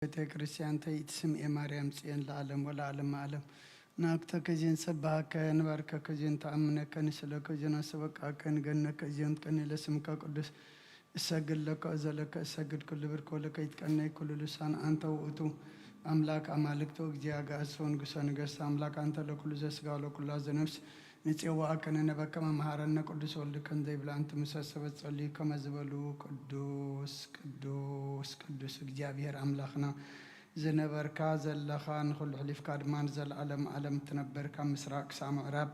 ቤተ ክርስቲያን ተይት ስምኤ ማርያም ጽዮን ለዓለም ወለዓለም ዓለም። ናኩተከ ዜን ሰባሃከ ንባርከከ ዜን ተኣምነከ ንስለከ ዜን ኣሰበቃከ ንገነከ ዜን ትቀኒ ለስምከ ቅዱስ እሰግድ ለከ እዘለከ እሰግድ ኩሉ ብርክ ወለከ ይትቀነይ ኩሉ ልሳን አንተ ውእቱ አምላክ አማልክት ወእግዚአ አጋእዝት ወንጉሰ ነገስት አምላክ አንተ ለኩሉ ዘስጋ ወለኩላ ዘነፍስ ንጽዋዕከ ንነበከ መምሃረነ ቅዱስ ወልድከ እንዘይብላ እንት ምሰ ሰበት ጸልዩ ከመ ዝበሉ ቅዱስ ቅዱስ ቅዱስ እግዚኣብሔር ኣምላኽና ዝነበርካ ዘለኻ ንኹሉ ሕሊፍካ ድማ ንዘለዓለም ዓለም ትነበር ካብ ምስራቅ ክሳዕ ምዕራብ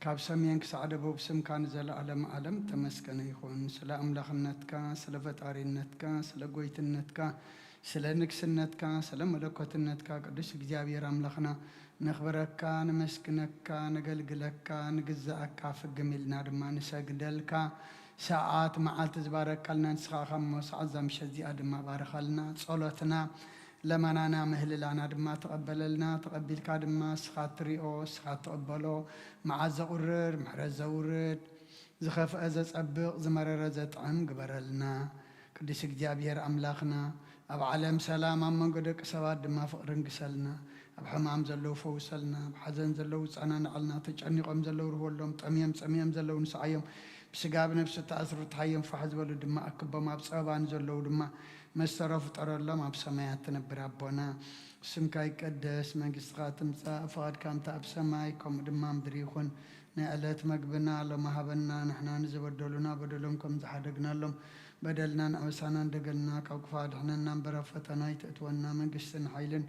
ካብ ሰሜን ክሳዕ ደቡብ ስምካ ንዘለዓለም ዓለም ተመስገነ ይኹን። ስለ ኣምላኽነትካ፣ ስለ ፈጣሪነትካ፣ ስለ ጎይትነትካ፣ ስለ ንግስነትካ፣ ስለ መለኮትነትካ ቅዱስ እግዚኣብሔር ኣምላኽና ነኽብረካ፣ ነመስግነካ፣ ነገልግለካ፣ ንግዛኣካ ፍግም ኢልና ድማ ንሰግደልካ። ሰዓት መዓልቲ ዝባረካልና ንስኻ ኻሞ ሰዓት እዛ ምሸት እዚኣ ድማ ባርኻልና። ጸሎትና ለመናና ምህልላና ድማ ተቐበለልና። ተቐቢልካ ድማ እስኻ ትሪኦ፣ እስኻ ትቕበሎ። መዓት ዘቑርር፣ ምሕረት ዘውርድ፣ ዝኸፍአ ዘጸብቕ፣ ዝመረረ ዘጥዕም ግበረልና። ቅዱስ እግዚኣብሔር ኣምላኽና፣ ኣብ ዓለም ሰላም፣ ኣብ መንጎ ደቂ ሰባት ድማ ፍቕሪ ንግሰልና። ኣብ ሕማም ዘለዉ ፈውሰልና፣ ኣብ ሓዘን ዘለዉ ጸናንዐልና፣ ተጨኒቖም ዘለዉ ርህወሎም፣ ጠምዮም ጸሚኦም ዘለዉ ንስዓዮም፣ ብስጋ ብነፍሲ ተኣስሩ ፍትሓዮም፣ ፋሕ ዝበሉ ድማ ኣክቦም፣ ኣብ ጸበባ ንዘለዉ ድማ መስተሮ ፍጠረሎም፣ ኣብ ሰማያት ትነብር ኣቦና፣ ስምካ ይቀደስ፣ መንግስትኻ ትምጻእ፣ ፍቓድካ እንተ ኣብ ሰማይ ከምኡ ድማ ምድሪ ይኹን። ናይ ዕለት መግብና ሎሚ ሃበና፣ ንሕና ንዝበደሉና በደሎም ከም ዝሓደግናሎም በደልናን ኣበሳናን ደገልና ካብ ክፉእ ኣድሕነና እምበር ኣብ ፈተና ኣይተእትወና፣ መንግስትን ሓይልን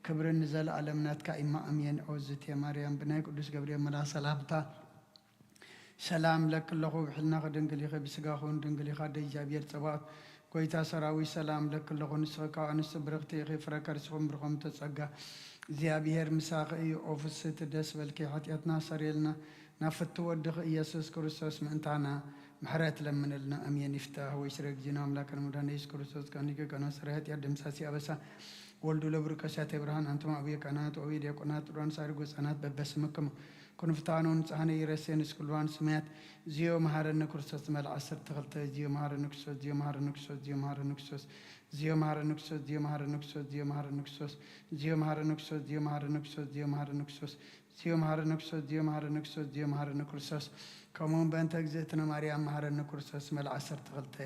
ክብርን ንዘለኣለም ናትካ ኢማ ኣሜን። ኦዝቴ ማርያም ብናይ ቅዱስ ገብርኤል መልኣኽ ሰላምታ ሰላም እለኪ ኣለኹ፣ ብሕልናኺ ድንግል ኢኺ፣ ብስጋኺ እውን ድንግል ኢኻ፣ ኣደ እግዚኣብሔር ጸባኦት፣ ጎይታ ሰራዊት፣ ሰላም እለኪ ኣለኹ፣ ንስኺ ካብ ኣንስቲ ብርኽቲ ኢኺ፣ ፍረ ከርስኺ እውን ብሩኽ እዩ፣ ጸጋ እግዚኣብሔር ምሳኺ እዩ። ኦ ፍስሕቲ ደስ በልኪ፣ ሓጢኣትና ሰረየልና፣ ናብ ፍትው ወድኺ ኢየሱስ ክርስቶስ ምእንታና ምሕረት ለምንልና፣ ኣሜን። ይፍታሕ ወይ ስረ እግዚእነ ኣምላክነ መድኃኒነ ኢየሱስ ክርስቶስ፣ ከኒከ ከና ስረ ኃጢአት ደምሳሲ ኣበሳ ወልዱ ለብሩክ ቀሲያተ ብርሃን፣ አንትሙ አብየ ካህናት ወአብየ ዲያቆናት፣ ጥሩያን ሳሪ ጎጻናት በበስምክሙ ኩኑ ፍትሐነ ወንጽሐነ ኢረሴ ንስኩልዋን ስማያት። ዚዮ መሐረነ ክርስቶስ መልዓ ዓሰርተ ክልተ። ዚዮ መሐረነ ክርስቶስ፣ ዚዮ መሐረነ ክርስቶስ፣ ዚዮ መሐረነ ክርስቶስ፣ ዚዮ መሐረነ ክርስቶስ፣ ዚዮ መሐረነ ክርስቶስ፣ ዚዮ መሐረነ ክርስቶስ፣ ዚዮ መሐረነ ክርስቶስ፣ ዚዮ መሐረነ ክርስቶስ፣ ዚዮ መሐረነ ክርስቶስ፣ ዚዮ መሐረነ ክርስቶስ፣ ዚዮ መሐረነ ክርስቶስ፣ ዚዮ መሐረነ ክርስቶስ። ከምኡውን በእንተ እግዝእትነ ማርያም መሐረነ ክርስቶስ መልዓ ዓሰርተ ክልተ።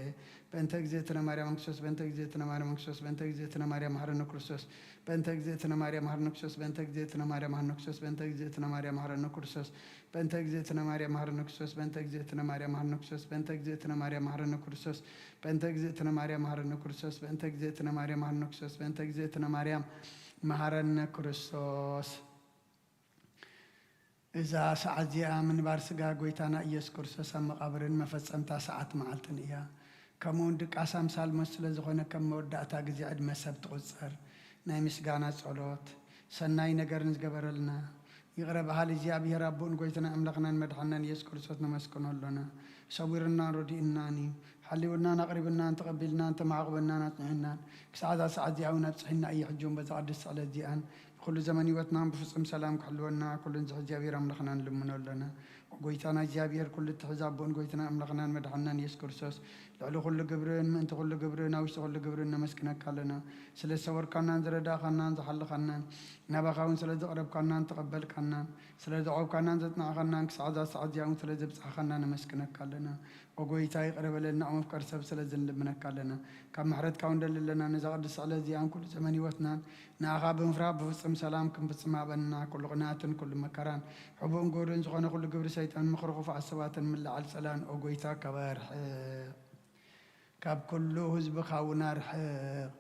በእንተ እግዝእትነ ማርያም ክርስቶስ፣ በእንተ እግዝእትነ ማርያም ክርስቶስ፣ በእንተ እግዝእትነ ማርያም መሐረነ ክርስቶስ፣ በእንተ እግዝእትነ ማርያም መሐረነ ክርስቶስ፣ በእንተ እግዝእትነ ማርያም መሐረነ ክርስቶስ፣ በእንተ እግዝእትነ ማርያም መሐረነ ክርስቶስ፣ በእንተ እግዝእትነ ማርያም መሐረነ ክርስቶስ፣ በእንተ እግዝእትነ ማርያም መሐረነ ክርስቶስ፣ በእንተ እግዝእትነ ማርያም መሐረነ ክርስቶስ፣ በእንተ እግዝእትነ ማርያም መሐረነ ክርስቶስ፣ በእንተ እግዝእትነ ማርያም መሐረነ ክርስቶስ፣ በእንተ እግዝእትነ ማርያም መሐረነ ክርስቶስ። እዛ ሰዓት እዚኣ ምንባር ስጋ ጎይታና ኢየሱስ ክርስቶስ ኣብ መቓብርን መፈጸምታ ሰዓት መዓልትን እያ። ከምኡውን ድቃስ ኣምሳል ሞት ስለ ዝኾነ ከም መወዳእታ ግዜ ዕድመ ሰብ ትቑጸር። ናይ ምስጋና ጸሎት። ሰናይ ነገር ንዝገበረልና ይቕረ በሃሊ እግዚኣብሔር ኣቦን ጎይታና ኣምላኽናን መድሓናን ኢየሱስ ክርስቶስ ነመስግኖ ኣሎና። ሰዊሩናን ረዲኡናን እዩ። ሓልዩናን ኣቕሪቡናን ተቐቢልናን ተማዕቑበናን ኣጽኒዑናን ክሳዕ እዛ ሰዓት እዚኣ እውን ኣብጽሒና እዩ። ሕጂ እውን በዛ ቅድስቲ ዕለት እዚኣን ብኩሉ ዘመን ህይወትናን ብፍጹም ሰላም ክሕልወና ኩሉን ዝሕዝ እግዚኣብሔር ኣምላኽና ንልምኖ ኣሎና። ጎይታና እግዚኣብሔር ኩሉ እትሕዝ ኣቦን ጎይታና ኣምላኽናን መድሓናን ኢየሱስ ክርስቶስ ልዕሊ ኩሉ ግብርን ምእንቲ ኩሉ ግብርን ኣብ ውሽጢ ኩሉ ግብርን ነመስግነካ ኣለና። ስለ ዝሰወርካናን ዝረዳእካናን ዝሓለኻናን ናባኻ እውን ስለ ዘቕረብካናን ተቐበልካናን ስለ ዘዕቆብካናን ዘጽናዕኻናን ክሳዕ እዛ ሰዓት እዚኣ እውን ስለ ዘብጻሕኻና ነመስግነካ ኣለና። ኦ ጎይታ ይቕረ በለልና፣ ኦ መፍቀሪ ሰብ ስለ ዝንልምነካ ኣለና። ካብ ምሕረትካ እውን ንደሊ ኣለና። ነዛ ቅድስቲ ዕለት እዚኣን ኩሉ ዘመን ህይወትናን ንኣኻ ብምፍራህ ብፍጹም ሰላም ክንፍጽም ሃበና። ኩሉ ቅንኣትን ኩሉ መከራን ሕቡእን ጎድን ዝኾነ ኩሉ ግብሪ ሰይጣን ምኽሪ ክፉኣት ሰባትን ምልዓል ጸላን ኦ ጎይታ ካብ ኣርሕቕ። ካብ ኩሉ ህዝብኻ እውን ኣርሕቕ።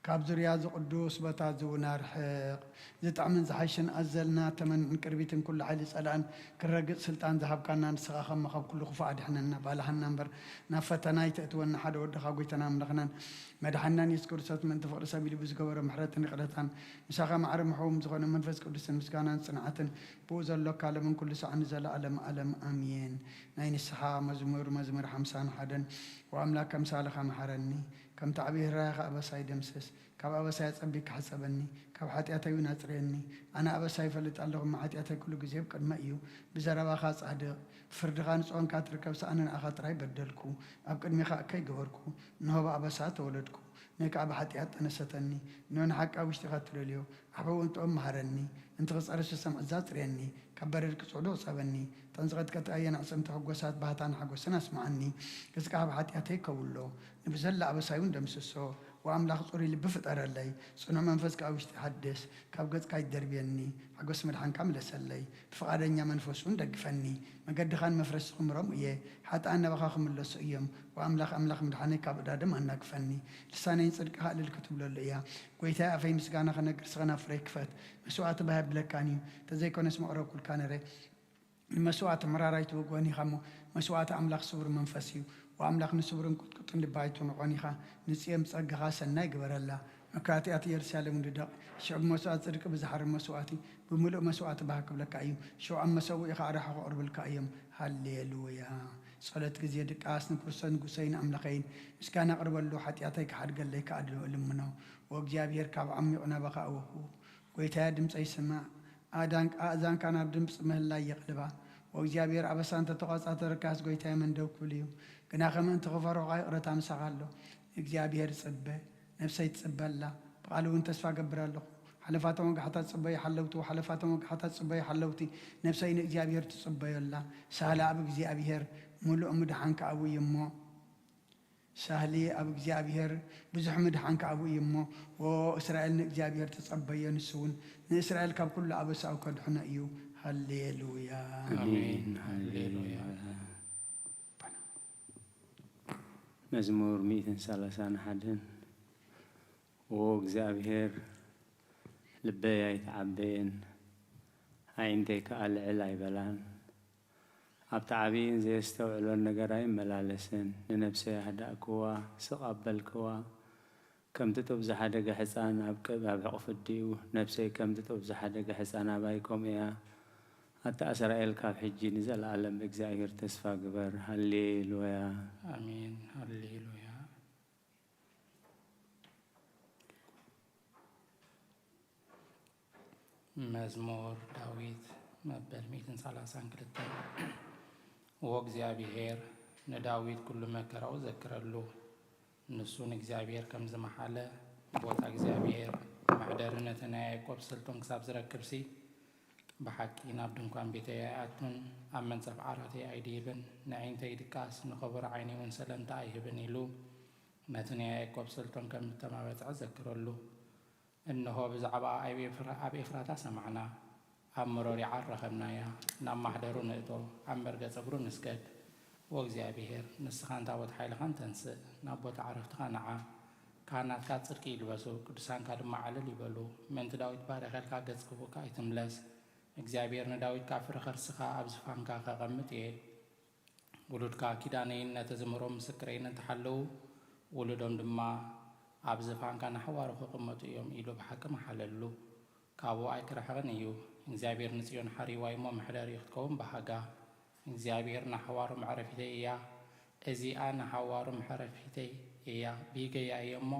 ካብ ዙርያ እዚ ቅዱስ ቦታ እዚ እውን ኣርሕቕ። ዝጥዕምን ዝሓሽን ኣዘልና ተመንን ቅርቢትን ኩሉ ሓይሊ ጸላእን ክረግጽ ስልጣን ዝሃብካና ንስኻ ከሞ ካብ ኩሉ ክፉእ ኣድሕነና፣ ባልሃና እምበር ናብ ፈተና ኣይተእትወና። ሓደ ወድኻ ጎይታና ኣምላኽናን መድሓንናን የሱስ ክርስቶስ ምእንቲ ፍቕሪ ሰብ ኢሉ ብዝገበሮ ምሕረትን ይቕረታን ምሳኻ ማዕረ ምሕውም ዝኾነ መንፈስ ቅዱስን ምስጋናን ጽንዓትን ብኡ ዘሎ ካለምን ኩሉ ሳዕ ንዘለኣለም ኣለም ኣሜን። ናይ ንስሓ መዝሙር፣ መዝሙር ሓምሳን ሓደን። ወኣምላክ ከምሳልኻ መሓረኒ፣ ከምቲ ዓብዪ ርህራሄኻ ኣበሳይ ደምስስ። ካብ ኣበሳይ ኣጸቢቕካ ሕጸበኒ፣ ካብ ሓጢኣተይ እውን ኣጽርየኒ። ኣነ ኣበሳይ እፈልጥ ኣለኹ፣ እሞ ሓጢኣተይ ኩሉ ግዜ ኣብ ቅድመይ እዩ። ብዘረባኻ ጻድቕ፣ ብፍርድኻ ንጹህ ኳንካ ትርከብ፣ ኣነ ንኣኻ ጥራይ በደልኩ፣ ኣብ ቅድሜኻ እከይ ገበርኩ፣ እንሆ ብኣበሳ ተወለድኩ። ነይ ከኣ ብሓጢኣት ጠነሰተኒ። እነሆ ንሓቂ ኣብ ውሽጢኻ እትደልዮ፣ ኣሕብኡ እንጥኦም መሃረኒ። እንቲ ክጸርስ ዝሰምዕ እዛ ኣጽርየኒ፣ ካብ በረድ ክጽዕዶ ጸበኒ። እተን ዝቐጥቀጥኣየን ኣዕጽምቲ ሕጎሳት ባህታን ሓጎስን ኣስምዓኒ። ገጽካ ካብ ሓጢኣተይ ከውሎ፣ ንብዘላ ኣበሳይ እውን ደምስሶ። ወኣምላኽ ጽሩይ ልቢ ፍጠረለይ፣ ጽኑዕ መንፈስ ከኣ ኣብ ውሽጢ ሓድስ። ካብ ገጽካ ኣይትደርብየኒ፣ ሓጎስ ምድሓንካ ምለሰለይ። ብፍቓደኛ መንፈስ እውን ደግፈኒ። መገድኻ ንመፍረስ ዝኽምሮም እየ፣ ሓጥኣን ናባኻ ክምለሱ እዮም። ወኣምላኽ ኣምላኽ ምድሓነይ ካብ ዕዳ ደም ኣናግፈኒ። ልሳነይ ንጽድቅኻ እልል ክትብለሉ እያ። ጐይታይ ኣፈይ ምስጋና ክነግር ስኸና ፍረይ ክፈት። መስዋእቲ ባህ የብለካን እዩ፣ እንተዘይኮነስ መቕረብኩልካ ነረ። ንመስዋእቲ ምራራይ ትብግወኒ ኢኻ እሞ፣ መስዋእቲ ኣምላኽ ስቡር መንፈስ እዩ። ወኣምላኽ ንስቡርን ቁጥቁጥን ልቢ ኣይትንዖን ኢኻ። ንጽዮን ብጸጋኻ ሰናይ ግበረላ። መካትኣት ኢየሩሳሌም ውድደቕ። ሽዑ ብመስዋእቲ ጽድቂ ብዝሓርም መስዋእቲ፣ ብምሉእ መስዋእቲ ባህ ክብለካ እዩ። ሽዑ ኣብ መሰውኢኻ ኣርሑ ከቕርብልካ እዮም። ሃሌሉያ። ጸሎት ግዜ ድቃስ ንክርስቶስ ንጉሰይን ኣምላኸይን ምስጋና ኣቕርበሉ፣ ሓጢኣተይ ክሓድገለይ ከኣ እልምኖ። ወእግዚኣብሔር ካብ ዓሚቕ ናባኻ እወኹ። ጐይታየ ድምጸይ ስማዕ፣ ኣእዛንካ ናብ ድምጺ ምህላይ የቕልባ። ወእግዚኣብሔር ኣበሳ እንተ ተቖጻጸረካስ ጐይታየ መን ደው ክብል እዩ? ግናኸ ምእንቲ ክፈርሑኻ ይቕረታ ምሳኻ ኣሎ። ንእግዚኣብሔር ጽበ፣ ነፍሰይ ትጽበ ኣላ፣ ብቓሉ እውን ተስፋ እገብር ኣለኹ። ሓለፋቶም ወጋሕታ ትጽበዩ ሓለውቲ፣ ሓለፋቶም ወጋሕታ ትጽበዩ ሓለውቲ፣ ነፍሰይ ንእግዚኣብሔር ትጽበዮ ኣላ። ሳህለ ኣብ እግዚኣብሔር፣ ምሉእ ምድሓን ከኣ ኣብኡ እዩ እሞ። ሳህሊ ኣብ እግዚኣብሔር ብዙሕ ምድሓን ከኣ ኣብኡ እዩ እሞ፣ ዎ እስራኤል ንእግዚኣብሔር ተጸበዮ፣ ንሱ እውን ንእስራኤል ካብ ኩሉ ኣበሳኡ ከድሕኖ እዩ። ሃሌሉያ። ኣሜን። ሃሌሉያ። መዝሙር ሚእትን ሰላሳን ሓደን። ዎ እግዚኣብሔር ልበይ ኣይተዓበየን፣ ኣዒንተይ ከኣ ልዕል ኣይበላን። ኣብቲ ዓብይን ዘየስተውዕሎን ነገር ኣይመላለስን። ንነፍሰይ ኣህዳእክዋ፣ ስቕ ኣበልክዋ። ከምቲ ጡብ ዝሓደገ ሕፃን ኣብ ቅብ ኣብ ሕቑፊ ኣዲኡ፣ ነፍሰይ ከምቲ ጡብ ዝሓደገ ሕፃን ኣባይ ከምኡ እያ። ኣታ እስራኤል፣ ካብ ሕጂ ንዘለኣለም ብእግዚኣብሔር ተስፋ ግበር። ሃሌሉያ። ኣሜን። ሃሌሉያ። መዝሙር ዳዊት መበል ሚእትን ሰላሳን ክልተን። ዎ እግዚኣብሔር፣ ንዳዊት ኩሉ መከራኡ ዘክረሉ። ንሱ ንእግዚኣብሔር ከም ዝመሓለ፣ ቦታ እግዚኣብሔር መሕደሪ ነቲ ናይ ያዕቆብ ስልጡን ክሳብ ዝረክብሲ፣ ብሓቂ ናብ ድንኳን ቤተይ ኣይኣቱን፣ ኣብ መንጸፍ ዓራተይ ኣይድይብን። ንዒንተይ ድቃስ፣ ንኸበሮ ዓይነይ እውን ሰለምታ ኣይህብን ኢሉ፣ ነቲ ናይ ያዕቆብ ስልጡን ከም እተማበጽዐ ዘክረሉ። እንሆ፣ ብዛዕባኣ ኣብ ኤፍራ-፣ ኣብ ኤፍራታ ሰማዕና፣ ኣብ መሮር ይዓር ረኸብናያ። ናብ ማሕደሩ ንእቶ፣ ኣብ መርገጽ እግሩ ንስገድ። ወእግዚኣብሔር፣ ንስኻን ታቦት ሓይልኻን ተንስእ፣ ናብ ቦታ ዕረፍትኻ ንዓ። ካህናትካ ጽድቂ ይልበሱ፣ ቅዱሳንካ ድማ ዕልል ይበሉ። ምእንቲ ዳዊት ባሪኸልካ፣ ገጽ ክፉእካ ኣይትምለስ። እግዚኣብሔር ንዳዊት ካብ ፍረ ኸርስኻ ኣብ ዝፋንካ ኸቐምጥ እየ። ውሉድካ ኪዳነይን ነቲ ዝምህሮም ምስክረይን እንተሓለዉ፣ ውሉዶም ድማ ኣብ ዝፋንካ ንሓዋሩ ክቕመጡ እዮም ኢሉ ብሓቂ መሓለሉ። ካብኡ ኣይክርሕቕን እዩ። እግዚኣብሔር ንጽዮን ሓሪዋ እሞ መሕደሪኡ ክትከውን በሃጋ። እግዚኣብሔር ንሓዋሩ መዕረፊተይ እያ። እዚኣ ንሓዋሩ መሕረፊተይ እያ። ብሂገያ እየ እሞ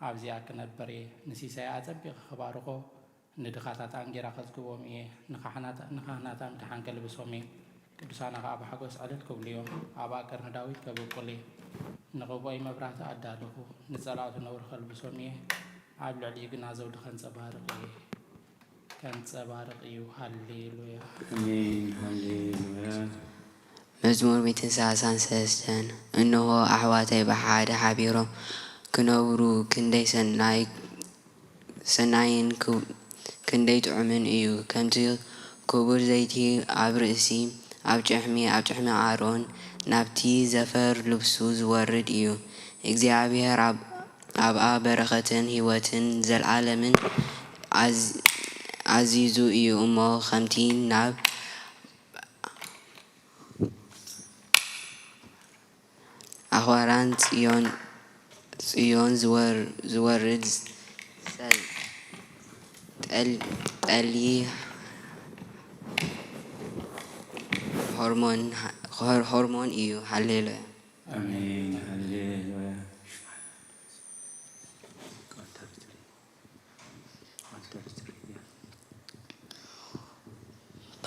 ኣብዚኣ ክነብር እየ። ንሲሳያ ኣጸቢቐ ክባርኾ፣ ንድኻታት ኣንጊራ ከጽግቦም እየ፣ ንኻህናት-፣ ንኻህናታ ምድሓን ከልብሶም እየ። ቅዱሳና ኸኣ ብሓጎስ ዕልል ክብሉ እዮም። ኣብ ኣቀርኒ ዳዊት ከብቁል እየ። ንቕብኦይ መብራህቲ ኣዳለኹ፣ ንጸላእቱ ነውሪ ከልብሶም እየ። ኣብ ልዕሊኡ ግና ዘውዲ ከንጸባርቕ እየ። ከንጸባርቕ እዩ። ሃሌሉያ። ኣሜን። ሃሌሉያ። መዝሙር ሚእትን ሰላሳን ሰለስተን። እንሆ፣ ኣሕዋተይ ብሓደ ሓቢሮም ክነብሩ ክንደይ ሰናይ፣ ሰናይን ክብ-፣ ክንደይ ጥዑምን እዩ። ከምቲ ክቡር ዘይቲ ኣብ ርእሲ፣ ኣብ ጭሕሚ፣ ኣብ ጭሕሚ ኣሮን ናብቲ ዘፈር ልብሱ ዝወርድ እዩ። እግዚኣብሔር ኣብ፣ ኣብኣ በረኸትን ህይወትን ዘለዓለምን ኣዝ-፣ ኣዚዙ እዩ እሞ፣ ከምቲ ናብ ኣኽራን ጽዮን፣ ጽዮን ዝወር-፣ ዝወርድ ጸል-፣ ጠል-፣ ጠሊ ሆርሞን፣ ሆር-፣ ሆርሞን እዩ። ሃሌሉያ። ኣሜን። ሃሌሉያ።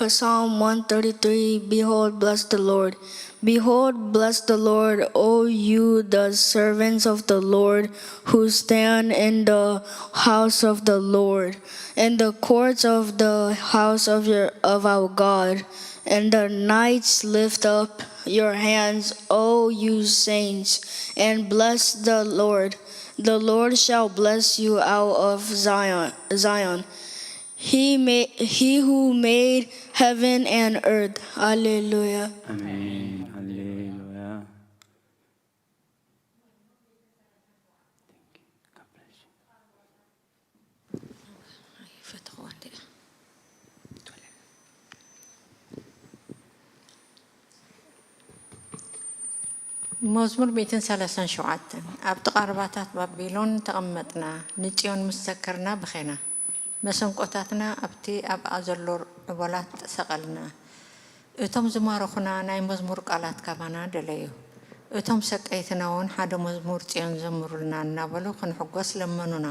Psalm one thirty-three. Behold, bless the Lord. Behold, bless the Lord, O you, the servants of the Lord, who stand in the house of the Lord, in the courts of the house of your of our God. And the knights, lift up your hands, O you saints, and bless the Lord. The Lord shall bless you out of Zion. Zion. He made, he who made heaven and earth. Alleluia. ኣሜን። ሃሌሉያ። መዝሙር ሚእትን ሰላሳን ሸውዓተን። ኣብ ጥቓ ርባታት ባቢሎን ተቐመጥና፣ ንጽዮን ምስ ዘከርና በኸና። መሰንቆታትና ኣብቲ ኣብኣ ዘሎ ዑቦላት ሰቐልና። እቶም ዝማረኹና ናይ መዝሙር ቃላት ካባና ደለዩ። እቶም ሰቀይትና እውን ሓደ መዝሙር ጽዮን ዘምሩልና እናበሉ ክንሕጎስ ለመኑና።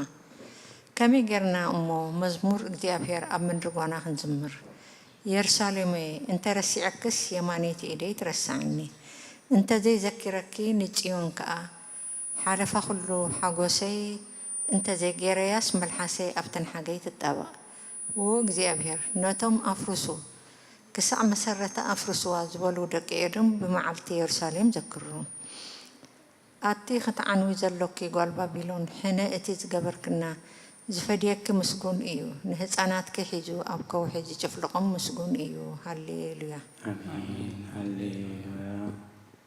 ከመይ ጌርና እሞ መዝሙር እግዚኣብሔር ኣብ ምድሪ ጓና ክንዝምር? የሩሳሌመይ፣ እንተ ረሲዐክስ የማነይቲ ኢደይ ትረስዓኒ። እንተ ዘይዘኪረኪ ንጽዮን ከኣ ሓለፋ ኩሉ ሓጎሰይ እንተ ዘይጌረያስ፣ መልሓሰይ ኣብ ትንሓገይ ትጣበቕ። ዎ እግዚኣብሔር፣ ነቶም ኣፍርሱ፣ ክሳዕ መሰረታ ኣፍርስዋ ዝበሉ ደቂ ኤዶም ብመዓልቲ የሩሳሌም ዘክሩ። ኣቲ ክትዓንዊ ዘሎኪ ጓል ባቢሎን፣ ሕነ እቲ ዝገበርክና ዝፈድየኪ ምስጉን እዩ። ንህፃናትኪ ሒዙ ኣብ ከውሒ ዝጭፍልቖም ምስጉን እዩ። ሃሌሉያ። ኣሜን። ሃሌሉያ።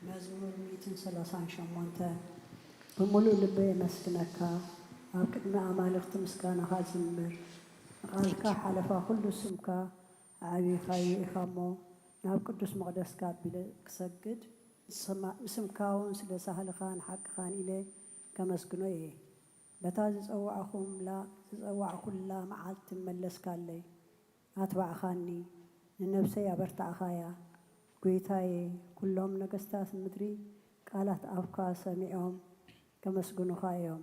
መዝሙር ሚእትን ሰላሳን ሸሞንተ። ብምሉእ ልበይ የመስግነካ፣ ኣብ ቅድሚ ኣማልኽቲ ምስጋናኻ ዝምር። ቃልካ ሓለፋ ኩሉ ስምካ ኣዕቢኻዮ ኢኻ እሞ፣ ናብ ቅዱስ መቕደስካ ኣቢለ ክሰግድ፣ ንስማ-፣ ንስምካ እውን ስለ ሳህልኻን ሓቅኻን ኢለ ከመስግኖ እየ። በታ ዝጸዋዕኹምላ-፣ ዝጸዋዕኩላ መዓልቲ መለስካለይ፣ ኣትባዕኻኒ፣ ንነብሰይ ኣበርታዕኻያ። ጐይታየ፣ ኩሎም ነገስታት ምድሪ ቃላት ኣፍካ ሰሚዖም ከመስግኑኻ እዮም።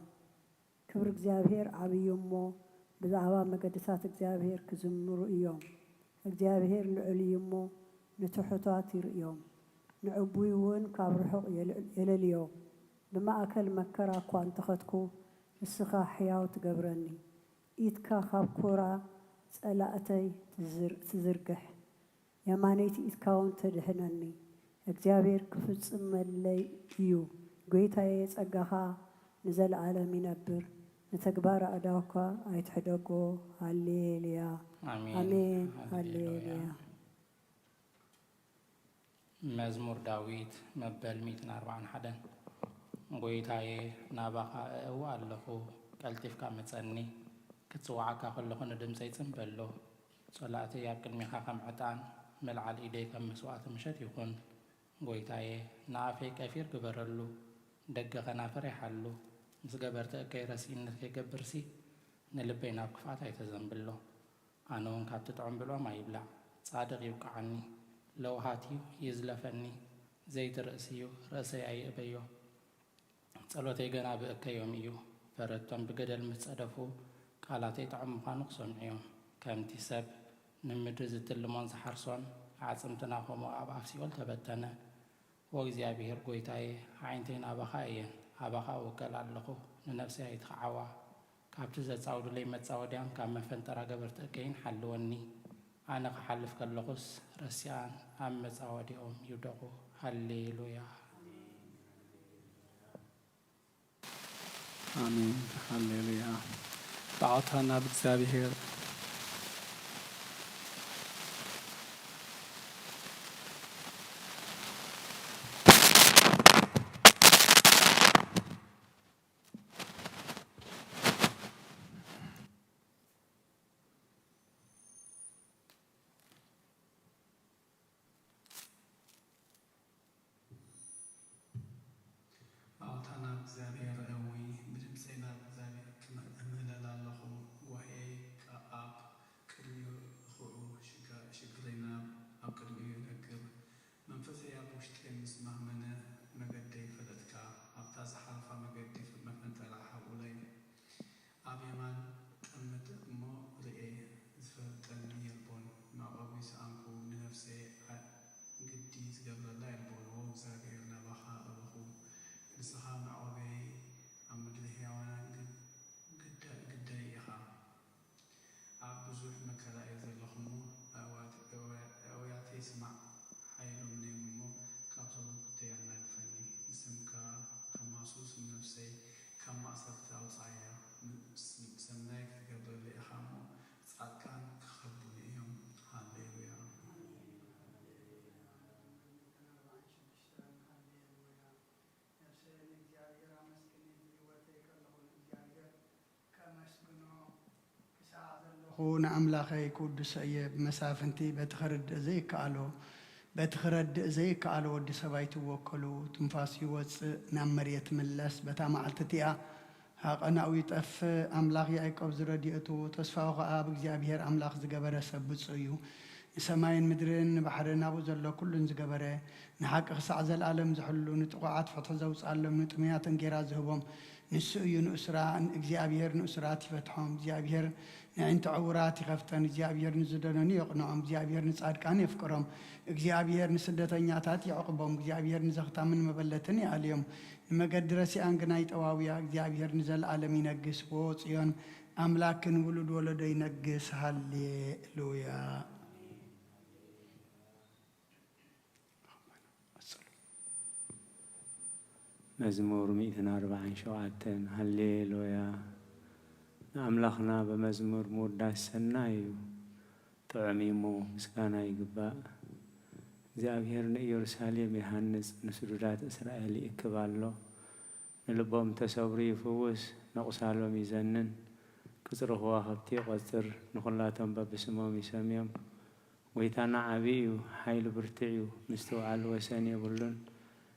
ክብሪ እግዚኣብሔር ዓብዪ እሞ፣ ብዛዕባ መገድታት እግዚኣብሔር ክዝምሩ እዮም። እግዚኣብሔር ልዑል እዩ እሞ፣ ንትሑታት ይርእዮም፣ ንዕቡይ እውን ካብ ርሑቕ የለ-፣ የለልዮ። ብማእከል መከራ እኳ እንተኸድኩ፣ ንስኻ ሕያው ትገብረኒ። ኢድካ ካብ ኵራ ጸላእተይ ትዝር-፣ ትዝርግሕ፣ የማነይቲ ኢድካ እውን ተድሕነኒ። እግዚኣብሔር ክፍጽመለይ እዩ። ጐይታየ፣ ጸጋኻ ንዘለኣለም ይነብር። ንተግባር ኣእዳውካ ኣይትሕደጎ። ሃሌሉያ። ኣሜን። ኣሜን። ሃሌሉያ። ሃሌሉያ። መዝሙር ዳዊት መበል ሚእትን ኣርባዓን ሓደን። ጐይታየ፣ ናባኻ እእዊ ኣለኹ፣ ቀልጢፍካ ምጸኒ። ክጽውዓካ ከለኹ ንድምጸይ ጽን በሎ። ጸላእተይ ኣብ ቅድሜኻ ከም ዕጣን፣ ምልዓል ኢደይ ከም መስዋእቲ ምሸት ይኹን። ጐይታየ፣ ንኣፈይ ቀፊር ግበረሉ፣ ደገ ኸናፍር ይሓሉ። ምስ ገበርቲ እከይ ረሲእነት ከይገብርሲ፣ ንልበይ ናብ ክፍኣት ኣይተዘንብሎ። ኣነ እውን ካብቲ ጥዑም ብልዖም ኣይብላዕ። ጻድቕ ይውቅዓኒ፣ ለውሃት እዩ ይዝለፈኒ፣ ዘይትርእስ እዩ፣ ርእሰይ ኣይእበዮ። ጸሎተይ ገና ብእከዮም እዩ። ፈረድቶም ብገደል ምስ ጸደፉ፣ ቃላተይ ጥዑም ምዃኑ ክሰምዑ እዮም። ከምቲ ሰብ ንምድሪ ዝትልሞን ዝሓርሶን፣ ኣዕጽምትና ኸምኡ ኣብ ኣፍ ሲኦል ተበተነ። ኦ እግዚኣብሄር ጐይታየ፣ ኣዒንተይ ናባኻ እየን፣ ኣባኻ እውከል ኣለኹ፣ ንነፍሰይ ኣይትኽዓዋ። ካብቲ ዘጻውዱለይ መጻወድያን ካብ መፈንጠራ ገበርቲ እከይን ሓልወኒ። ኣነ ክሓልፍ ከለኹስ ረሲኣን ኣብ መጻወድያኦም ይውደቑ። ሃሌሉያ። ኣሜን። ሃሌሉያ። ብዓውታ ናብ እግዚኣብሄር። ብዓውታ ናብ እግዚኣብሔር እዊ፣ ብድምፀይ ናብ እግዚኣብሔር ክም-፣ እምህለል ኣለኹ። ዋህየይ ከ-፣ ኣብ ቅድሚኡ እኽዑ፣ ሽጋ-፣ ሽግረይ ናብ፣ ኣብ ቅድሚኡ ይነግር። መንፈሰይ ኣብ ውሽጠይ ምስ ማህመነ፣ መገደይ ፈለጥካ። ኣብታ ዝሓልፋ መገዲ መፈንጠራ ሓውለይ። ኣብ የማን ጠምት እሞ ርኤ፣ ዝፈልጠኒ የልቦን። መዕቆቢ ሰኣንኩ፣ ነፍሰይ ካብ ማእሰርቲ ኣውጽኣያ። ን-፣ ስ-፣ ሰናይ ክትገብረለይ ኢኻ እሞ፣ ጻድቃን ክኸቡኒ እዮም። ሃሌሉያ። ነፍሰይ ንእግዚኣብሔር ኣመስግኒ፣ ብህይወተይ ከለኹ ንእግዚኣብሔር ከመስግኖ ክሳዕ ዘለኹ ንኣምላኸይ ክውድሶ እየ። ብመሳፍንቲ በቲ ክርድእ ዘይከኣሎ፣ በቲ ክረድእ ዘይከኣሎ ወዲ ሰብ ኣይትወከሉ። ትንፋሱ ይወጽእ፣ ናብ መሬት ይምለስ። በታ መዓልቲ እቲኣ ሃቐናኡ ይጠፍእ። ኣምላኽ ያዕቆብ ዝረድኤቱ፣ ተስፋኡ ኸኣ ኣብ እግዚኣብሔር ኣምላኽ ዝገበረ ሰብ ብጹእ እዩ። ንሰማይን ምድርን ንባሕርን ኣብኡ ዘሎ ኩሉን ዝገበረ፣ ንሓቂ ክሳዕ ዘለኣለም ዝሕሉ፣ ንጥቑዓት ፍትሒ ዘውጽኣሎም፣ ንጥሙያት እንጌራ ዝህቦም ንሱ እዩ። ንእሱራን እግዚኣብሔር ንእሱራት ይፈትሖም። እግዚኣብሔር ንዕንቲ ዕውራት ይኸፍተን። እግዚኣብሔር ንዝደነኑ የቕንዖም። እግዚኣብሔር ንጻድቃን የፍቅሮም። እግዚኣብሔር ንስደተኛታት የዕቕቦም። እግዚኣብሔር ንዘኽታምን መበለትን ይኣልዮም። ንመገዲ ረሲኣን ግና ይጠዋውያ። እግዚኣብሔር ንዘለኣለም ይነግስ። ዎ ጽዮን፣ ኣምላክ ክንውሉድ ወለዶ ይነግስ። ሃሌሉያ። መዝሙር ሚእትን ኣርባዓን ሸውዓተን። ሃሌሉያ። ንኣምላኽና ብመዝሙር ምውዳስ ሰናይ እዩ። ጥዑም እዩ እሞ ምስጋና ይግባእ። እግዚኣብሔር ንኢየሩሳሌም ይሃንጽ፣ ንስዱዳት እስራኤል ይእክብ ኣሎ። ንልቦም ተሰብሩ ይፍውስ፣ ንቑሳሎም ይዘንን። ቅጽሪ ከዋኽብቲ ይቖጽር፣ ንኹላቶም በብስሞም ይሰምዮም። ጐይታና ዓቢ እዩ፣ ሓይሉ ብርቱዕ እዩ፣ ምስትውዓል ወሰን የብሉን።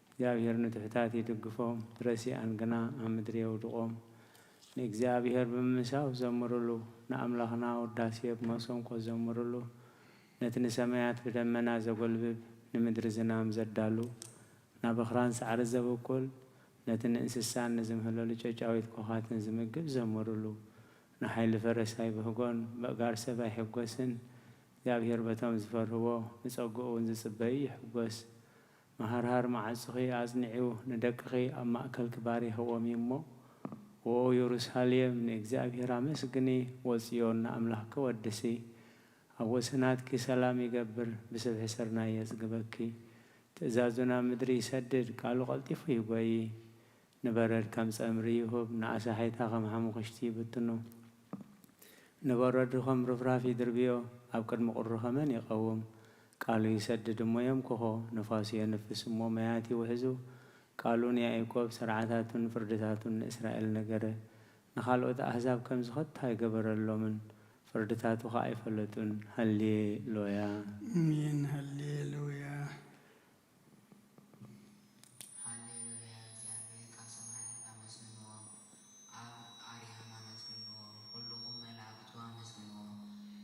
እግዚኣብሔር ንትሑታት ይድግፎም፣ ረሲኣን ግና ኣብ ምድሪ የውድቖም። ንእግዚኣብሔር ብምምሳው ዘምሩሉ፣ ንኣምላኽና ውዳሴ ብመሰንቆ ዘምሩሉ። ነቲ ንሰማያት ብደመና ዘጎልብብ፣ ንምድሪ ዝናም ዘዳሉ፣ ናብ ኣኽራን ሳዕሪ ዘብቁል፣ ነቲ ንእንስሳን ንዝምህለሉ ጨጫዊት ኮኻትን ዝምግብ ዘምሩሉ። ንሓይሊ ፈረስ ኣይብህጎን፣ በእጋር ሰብ ኣይሕጎስን። እግዚኣብሔር በቶም ዝፈርህዎ፣ ንጸግኡ እውን ዝጽበዩ ይሕጎስ። መሃርሃር መዓጹኺ ኣጽንዒው፣ ንደቅኺ ኣብ ማእከልኪ ባሪኽዎም እዩ እሞ። ዎ የሩሳሌም፣ ንእግዚኣብሔር ኣመስግኒ፣ ወጽዮን፣ ንኣምላኽኪ ወድሲ። ኣብ ወሰናትኪ ሰላም ይገብር፣ ብስብሒ ስርናይ የጽግበኪ። ትእዛዙ ናብ ምድሪ ይሰድድ፣ ቃሉ ቀልጢፉ ይጎዪ። ንበረድ ከም ጸምሪ ይሁብ፣ ንኣሳሒታ ከም ሓሙኽሽቲ ይብትኖ። ንበረዱ ከም ርፍራፍ ይድርብዮ፣ ኣብ ቅድሚ ቁሪ ኸመን ይቐውም። ቃሉ ይሰድድ እሞ የምክኾ፣ ነፋሱ የንፍስ እሞ ማያት ይውሕዙ። ቃሉ ንያዕቆብ ስርዓታቱን ፍርድታቱን ንእስራኤል ነገረ። ንኻልኦት ኣህዛብ ከምዚ ኸቶ ኣይገበረሎምን፣ ፍርድታቱ ኸኣ ኣይፈለጡን። ሃሌሉያ። ኣሜን። ሃሌሉያ። ሃሌሉያ። እግዚኣብሔር ካብ ሰማያት ኣመስግንዎ፣ ኣብ ኣርያም ኣመስግንዎ፣ ኩልኹም መላእክቱ ኣመስግንዎ፣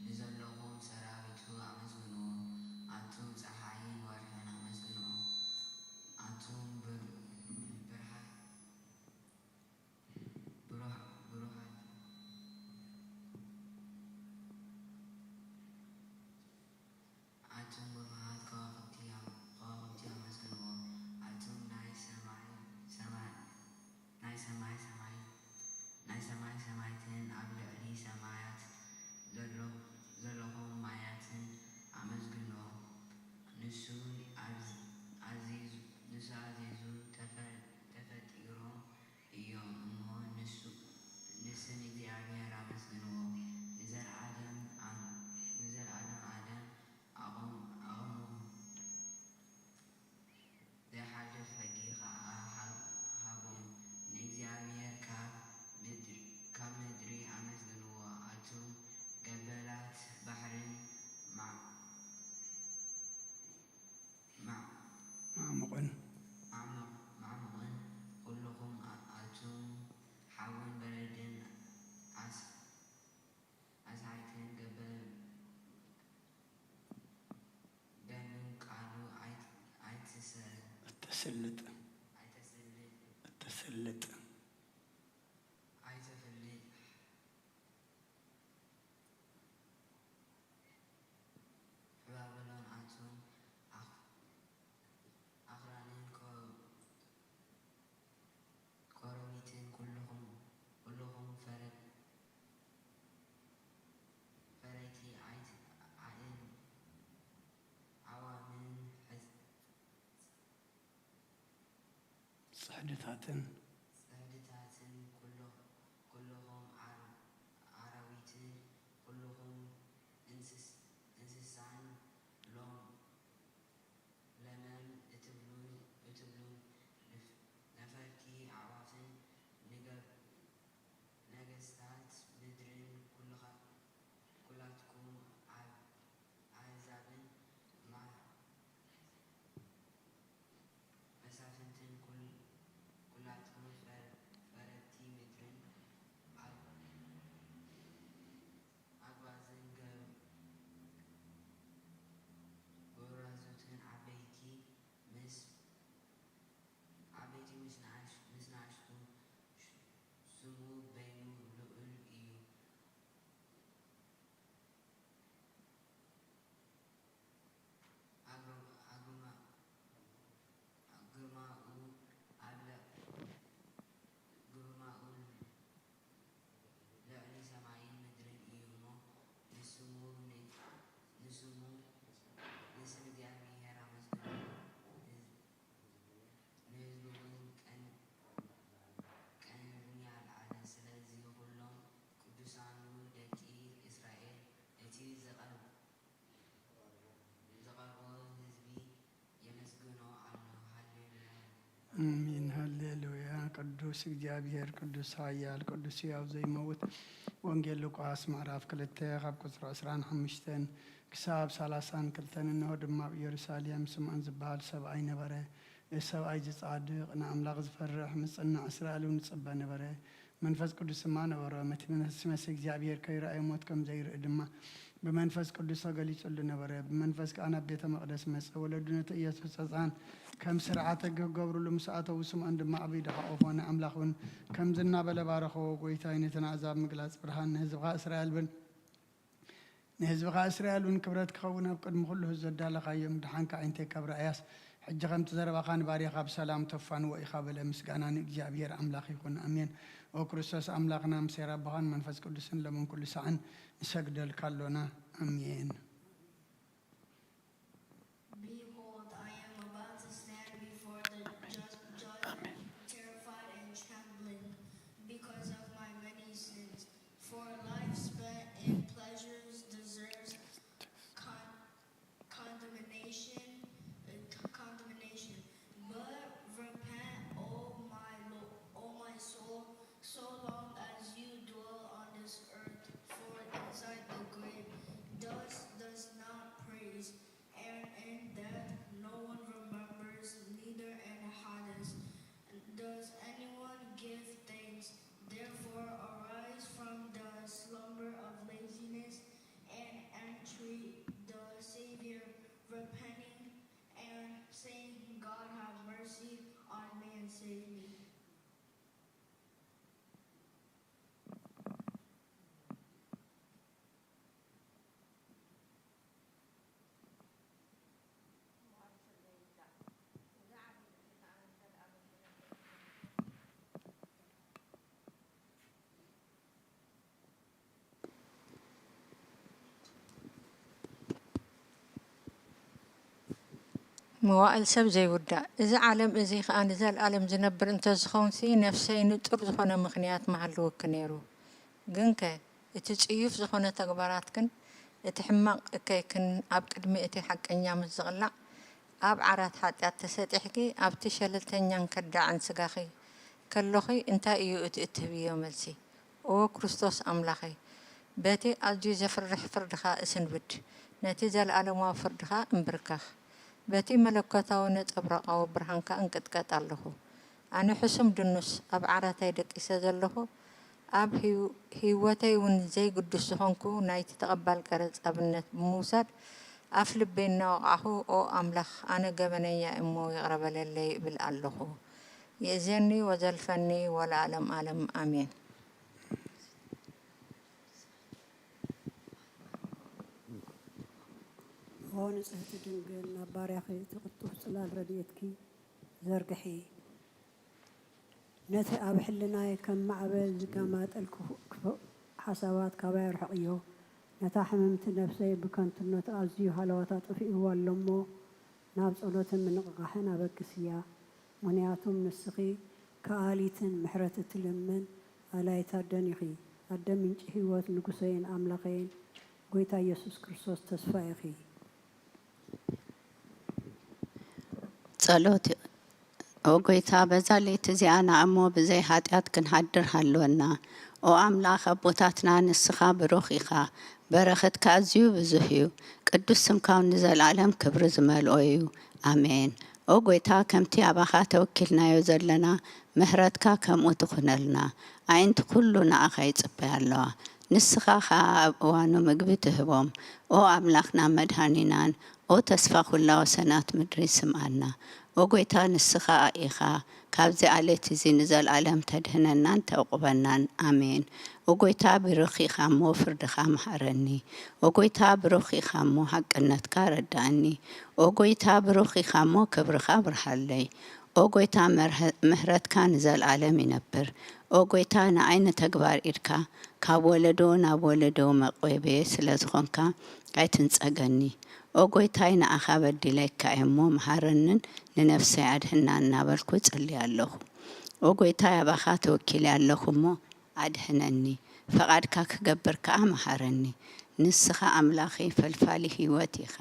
ንዘለኹም ሰራዊቱ ኣመስግንዎ፣ ኣቱም ጸሓይን ወርሕን ኣመስግንዎ፣ ኣቱም ብር-፣ ብርሃን ብሩሃ-፣ ብሩሃት፣ ኣቱም ብሩሃት ከዋኽብቲ ኣም-፣ ከዋኽብቲ ኣመስግንዎ። ኣቱም ናይ ሰማይ፣ ሰማይ፣ ናይ ሰማይ ሰማይ፣ ናይ ሰማይ ሰማይትን ኣብ ልዕሊ ሰማያት ዘሎ-፣ ዘለኹም ማያትን ኣመስግንዎ። ንሱ ኣዝ-፣ ኣዚዙ፣ ንሱ ኣዚዙ ተፈ-፣ ተፈጢሮም እዮም እሞ ንሱ፣ ንስም እግዚኣብሔር ኣመስግንዎ። ንዘለዓለም ኣም-፣ ንዘለዓለም ኣለም ኣቐም-፣ ኣቐሞም። ዘይሓልፍ ሕጊ ኸዓ ሃብ-፣ ሃቦም። ንእግዚኣብሔር ካብ ምድሪ፣ ካብ ምድሪ ኣመስግንዎ። ኣቱም ገበላት ባሕርን ማ-፣ ማ-፣ ማዕሙቕን። ማዕሙቕ-፣ ማዕሙቕን ኩልኹም ኣ-፣ ኣቱም ሓውን በረድን ኣስ-፣ ኣስሓይትን ገበ-፣ ደምን ቃሉ ኣይት-፣ ኣይትሰ-፣ እተስልጥ። ኣይተስልጥ። እተስልጥ። ኣይተፍልጥ። ሕባበሎም ኣቱም ኣኽ-፣ ኣኽራንን ኮ-፣ ኮረቢትን ኩልኹም፣ ኩልኹም ፈረ-፣ ፈረይቲ ኣይት-፣ ኣእን-፣ ኣዋምን ሕዝ-፣ ጽሕድታትን። ጽሕድት-፣ ቅዱስ እግዚኣብሔር፣ ቅዱስ ኃያል፣ ቅዱስ ሕያው ዘይመውት። ወንጌል ሉቃስ ምዕራፍ ክልተ ካብ ቁጽሪ ዕስራን ሓሙሽተን ክሳብ ሰላሳን ክልተን። እንሆ ድማ ኣብ ኢየሩሳሌም ስምዖን ዝበሃል ሰብኣይ ነበረ። እዚ ሰብኣይ እዚ ጻድቕ፣ ንኣምላኽ ዝፈርሕ፣ ምጽናዕ እስራኤል እውን ይጽበ ነበረ። መንፈስ ቅዱስ ድማ ነበሮ። መቲ መሲ እግዚኣብሔር ከይረኣየ ሞት ከም ዘይርኢ ድማ ብመንፈስ ቅዱስ ተገሊጹሉ ነበረ። ብመንፈስ ከኣ ናብ ቤተ መቕደስ መጸ። ወለዱ ነቲ ኢየሱስ ሕጻን ከም ስርዓተ ሕጊ ክገብሩሉ ምስ ኣተዉ፣ ስምዖን ድማ ኣብ ኢዱ ሓቖፎ፣ ንኣምላኽ እውን ከምዚ እናበለ ባረኸዎ፣ ጐይታይ፣ ነቲ ንኣሕዛብ ምግላጽ ብርሃን፣ ንህዝብኻ እስራኤል ብን-፣ ንህዝብኻ እስራኤል እውን ክብረት ክኸውን ኣብ ቅድሚ ኩሉ ህዝቢ ዘዳለኻዮም፣ ደሓን ከኣ ዓይንተይ ካብ ረኣያስ፣ ሕጂ ከምቲ ዘረባኻ ንባርያኻ ብሰላም ተፋንዎ ኢኻ በለ። ምስጋና ንእግዚኣብሔር ኣምላኽ ይኹን፣ ኣሜን። ኦ ክርስቶስ ኣምላኽና፣ ምስ ኄር ኣቦኻን መንፈስ ቅዱስን፣ ሎምን ኩሉ ሳዕን ንሰግደልካ ኣሎና፣ ኣሜን። Behold, I am about to stand before the ju-, judge, terrified and trembling because of my many sins. For a life spent in pleasures deserves con-, condemnation, uh, condemnation. But repent, O my Lo-, O my soul, so long as you dwell on this earth. For inside the grave, dust does not praise, and in death no one remembers, neither in Hades does anyone give thanks. Therefore, arise from the slumber of laziness and entreat the Savior, repenting and saying, God, have mercy on me and save me. መዋእል ሰብ ዘይውዳእ። እዚ ዓለም እዚ ኸኣ ንዘለኣለም ዝነብር እንተዝኸውንሲ፣ ነፍሰይ ንጹር ዝኾነ ምኽንያት ምሃልውኪ ነይሩ። ግንከ፣ እቲ ጽዩፍ ዝኾነ ተግባራትክን እቲ ሕማቕ እከይክን ኣብ ቅድሚ እቲ ሓቀኛ ምስ ዝቕላዕ፣ ኣብ ዓራት ሓጢኣት ተሰጢሕኪ፣ ኣብቲ ሸለልተኛን ከዳዕን ስጋኺ ከሎኺ፣ እንታይ እዩ እቲ እትህብዮ መልሲ? ኦ ክርስቶስ ኣምላኸይ፣ በቲ ኣዝዩ ዘፍርሕ ፍርድኻ እስንብድ፣ ነቲ ዘለኣለማዊ ፍርድኻ እምብርከኽ። በቲ መለኮታዊ ነጸብራቓዊ ብርሃንካ እንቅጥቀጥ ኣለኹ። ኣነ ሕሱም ድኑስ ኣብ ዓራተይ ደቂሰ ዘለኹ፣ ኣብ ህይወተይ እውን ዘይግዱስ ዝኾንኩ ናይቲ ተቐባል ቀረጽ ኣብነት ብምውሳድ ኣፍ ልበይ እናወቕዕኹ፣ ኦ ኣምላኽ፣ ኣነ ገበነኛ እሞ ይቕረ በለለይ እብል ኣለኹ። ይእዜኒ ወዘልፈኒ ወለዓለም ዓለም ኣሜን። ኦ ንጽህቲ ድንግል፣ ናብ ባርያኺ እቲ ቅልጡፍ ጽላል ረድኤትኪ ዘርግሒ። ነቲ ኣብ ሕልናይ ከም ማዕበል ዝገማጠል ክፉእ፣ ክፉእ ሓሳባት ካባይ ኣርሕቕዮ። ነታ ሕምምቲ ነፍሰይ ብከንቱነት ኣዝዩ ሃለዋታ ጠፊእዋ ኣሎ እሞ፣ ናብ ጸሎትን ምንቕቓሕን ኣበግስያ። ምኽንያቱም ንስኺ ከኣሊትን ምሕረት እትልምን ኣላይት ኣደን ኢኺ። ኣደ ምንጪ ህይወት፣ ንጉሰይን ኣምላኸይን፣ ጐይታ ኢየሱስ ክርስቶስ ተስፋ ኢኺ። ጸሎት። ኦ ጐይታ፣ በዛ ለይቲ እዚኣ ንኣሞ ብዘይ ኃጢኣት ክንሓድር ሃልወና። ኦ ኣምላኽ ኣቦታትና፣ ንስኻ ብሩኽ ኢኻ፣ በረኸትካ ኣዝዩ ብዙሕ እዩ፣ ቅዱስ ስምካ እውን ንዘለኣለም ክብሪ ዝመልኦ እዩ። ኣሜን። ኦ ጐይታ፣ ከምቲ ኣባኻ ተወኪልናዮ ዘለና ምሕረትካ ከምኡ ትኹነልና። ኣዒንቲ ኩሉ ንኣኻ ይጽበያ ኣለዋ። ንስኻ ኸኣ ኣብ እዋኑ ምግቢ ትህቦም። ኦ ኣምላኽናን መድኃኒናን፣ ኦ ተስፋ ኹላ ወሰናት ምድሪ ስምዓና። ኦ ጐይታ ንስኻ ኢኻ ካብዚ ኣሌት እዚ ንዘለኣለም ተድህነናን ተዕቁበናን። ኣሜን። ኦ ጐይታ ብሩኽ ኢኻ እሞ ፍርድኻ መሃረኒ። ኦ ጐይታ ብሩኽ ኢኻ እሞ ሓቅነትካ ረድኣኒ። ኦ ጐይታ ብሩኽ ኢኻ እሞ ክብርኻ ኣብርሃለይ። ኦ ጐይታ፣ መርሀ-፣ ምሕረትካ ንዘለኣለም ይነብር። ኦ ጐይታ፣ ንኣይ ንተግባር ኢድካ ካብ ወለዶ ናብ ወለዶ መቆብየ ስለ ዝኾንካ ኣይትንጸገኒ። ኦ ጐይታይ፣ ንኣኻ በዲለካ እየ እሞ መሃረንን ንነፍሰይ ኣድህና እናበልኩ እጽሊ ኣለኹ። ኦ ጐይታይ፣ ኣባኻ ተወኪለ ኣለኹ እሞ ኣድሕነኒ፣ ፈቓድካ ክገብር ከኣ መሃረኒ። ንስኻ ኣምላኺ ፈልፋሊ ህይወት ኢኻ፣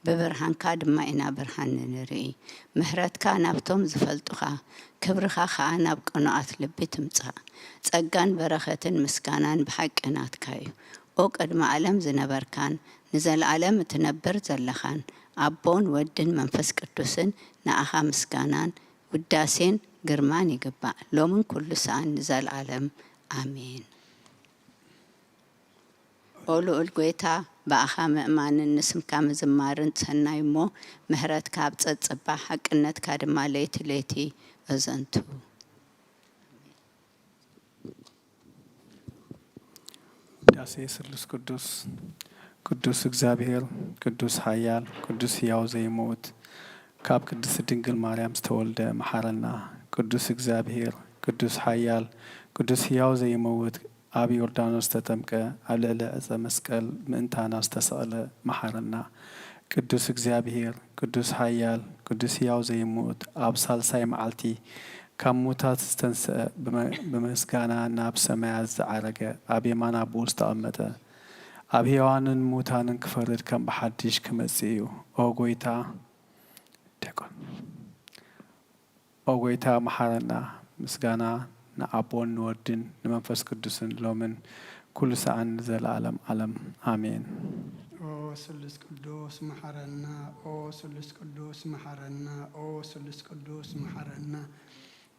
ብብርሃንካ ድማ ኢና ብርሃን ንርኢ። ምሕረትካ ናብቶም ዝፈልጡኻ፣ ክብርኻ ኸኣ ናብ ቅኑኣት ልቢ ትምጻእ። ጸጋን በረኸትን ምስጋናን ብሓቂ ናትካ እዩ። ኦ ቅድሚ ዓለም ዝነበርካን ንዘለኣለም እትነብር ዘለኻን፣ ኣቦን ወድን መንፈስ ቅዱስን፣ ንኣኻ ምስጋናን ውዳሴን ግርማን ይግባእ፣ ሎምን ኩሉ ሰኣን ንዘለኣለም። ኣሜን። ኦ ልኡል ጐይታ፣ ብኣኻ ምእማንን ንስምካ ምዝማርን ሰናይ እሞ፣ ምሕረትካ ኣብ ጸጸባ፣ ሓቅነትካ ድማ ለይቲ ለይቲ እዘንቱ። ውዳሴ ስሉስ ቅዱስ። ቅዱስ እግዚኣብሔር፣ ቅዱስ ኃያል፣ ቅዱስ ሕያው ዘይምውት፣ ካብ ቅድስት ድንግል ማርያም ዝተወልደ መሓረና። ቅዱስ እግዚኣብሔር፣ ቅዱስ ኃያል፣ ቅዱስ ሕያው ዘይምውት፣ ኣብ ዮርዳኖስ ተጠምቀ፣ ኣብ ልዕሊ ዕፀ መስቀል ምእንታና ዝተሰቕለ መሓረና። ቅዱስ እግዚኣብሔር፣ ቅዱስ ኃያል፣ ቅዱስ ሕያው ዘይምውት፣ ኣብ ሳልሳይ መዓልቲ ካብ ሙታት ዝተንስአ፣ ብመ-፣ ብምስጋና ናብ ሰማያት ዝዓረገ፣ ኣብ የማን ኣቦኡ ዝተቐመጠ፣ ኣብ ሕያዋንን ሙታንን ክፈርድ ከም ብሓድሽ ክመጽእ እዩ። ኦ ጐይታ፣ ዲያቆን። ኦ ጐይታ፣ መሓረና። ምስጋና ንኣቦን ንወድን ንመንፈስ ቅዱስን ሎምን ኩሉ ሰዓን ንዘለዓለም ዓለም። ኣሜን። ኦ ስሉስ ቅዱስ፣ መሓረና። ኦ ስሉስ ቅዱስ፣ መሓረና። ኦ ስሉስ ቅዱስ፣ መሓረና።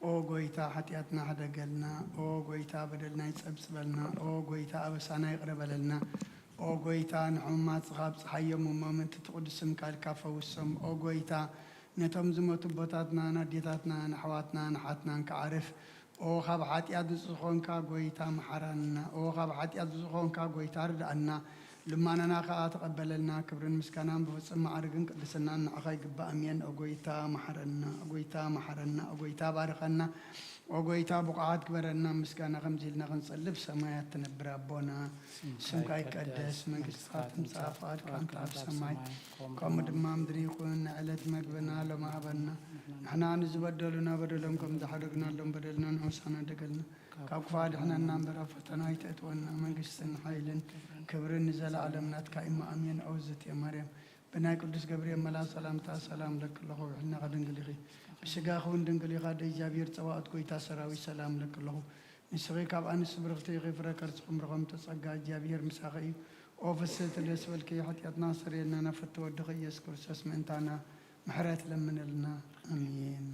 ኦ ጐይታ፣ ሓጢኣትና ሕደገልና። ኦ ጐይታ፣ በደልና ይጸብጽበልና። ኦ ጐይታ፣ ኣበሳና ይቕረ በለልና። ኦ ጐይታ፣ ንሕሙማትኻ ኣብጽሓዮም እሞ፣ ምእንቲ እቲ ቅዱስ ስምካ ኢልካ ፈውሶም። ኦ ጐይታ፣ ነቶም ዝሞቱ ኣቦታትናን ኣዴታትናን ኣሕዋትናን ኣሓትናን ክዓርፍ። ኦ ካብ ሓጢኣት ንጹህ ዝኾንካ ጐይታ፣ መሓረና። ኦ ካብ ሓጢኣት ንጹህ ዝኾንካ ጐይታ፣ ርድኣና። ልማናና ከኣ ተቐበለልና። ክብርን ምስጋናን ብፍጹም መዓርግን ቅድስናን ንዓኻ ይግባእ። ኣሜን። ኦ ጐይታ፣ መሓረና። ኦ ጐይታ፣ መሓረና። ኦ ጐይታ፣ ባርኸና። ኦ ጐይታ፣ ብቑዓት ግበረና። ምስጋና ከምዚ ኢልና ክንጸልብ፣ ሰማያት ትነብር ኣቦና፣ ስምካ ይቀደስ፣ መንግስትኻ ትምጻእ፣ ፍቓድካ ኣብ ሰማይ ከምኡ ድማ ምድሪ ይኹን። ንዕለት መግብና ሎሚ ሃበና። ንሕና ንዝበደሉና በደሎም ከም ዝሓደግናሎም በደልና ንሕውሳና ደገልና። ካብ ክፉእ ኣድሕነና እምበር ኣብ ፈተና ኣይተእትወና። መንግስትን ሓይልን ክብርን ንዘለዓለም ናትካ እሞ ኣሜን። ኦ ዝእቲ ማርያም፣ ብናይ ቅዱስ ገብርኤል መልኣኽ ሰላምታ ሰላም እለኪ ኣለኹ፣ ብሕልናኺ ድንግል ኢኺ፣ ብስጋኺ እውን ድንግል ኢኻ። ኣደ እግዚኣብሔር ጸባኦት፣ ጐይታ ሰራዊት፣ ሰላም እለኪ ኣለኹ። ንስኺ ካብ ኣንስቲ ብርኽቲ ኢኺ፣ ፍረ ከርስኺ ምርኾም ተጸጋ፣ እግዚኣብሔር ምሳኺ እዩ። ኦ ፍስሕቲ ደስ በልኪ፣ ሓጢኣትና ኣስተሰርየልና፣ ናብ ፍትው ወድኺ ኢየሱስ ክርስቶስ ምእንታና ምሕረት ለምንልና። ኣሜን።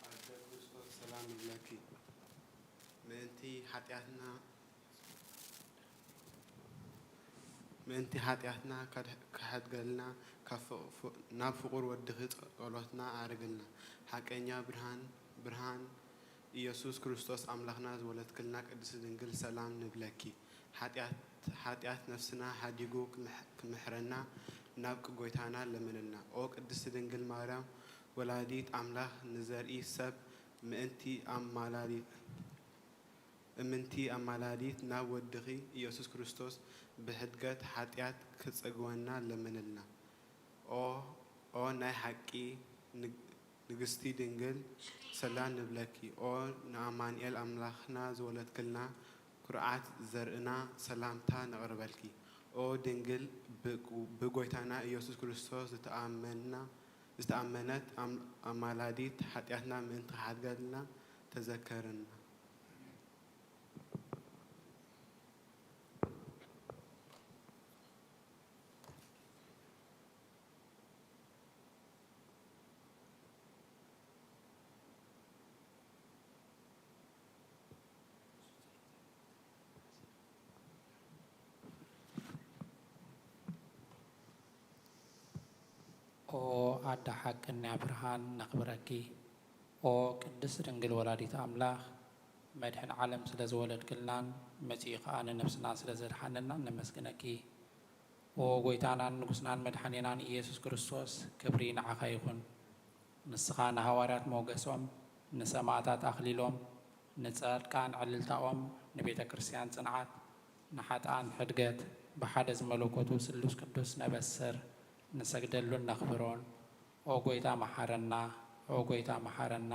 ኣደ ክርስቶስ ሰላም ንብለኪ። ምእንቲ ሓጢኣትና ምእንቲ ሓጢኣትና ከሕድገልና ናብ ፍቑር ወድኺ ጸሎትና ኣዕርግልና። ሓቀኛ ብርሃን ብርሃን ኢየሱስ ክርስቶስ ኣምላኽና ዝወለድክልና ቅድስቲ ድንግል ሰላም ንብለኪ። ሓጢኣት ነፍስና ሓዲጉ ክምሕረና ናብ ጐይታና ለምንልና። ኦ ቅድስቲ ድንግል ማርያም ወላዲት ኣምላኽ ንዘርኢ ሰብ ምእንቲ ኣማላዲት እምንቲ ኣማላዲት ናብ ወድኺ ኢየሱስ ክርስቶስ ብሕድገት ሓጢኣት ክጸግወና ለምንልና። ኦ ኦ ናይ ሓቂ ንግስቲ ድንግል ሰላም ንብለኪ። ኦ ንኣማኑኤል ኣምላኽና ዝወለድክልና ኩርዓት ዘርእና ሰላምታ ነቕርበልኪ። ኦ ድንግል ብጎይታና ኢየሱስ ክርስቶስ ዝተኣመና ዝተኣመነት ኣማላዲት ሓጢኣትና ምእንቲ ክሓድገልና ተዘከርና። ኦ ኣደ ሓቅኛ ብርሃን ነኽብረኪ። ኦ ቅድስት ድንግል ወላዲት ኣምላኽ፣ መድሕን ዓለም ስለ ዝወለድክልናን መጺኡ ኸኣ ንነፍስና ስለ ዘድሓነናን ነመስግነኪ። ኦ ጎይታናን ንጉስናን መድሓኒናን ኢየሱስ ክርስቶስ፣ ክብሪ ንዓኻ ይኹን። ንስኻ ንሃዋርያት ሞገሶም፣ ንሰማእታት ኣኽሊሎም፣ ንጻድቃን ዕልልታኦም፣ ንቤተ ክርስቲያን ጽንዓት፣ ንሓጥኣን ሕድገት፣ ብሓደ ዝመለኮቱ ስሉስ ቅዱስ ነበስር፣ ንሰግደሉን ነኽብሮን። ኦ ጎይታ መሓረና፣ ኦ ጎይታ መሓረና፣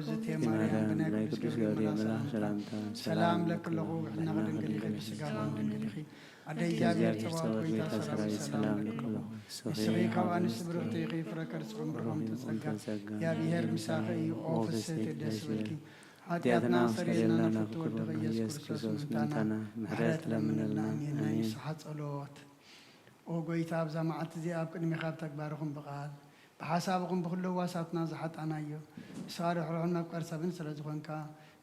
እግዝእትየ ማርያም፣ ብናይ ቅዱስ ገብርኤል መልኣኽ ሰላምታ ሰላም ለኪ ኣለኹ፣ ብሕልናኺ ድንግል ኢኺ፣ ብስጋኺ እውን ድንግል ኢኺ። ኣደ እግዚኣብሔር ጸባኦት፣ ጎይታ ሰራዊት ሰላም ለኪ ኣለኹ። ንስኺ ካብ ኣንስቲ ብርኽቲ ኢኺ፣ ፍረ ከርስኺ እውን ብሩኽ እዩ። ጸጋ እግዚኣብሔር ምሳኺ እዩ። ኦ ፍስሕቲ ደስ ይበልኪ፣ ሓጢኣትና ኣስተሰርየልና ናብ ፍትወ ወድኺ ኢየሱስ ክርስቶስ ምእንታና ምሕረት ለምንልና። ኣሜን። ናይ ንስሓ ጸሎት። ኦ ጎይታ፣ ኣብዛ መዓልቲ እዚኣ ኣብ ቅድሜኻ ኣብ ተግባርኹም ብቓል ብሓሳብኹም ብኹሉ ህዋሳትና ዝሓጣናዮ፣ ንስኻ ርሕሩሕን መፍቀር ሰብን ስለ ዝኾንካ፣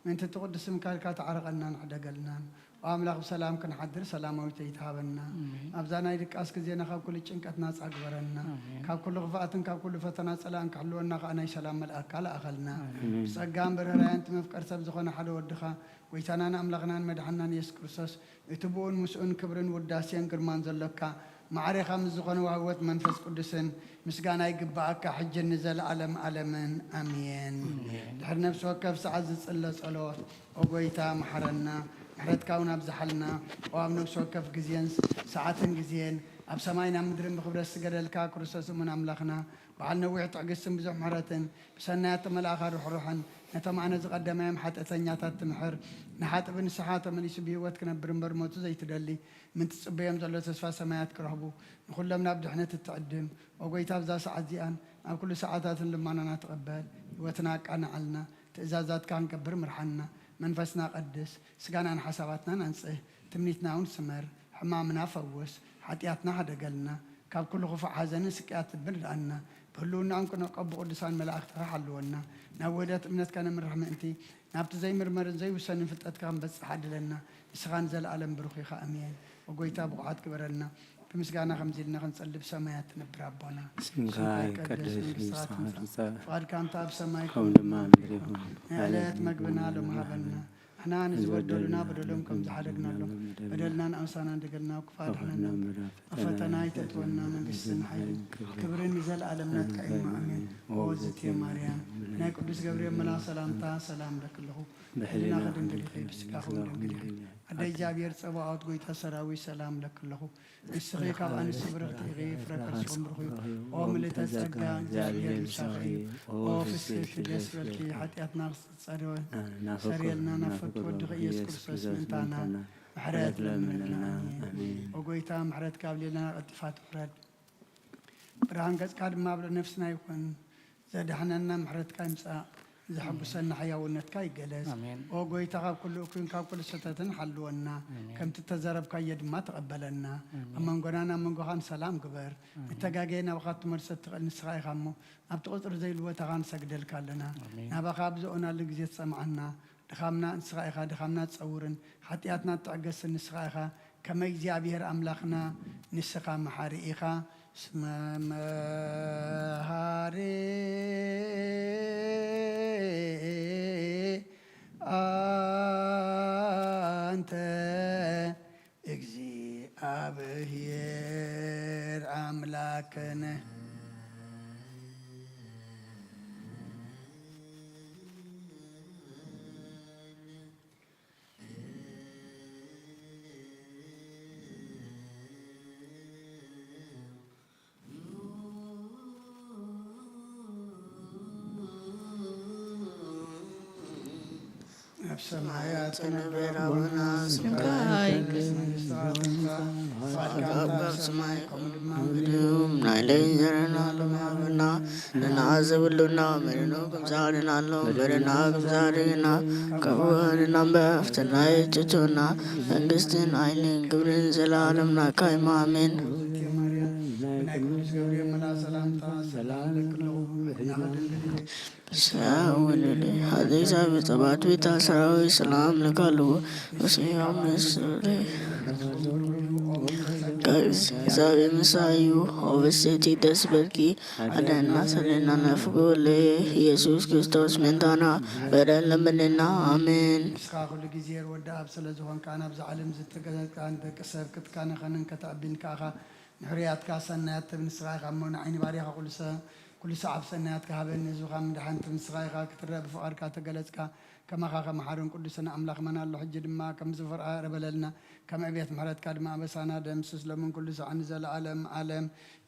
ምእንቲ እቲ ቅዱስ ስምካ ኢልካ ተዓረቐናን ሕደገልናን። ኦ ኣምላኽ፣ ብሰላም ክንሓድር ሰላማዊት ለይቲ ሃበና። ኣሜን። ኣብዛ ናይ ድቃስ ግዜና ካብ ኩሉ ጭንቀት ናጻ ግበረና። ኣሜን። ካብ ኩሉ ክፍኣትን ካብ ኩሉ ፈተና ጸላእን ክሕልወና ከኣ ናይ ሰላም መልኣክካ ለኣኸልና። ኣሜን። ብጸጋን ብርህራየን እቲ መፍቀር ሰብ ዝኾነ ሓደ ወድኻ፣ ጎይታናን ኣምላኽናን መድሓንናን የሱስ ክርስቶስ፣ እቲ ብኡን ምስኡን ክብርን ውዳሴን ግርማን ዘሎካ፣ ማዕሬኻ ምስ ዝኾነ ወሃቢ ህይወት መንፈስ ቅዱስን ምስጋና ይግብኣካ፣ ሕጅን ንዘለኣለም ኣለምን። ኣሜን። ኣሜን። ድሕሪ ነፍሲ ወከፍ ሰዓት ዝጽለ ጸሎት፣ ኦ ጎይታ፣ መሓረና፣ ምሕረትካ እውን ኣብዝሓልና። ኦ ኣብ ነፍሲ ወከፍ ግዜን ሰዓትን ግዜን፣ ኣብ ሰማይን ኣብ ምድርን ብኽብረት ዝገደልካ ክርስቶስ እሙን ኣምላኽና፣ በዓል ነዊሕ ትዕግስትን ብዙሕ ምሕረትን፣ ብሰናያት ተመልኣኻ ርሕሩሕን፣ ነቶም ኣነ ዝቐደማዮም ሓጢኣተኛታት ትምሕር፣ ንሓጥእ ብንስሓ ተመሊሱ ብህይወት ክነብር እምበር ሞቱ ዘይትደሊ፣ ምእንቲ ትጽበዮም ዘሎ ተስፋ ሰማያት ክረኽቡ፣ ንኹሎም ናብ ድሕነት እትዕድም፣ ኦ ጎይታ፣ ኣብዛ ሰዓት እዚኣን ኣብ ኩሉ ሰዓታትን ልማናና ተቐበል፣ ህይወትና ኣቃንዓልና፣ ትእዛዛትካ ክንገብር ምርሓና፣ መንፈስና ቀድስ፣ ስጋናን ሓሳባትናን ኣንጽህ፣ ትምኒትና እውን ስመር፣ ሕማምና ፈውስ፣ ሓጢኣትና ሕደገልና፣ ካብ ኩሉ ክፉእ ሓዘንን ስቅያትን ምርድኣና፣ ብህልውናኦም ክንዕቀብ ብቅዱሳን መላእኽትኻ ሓልወና፣ ናብ ውህደት እምነትካ ነምርሕ ምእንቲ፣ ናብቲ ዘይምርመርን ዘይውሰንን ፍልጠትካ ክንበጽሕ ዓድለና፣ ንስኻ ንዘለኣለም ብሩኽ ኢኻ። ኣሜን። ኦ ጎይታ፣ ብቑዓት ግበረና፣ ብምስጋና ከምዚ ኢልና ክንጸሊ፣ ብሰማያት ትነብር ኣቦና፣ ስምካ ይቀደስ፣ መንግስትኻ ትምጻእ፣ ፍቓድካ እንተ ኣብ ሰማይ ከም ድማ ምድሪ ይኹን። ናይ ዕለት መግብና ሎሚ ሃበና፣ ንሕና ንዝበደሉና በደሎም ከም ዝሓደግናሎም፣ በደልና ንኣምሳና እንደገልና፣ ክፉእ ኣድሕነና፣ ኣብ ፈተና ኣይተእትወና፣ መንግስትን ሓይልን ክብርን ንዘለኣለም ናትካ እዩ። ኣሜን። ኦ እግዝእትየ ማርያም፣ ናይ ቅዱስ ገብርኤል መልኣኽ ሰላምታ ሰላም እብለኪ ኣለኹ። ብሕሊናኺ ድንግል ኢኺ፣ ብስጋኺ እውን ድንግል ኢኺ። ኣደ እግዚኣብሔር ጸባኦት፣ ጎይታ ሰራዊት ሰላም እብለኪ ኣለኹ። ንስኺ ካብ ኣንስቲ ብርኽቲ ኢኺ፣ ፍረ ከርስኺ እውን ብሩኽ እዩ። ኦ ምልእተ ጸጋ፣ እግዚኣብሔር ምሳኺ እዩ። ኦ ፍስሕቲ ደስ ይበልኪ፣ ሓጢኣትና ክጸርዮ፣ ሰርየልና ናብ ፍትወ ወድኺ ኢየሱስ ክርስቶስ ምእንታና ምሕረት ለምንልና። ኣሜን። ኦ ጎይታ፣ ምሕረትካ ኣብ ልዕሌና ቀልጢፋ ትውረድ። ብርሃን ገጽካ ድማ ኣብ ልዕሊ ነፍስና ይኹን። ዘድሕነና ምሕረትካ ይምጻእ። ዘሐጉሰና ሕያውነትካ ይገለጽ። ኣሜን። ኦ ጎይታ፣ ካብ ኩሉ እኩይን ካብ ኩሉ ስሕተትን ሓልወና። ኣሜን። ከምቲ እተዘረብካዮ ድማ ተቐበለና። ኣሜን። ኣብ መንጎናን ኣብ መንጎኻን ሰላም ግበር። ኣሜን። ንተጋገየ ናባኻ ክትመልሶ እትኽእል ንስኻ ኢኻ እሞ፣ ኣብቲ ቁጽሪ ዘይብሉ ቦታኻ ንሰግደልካ ኣለና። ኣሜን። ናባኻ ኣብ ዝኦናሉ ግዜ ትሰምዓና። ድኻምና ንስኻ ኢኻ፣ ድኻምና ትጸውርን፣ ሓጢኣትና ትዕገስን ንስኻ ኢኻ። ከመ እግዚኣብሔር ኣምላኽና ንስኻ መሓሪ ኢኻ። እስመ መሃሪ ኣንተ እግዚኣብሔር ኣምላክነ። ኣብ ሰማያት ትነብር ኣቦና፣ ስምካ ይቀደስ፣ መንግስትኻ ትምጻእ፣ ፍቓድካ ኣብ ሰማይ ከም ድማ ምድሪ እዩ። ናይ ለይቲ እንጀራና ሎሚ ሃበና፣ ንሕና ዘብሉና በደልና ከም ንሕና ንሓድግ፣ በደልና ከም ንሓድግ፣ ካብ ክፉእ ኣድሕነና እምበር፣ ኣብቲ ናይ ትሕትና መንግስትን ሓይልን ክብርን ዘለኣለም ናትካ እዩ። ኣሜን። ናይ ቅዱስ ገብርኤል መልኣክ ሰላምታ ሰላም እብለኪ ኣለኹ። ብሕልናኺ ድንግል ኢኺ፣ ብስጋኺ እውን ድንግል ኢኺ። ኣደ እግዚኣብሔር ጸባኦት፣ ጎይታ ሰራዊት ሰላም እልኪ ኣለኹ። ብስጋኺ ካብ እግዚኣብሔር ምሳኺ እዩ። ኦ ብስቲ ደስ በልኪ፣ ሓጢኣትና ኣስተሰርየልና፣ ናብ ፍቅር ወልድኪ ኢየሱስ ክርስቶስ ምእንታና በደል ለምንልና። ኣሜን። ንስኻ ኩሉ ግዜ ወዲ ኣብ ስለ ዝኾንካ፣ ናብዛ ዓለም ዝተገለጽካ ንደቂ ሰብ ክትካነኸንን ከተዕቢን ከኣኻ፣ ንሕሩያትካ ሰናያት ትብ ንስኻ ኢኻ እሞ፣ ንዓይ ንባርያኻ ኩሉ ሰ-፣ ኩሉ ሰዓብ ሰናያትካ ሃበኒ፣ ህዝብኻ ምድሓን ትብ ንስኻ ኢኻ። ክትረአ ብፍቓድካ ተገለጽካ፣ ከማኻ ከመሓርን ቅዱስን ኣምላኽ መን ኣሎ? ሕጂ ድማ ከምዚ ፍርቓ ይቕረ በለልና፣ ከም ዕቤት ምሕረትካ ድማ ኣበሳና ደምስስ፣ ሎምን ኩሉ ሰዓት ንዘለዓለም ዓለም።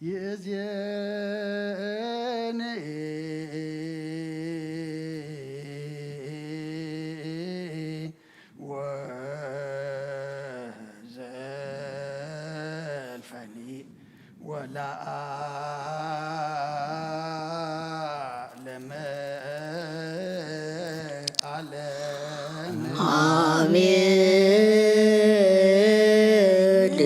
ይእዜኒ ሓሚድ።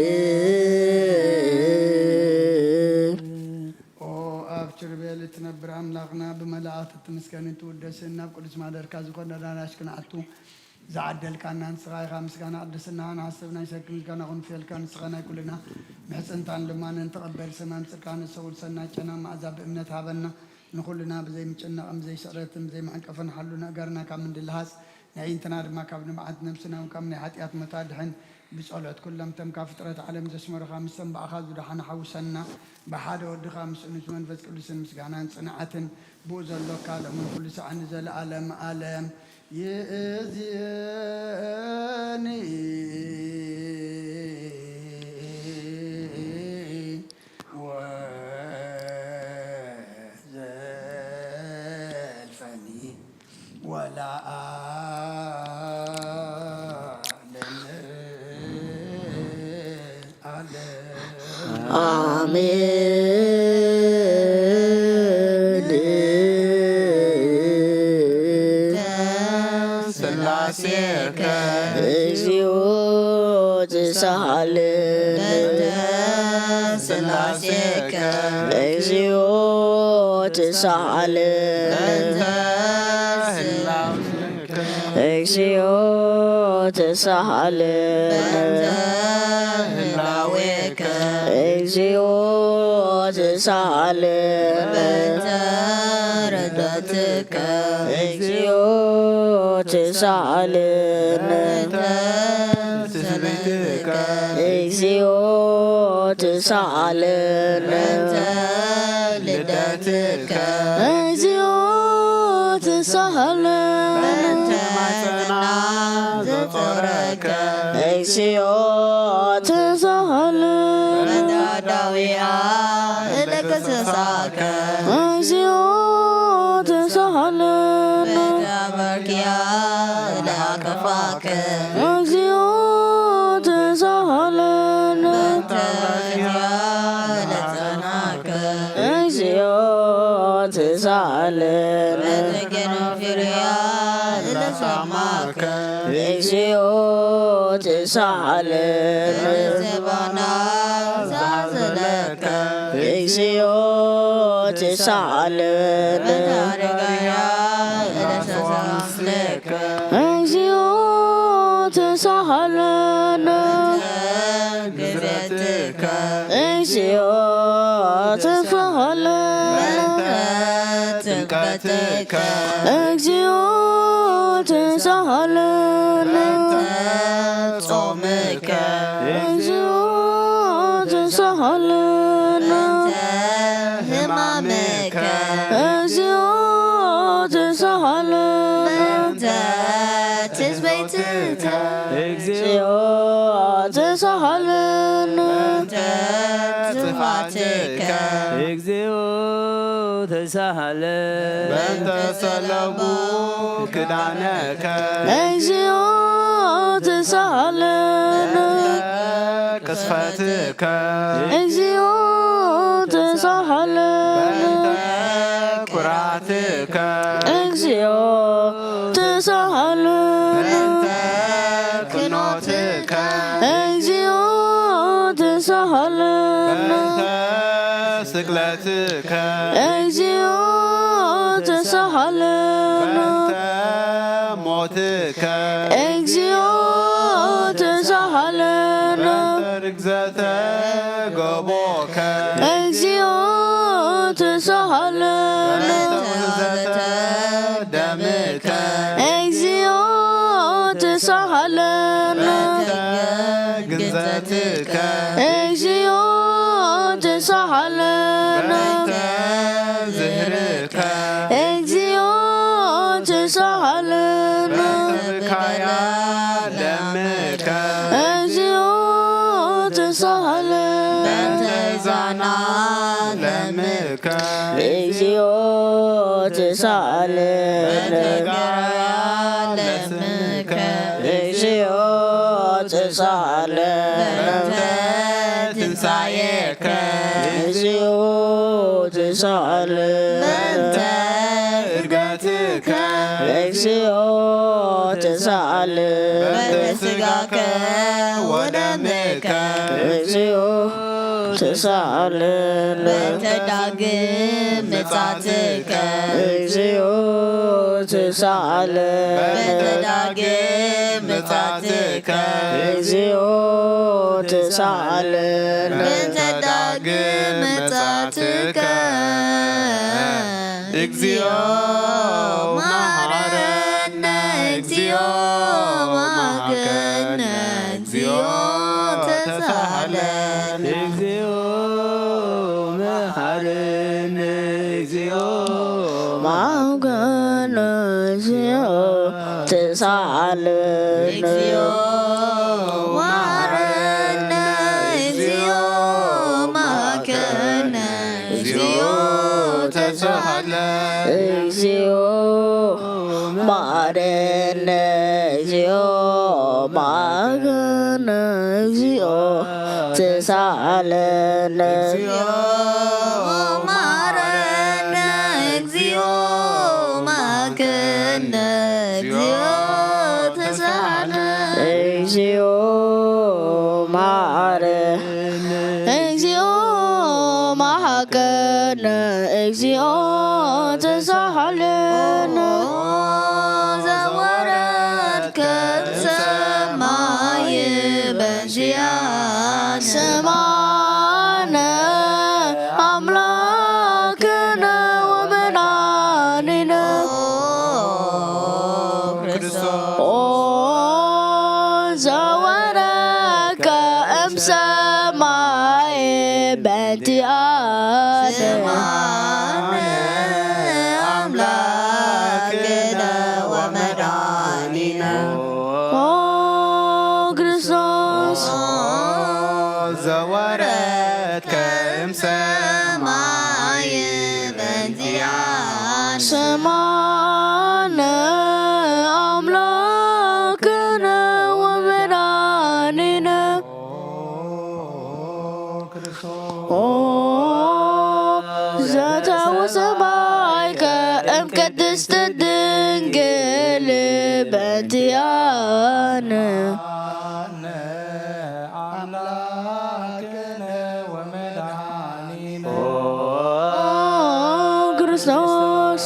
ኦ ኣብ ኪሩቤል እትነብር ኣምላኽና፣ ብመላእኽቲ እትምስገንን እትውደስን፣ ናብ ቅዱስ ማደርካ ዝኾነ ኣዳራሽ ክንኣቱ ዝዓደልካና ንስኻ ኢኻ። ምስጋና ቅድስናኻ ንሓስብ፣ ናይ ሰኪ ምስጋና ክንፍየልካ፣ ንስኻ ናይ ኩልና ምሕጽንታን ልማንን ተቐበል። ሰማም ጽድቃ ንሰውል ሰናይ ጨና መኣዛ ብእምነት ሃበና። ንኹልና ብዘይ ምጭናቕን ብዘይ ስዕረትን ብዘይ መዕንቀፍን ሓሉ ነገርና ካብ ምንድልሃስ፣ ነዒንትና ድማ ካብ ንብዓት ነብስና እውን ካብ ናይ ሓጢኣት ሞት ኣድሕን። ብጸሎት ኩሎም እቶም ካብ ፍጥረት ዓለም ዘስመሩኻ፣ ምስቶም ብኣኻ ዝደሓኑ ሓውሰና። ብሓደ ወድኻ ምስ ንጹህ መንፈስ ቅዱስን ምስጋናን ጽንዓትን ብኡ ዘሎካ፣ ሎምን ኩሉ ሳዕ ንዘለኣለም ኣለም ይእዝየኒ። ወዘልፈኒ ወለዓለም ዓለም። አሜን። ስላሴከ እግዚኦ ተሳሃለነ። ስላሴከ እግዚኦ ተሳሃለነ። እግዚኦ ተሳሃለነ። ህላዌከ። እግዚኦ ተሳሃለነ። ረዳትከ። እግዚኦ ተሳሃለነ። ትስብእትከ። እግዚኦ ተሳሃለነ። ልደትከ። እግዚኦ ተሳሃለነ። ማጸና ዘጾረከ። እግዚኦ ተሳሃለነ። መዳዳዊያ ለክስሳከ። እግዚኦ ተሳሃለነ። መዳበርኪያ ለአከፋከ። እግዚኦ ተሳሃለነ። መዳበርኪያ ለጸናከ። እግዚኦ ተሳሃለነ። መተገኖ ፊርያ ለሳማከ። እግዚኦ ተሳሃለነ። ዘባና ዛዘለከ። እግዚኦ ተሳሃለነ። መታረጋያ ለሰሳስለከ። እግዚኦ ተሳሃለነ። ግዘትከ። እግዚኦ ተሳሃለነ። ጥምቀትከ። እግዚኦ ተሳሃለነ። ጾምከ። እግዚኦ ተሳሃለነ። ህማምከ። እግዚኦ ተሳሃለነ። ትስበይትከ። እግዚኦ ተሳሃለነ። ጥፋትከ። እግዚኦ ተሳሃለ። በእንተ ሰለቡ ክዳነከ። እግዚኦ ተሳሃለነ። ቅስፈትከ። እግዚኦ ተሳሃለነ። ኩራትከ። እግዚኦ ተሳሃለነ። በእንተ ክኖትከ። እግዚኦ ተሳሃለነ። በእንተ ስቅለትከ። እግዚኦ ተሳሃለነ። በእንተ ሞትከ። እግዚኦ ተሳሃለነ። በእንተ ርግዘተ ገቦከ። እግዚኦ ተሳሃለነ። በእንተ ውህዘተ ደምከ። እግዚኦ ተሳሃለነ። በእንተ ግንዘትከ። እግዚኦ ተሳሃለነ። በእንተ ዝህርከ። እግዚኦ ተሳሃለነ። በእንተ ብካያ ደምከ። እግዚኦ ተሳሃለነ። በእንተ ዛና ለምከ። እግዚኦ ተሳሃለነ። በእንተ ገራያ ለምከ። እግዚኦ ተሳሃለነ። በእንተ ትንሳኤከ። እግዚኦ ተሳሃለነ። በእንተ እርገትከ። እግዚኦ ተሳኣል። በእንተ ሥጋከ ወደምከ። እግዚኦ ተሳኣል። በእንተ ዳግም ምጻትከ። እግዚኦ ተሳኣል። በእንተ ዳግም ምጻትከ። እግዚኦ ተሳኣል። በእንተ ዳግም ምጻትከ። እግዚኦ መሐረነ። እግዚኦ መሐረነ። እግዚኦ ተሳሃለነ። እግዚኦ መሐረነ። እግዚኦ መሐረነ። እግዚኦ ተሳሃለነ። እግዚኦ መሐረነ። እግዚኦ መሐረነ። እግዚኦ ተሳሃለነ። እግዚኦ መሐረነ። እግዚኦ መሐረነ። እግዚኦ ተሳሃለነ። እግዚኦ መሐረነ። እግዚኦ መሐረነ። እግዚኦ ተሳሃለነ። እግዚኦ መሐረነ። እግዚኦ መሐረነ። እግዚኦ ተሳሃለነ። ዘወረድከ ሰማይ በዚያን ስማነ ኣምላክነ ወመድኃኒነ። ኦ ዘወረድከ እምሰማይ በእንቲኣነ። ስማነ ኣምላክነ ወመድኃኒነ። ኦ ክርስቶስ ዘወረድከ እምሰማይ በእንቲኣነ። ስማነ ኣምላክነ ወመድኃኒነ። ኦ ዘተወሰባይከ እም ቅድስት ድንግል በእንቲኣነ። ኣምላክነ ወመድኃኒነ። ኦ ክርስቶስ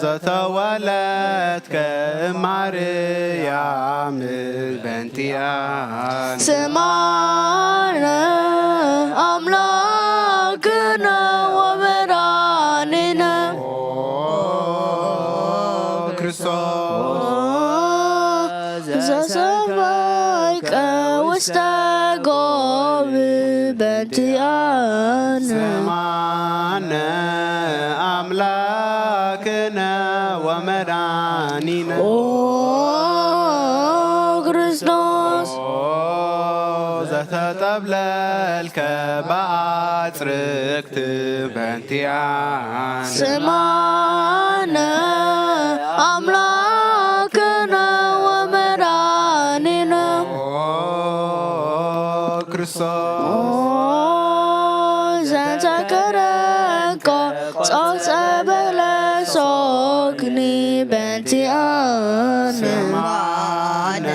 ዘተወለድከ ማርያም በእንቲኣነ። ስማነ ኣምላክነ ወመድኃኒነ። ኦ ክርስቶስ ዘሰማይከ ውስተ ጎብ በእንቲኣነ። ስማነ ኣምላክነ ወመድኃኒነ። ኦ ክርስቶስ ኦ ዘተጠብለልከ በአጽርቅት በእንቲኣነ። ስማነ ኣምላክነ ወመድኃኒነ። ኦ ክርስቶስ ኦ ዘተከረንኮ ጾጸ በለሶክኒ በእንቲኣነ። ስማነ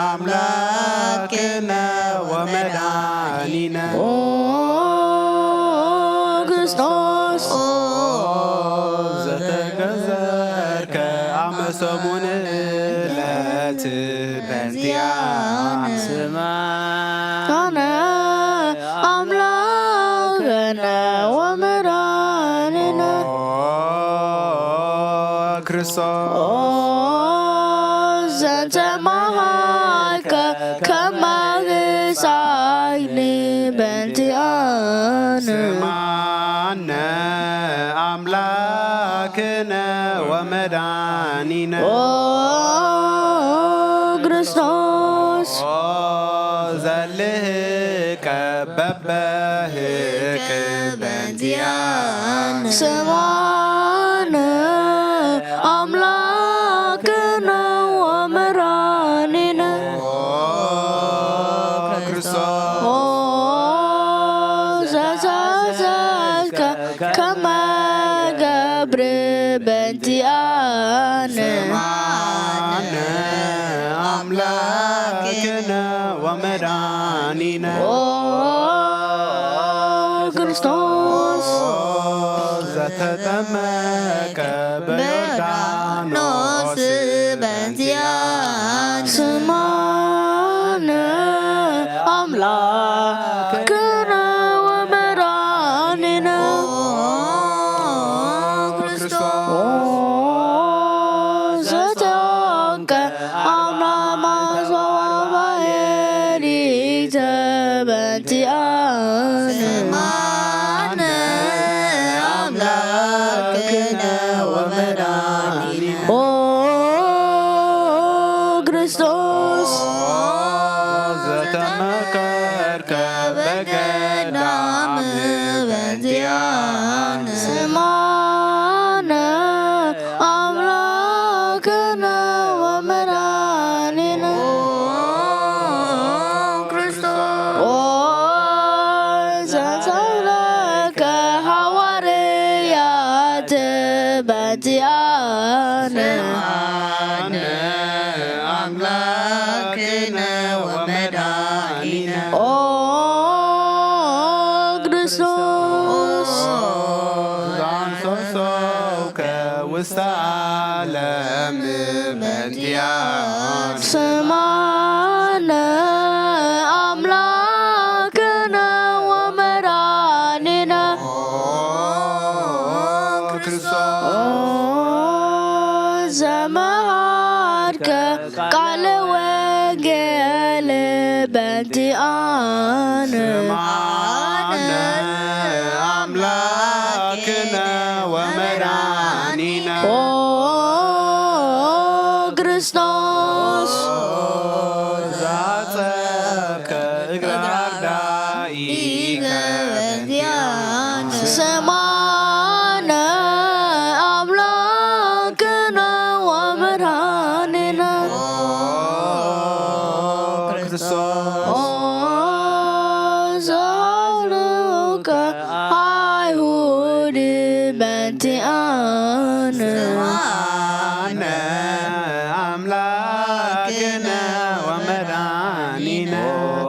ኣምላክነ ወመድኃኒነ። ኦ ክርስቶስ ኦ ዘተገዘርከ ኣመ ሰሙን ዕለት በእንቲኣነ። ስማነ ኣነ ኣምላክነ ወመድኃኒነ። ኦ ክርስቶስ ኦ ዘንተ መሃይከ ከመ ግሳይኒ በእንቲኣነ። ስማነ ኣምላክነ ወመድኃኒነ። ኦ ክርስቶስ ኦ ዘልህቀ በበህቅ በእንቲኣነ። ስማነ ኣምላክነ ወመድኃኒነ። ኦ ክርስቶስ ኦ ዘዘዘከ ከመ ገብር በእንቲኣ ስምዓነ ኣምላክነ ወመድኃኒነ። ኦ ክርስቶስ ዘተጠመቀ በዮርዳኖስ በእንቲኣነ። ስምዓነ ኣምላክነ ወመድኃኒነ። ኦ ክርስቶስ ኦ ዘተጠምቀ ኣምላክ ማስዋባ ኤሊተ በእንቲኣነ። ስምዓነ ኣምላክነ ወመድኃኒነ። ኦ ክርስቶስ ዘተመከርከ በገዳም በእንቲኣነ። ስምዓነ ኣምላክነ ወመድኃኒነ። ኦ ክርስቶስ ኦ ዘተብለከ ሃዋርያት በእንቲኣነ። ስምዓነ ኣምላክነ ወመድኃኒነ። ኦ ክርስቶስ ዛንሰሶከ ውስተ ዓለም በእንቲኣነ። ስምዓነ ኣምላክነ ወመድኃኒነ። ኦ ክርስቶስ ኦ ዘመሃርከ ቃለ ወንጌል በእንቲኣነ። ስምዓነ ኣምላክነ ወመድኃኒነ። ኦ ክርስቶስ ዛጸብከ እግረ ኣርዳኢከ በእንቲኣነ። ስምዓነ ኣምላክነ ወመድኃኒነ። ኦ ክርስቶስ ኦ ዘሃልውከ ኣይሁድ በእንቲኣነ። ስምዓነ ኣምላክነ ወመድኃኒነ። ኦ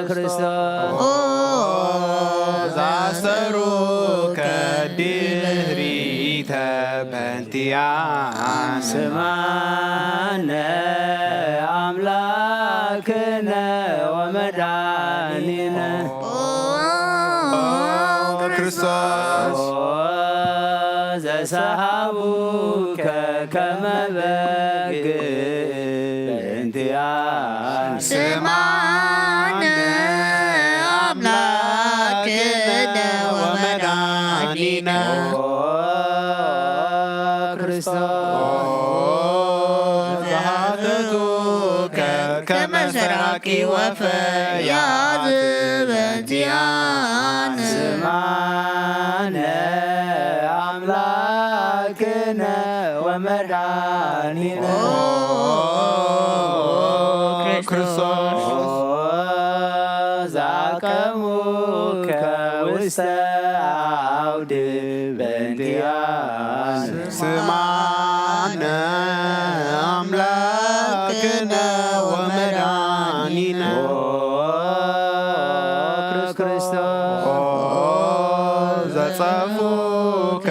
ክርስቶስ ኦ ዛሰሩከ ድህሪተ በእንቲኣነ። ስምዓነ ኣምላክነ ወመድኃኒነ። ኦ ክርስቶስ ኦ ዘሰሃቡከ ከመ በግ በእንቲኣነ። ስምዓነ ኣምላክነ ወመድኃኒነ። ኦ ክርስቶስ ኦ ዘሃተቱከ ከመ ሰራቂ ወፈያት በእንቲኣነ። ስምዓነ ኣምላክነ ወመድኃኒነ። ኦ ክርስቶስ ኦ ዛቀሙከ ውስተ አውድ በእንቲኣነ። ስምዓነ ኣምላክነ ወመድኃኒነ። ኦ ክርስቶስ ኦ ዘጸፉከ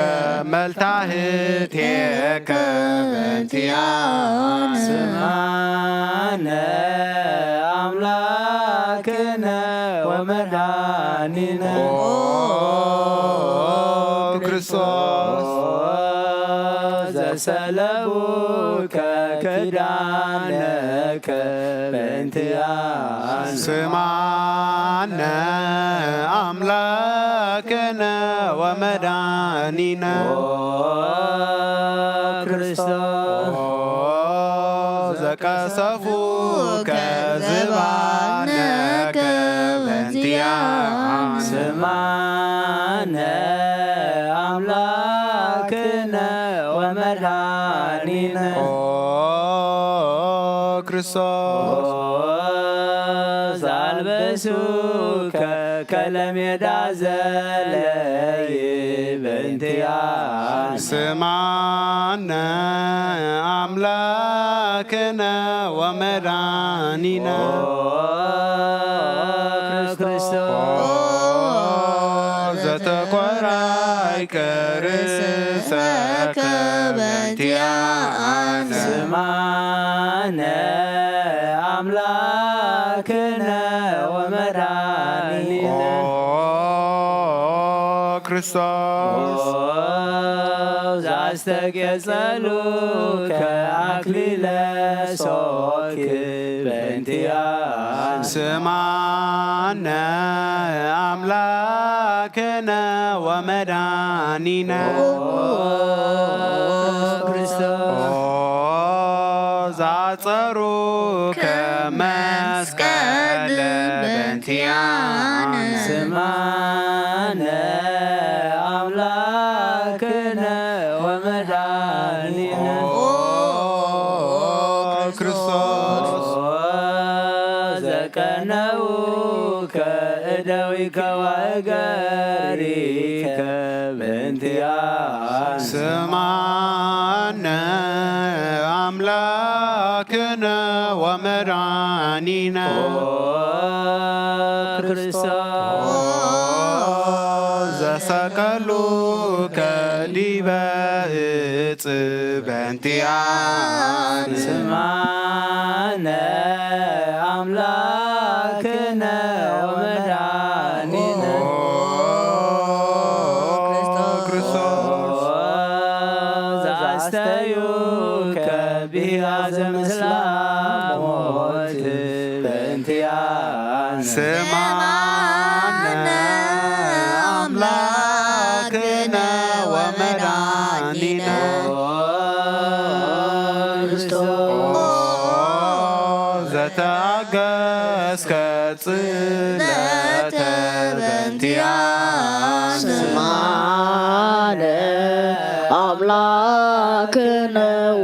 መልታህቴከ በእንቲኣነ። ስምዓነ ኣምላክነ ወመድኃኒነ። ኦ ክርስቶስ ኦ ዘሰለቡከ ክዳነከ በእንቲኣነ። ስምዓነ ኣምላክነ ወመድኃኒነ። ኦ ክርስቶስ ኦ ዘቀሰፉከ ዝባነከ በእንቲኣነ። ስምዓነ ኣምላክነ ወመድኃኒነ። ኦ ክርስቶስ ኦ ዛልበሱከ ከለሜዳ ዘለይ በእንቲ ስማነ ኣምላክነ ወመድኃኒነ። ክርስቶስ። ዘተቆራይ ቅርሰከ በእንቲአነ። ስማነ ኣምላክነ ወመድኃኒነ። ኦ ክርስቶስ። ዛስተቄጸሉ ከአክሊለ ሶክ በእንቲአነ። ስማነ አምላክነ ወመድኃኒነ። ኦ ክርስቶስ። ኦ ዛጸሩ ከመስቀል በእንቲአነ። ስማነ አምላክነ ወመድኃኒነ። ኦ ክርስቶስ። ዘቀነው ከእደዊከ ወእገሪከ በእንቲአነ። ስማነ አምላክነ ወመድኃኒነ። ኦ ክርስቶስ። ዘሰቀሉ ከዲበ እጽበ በእንቲአነ። ስማነ አምላክነ ወመድኃኒነ። ኦ ክርስቶስ። ዛስተዩ ከቢያ ዘምስላ ሞት በእንቲአነ። ስማነ አምላክነ ወመድኃኒነ። ኦ ዘተአገስከ ጽለተ በእንቲአነ። ስማነ አምላክነ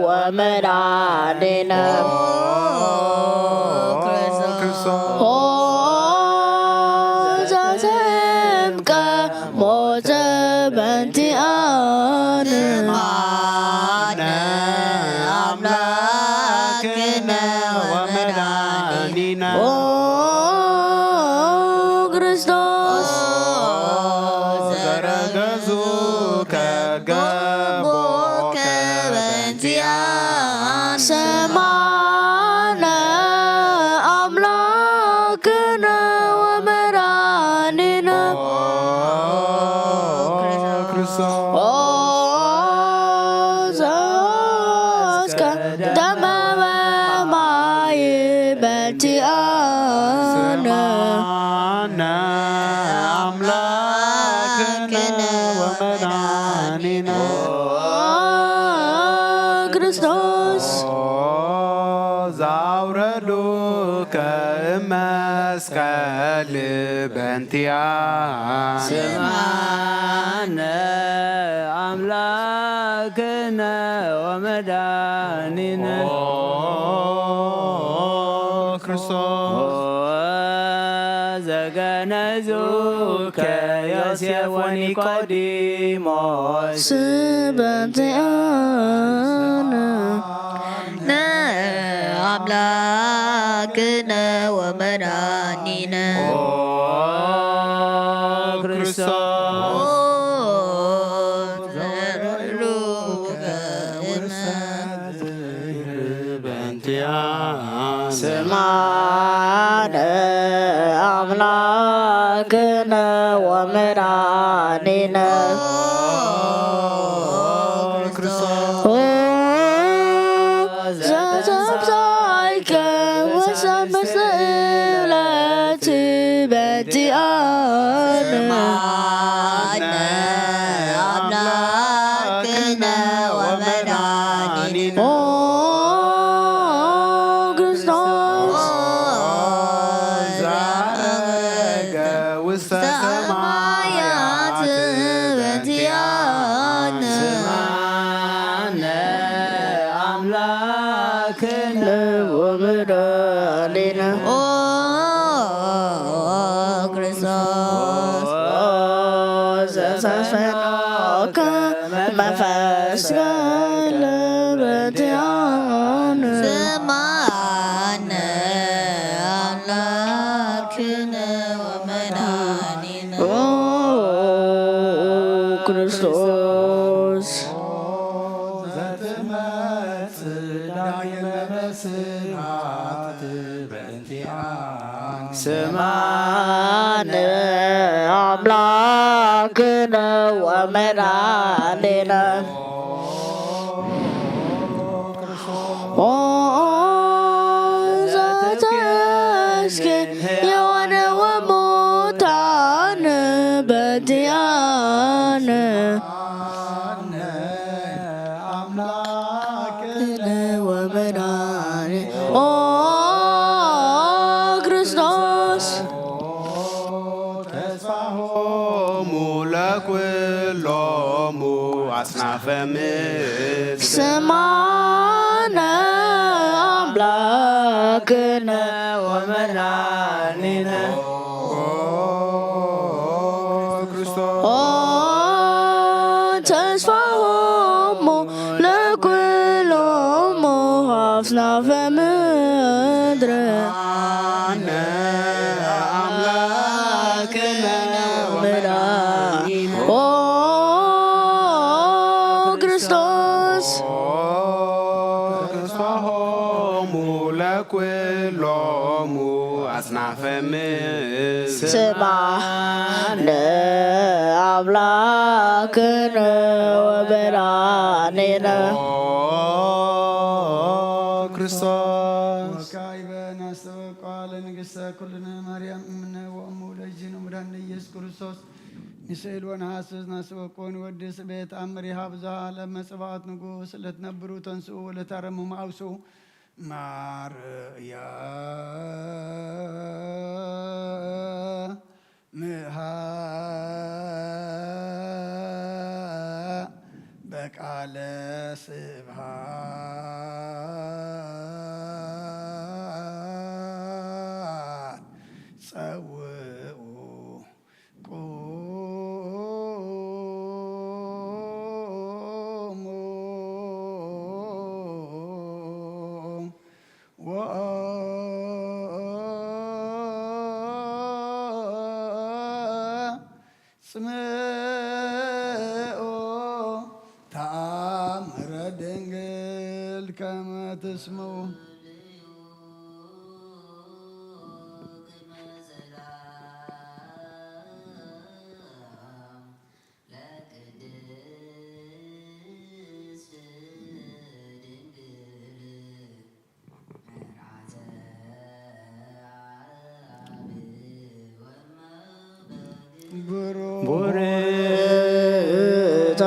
ወመድኃኒነ። ኦ ክርስቶስ። ኦ ዘሰምከ ሞተ በእንቲአነ። ስማነ አምላክነ ወመድኃኒነ። ኦ ክርስቶስ። ዘረገዙ ከገቦ ከበንቲአነ። ስማነ አምላክነ ወመድኃኒነ። ኦ ክርስቶስ። ኦ ዘአስከ ደመ ወማይ በእንቲአነ። ስማነ አምላክነ ወመድኃኒነ። ኦ ክርስቶስ። ኦ ዘአውረዱ ከእመስቀል በእንቲአነ። ስማነ አምላክነ ወመድኃኒነ። ኦ ክርስቶስ። ኦ ዘገነዙ ከዮሴፍ ወኒቆዲሞስ። ስበንቲአነ። አምላክነ ወመድኃኒነ። ኦ ክርስቶስ። ዘሩከ ውሰት በእንቲአነ። ስማነ አምላክነ ወመድኃኒነ። ኦ ክርስቶስ። ኦ ዘተብሳይከ ወሰምስለት በእንቲአነ። ስማነ አምላክነ ወመድኃኒነ። ኦ ክርስቶስ። ዘዐረገ ውስተ ሰማያት በእንቲአነ። ስማነ አምላክነ ወመድኃኒነ። ኦ ክርስቶስ። ዘሰሰናከ በእንቲአነ። ስምዓነ ኣምላክነ ወመድኃኒነ። ኦ ክርስቶስ። ዘትመጽእ ዳግመ በስብሐት በእንቲአነ። ስምዓነ ኣምላክነ ወመድኃኒነ። ኦ ዘተስገን ሕያዋን ወሙታን በእንቲአነ። አምላክነ ወመድኃኒነ። ኦ ክርስቶስ። ተስፋሆሙ ለኩሎሙ አጽናፈ ምድር። ስምዓነ አምላክነ ወመድኃኒነ። ኦ ክርስቶስ። ኦ ተስፋሆሙ ለኩሎሙ አጽናፈ ምድር። አነ አምላክነ ወመድኃኒነ። ኦ ክርስቶስ። ተስፋሆሙ ለኩሎሙ አጽናፈ ምድር። ስምዓነ አምላክነ ወመድኃኒነ። ኦ ክርስቶስ። ወካዕበ ናስተበቋ ለንግሥተ ኩልነ ማርያም እምነ ወእሙ ለእግዚእነ ወመድኃኒነ ኢየሱስ ክርስቶስ። ንስእል ወነሐስስ ናስተበቆ ንወድስ ቤት አምር ይሃብ ዘሃለ መጽባዖት ንጉሥ ለትነብሩ ተንስኡ ወለታረሙ ማውሱ ማርያ ምሃ በቃለ ስብሐት ጸውዑ ቁሙ ወአጽምዑ ተአምረ ድንግል ከመ ትስምዑ። ቡርክት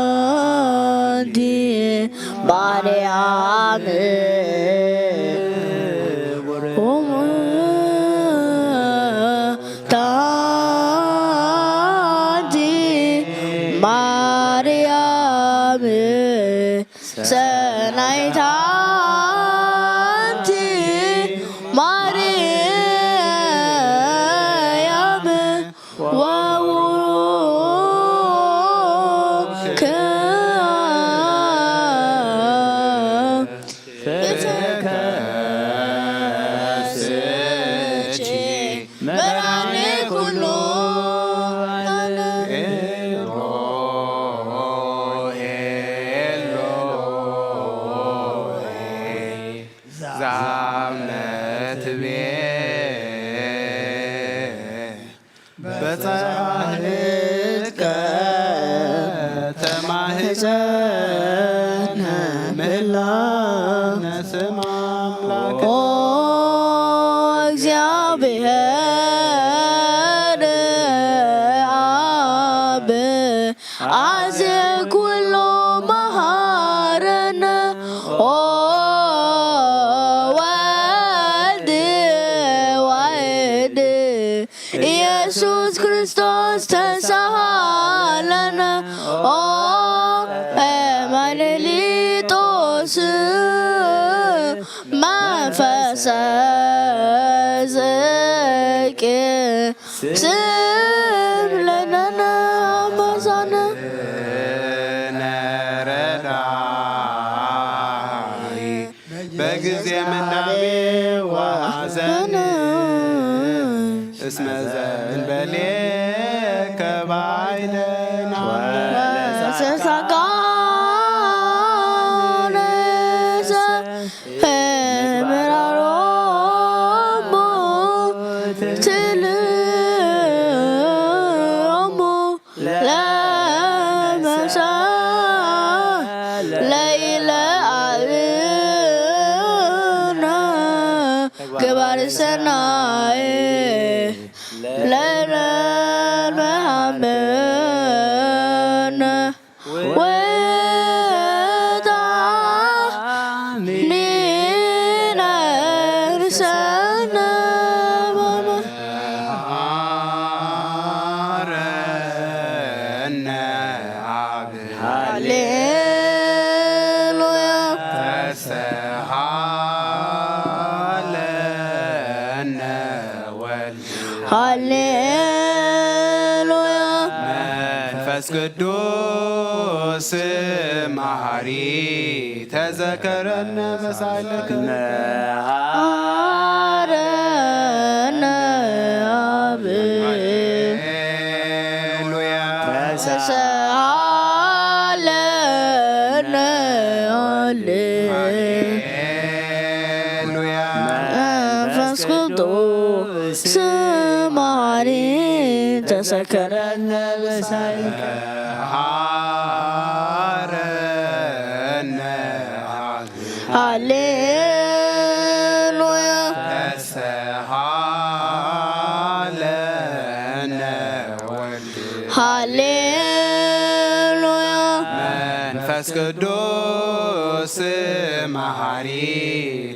አንቲ ማርያም ሆሙ ታንቲ ማርያም ሰናይት አንቲ ማርያም ወውክያ ተከስቺ መድኃኔ ኩሉ ዓለም። ኤሎ ኤሎ ዛመትቤ በጻሕከ ተማህፀነ ምህላ ነስም አምላክ። ኦ እግዚአብሔር አብ አዜ ኩሎ መሃረነ። ኦ ወልድ ዋሕድ ኢየሱስ ክርስቶስ ተሳሃለነ። ኦ ኤማንሊጦስ መንፈሰ ጽድቅ ስም ለነነ አማሳነ። ጊዜ ምናቤ ወሐዘን እስመ ዘእንበሌከ ባይደና ወለጻድቃን ወለጻድቃን ትልኦሙ ለመሰ ለኢለ አብነ ግባር ሰናይ ለለመሃመነ ወጣኒነ ርእሰነ በመ ሃረነ አብ ሃሌሉያ ተሰሃለነ ወልድ ሃሌሉያ መንፈስ ቅዱስ መሐሪ ተዘከረነ በሳይለከ መሃረነ አብ ሃሌሉያ ተሰሃለነ ወልድ ሃሌሉያ መንፈስ ቅዱስ መሐሪ ተዘከረነ በሳይለከ ሃረነ ሃሌሉያ ተሰሃለነ ወልድ ሃሌሉያ መንፈስ ቅዱስ መሐሪ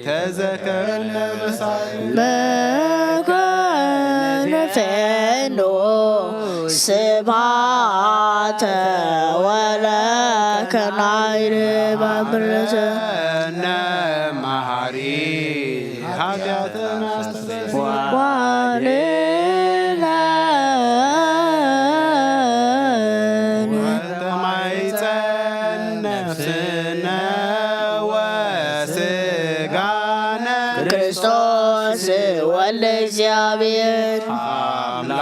ተዘከረነ በሳይለከ በከነፈኖ ስብሐተ ወለከ ናይል ባብረተ እነ መሐሪ ኃጢአትን አስተሰርይ ዋልነ ወተማይፀን ነፍስነ ወስጋነ ክርስቶስ ወልደ እግዚአብሔር አምላክ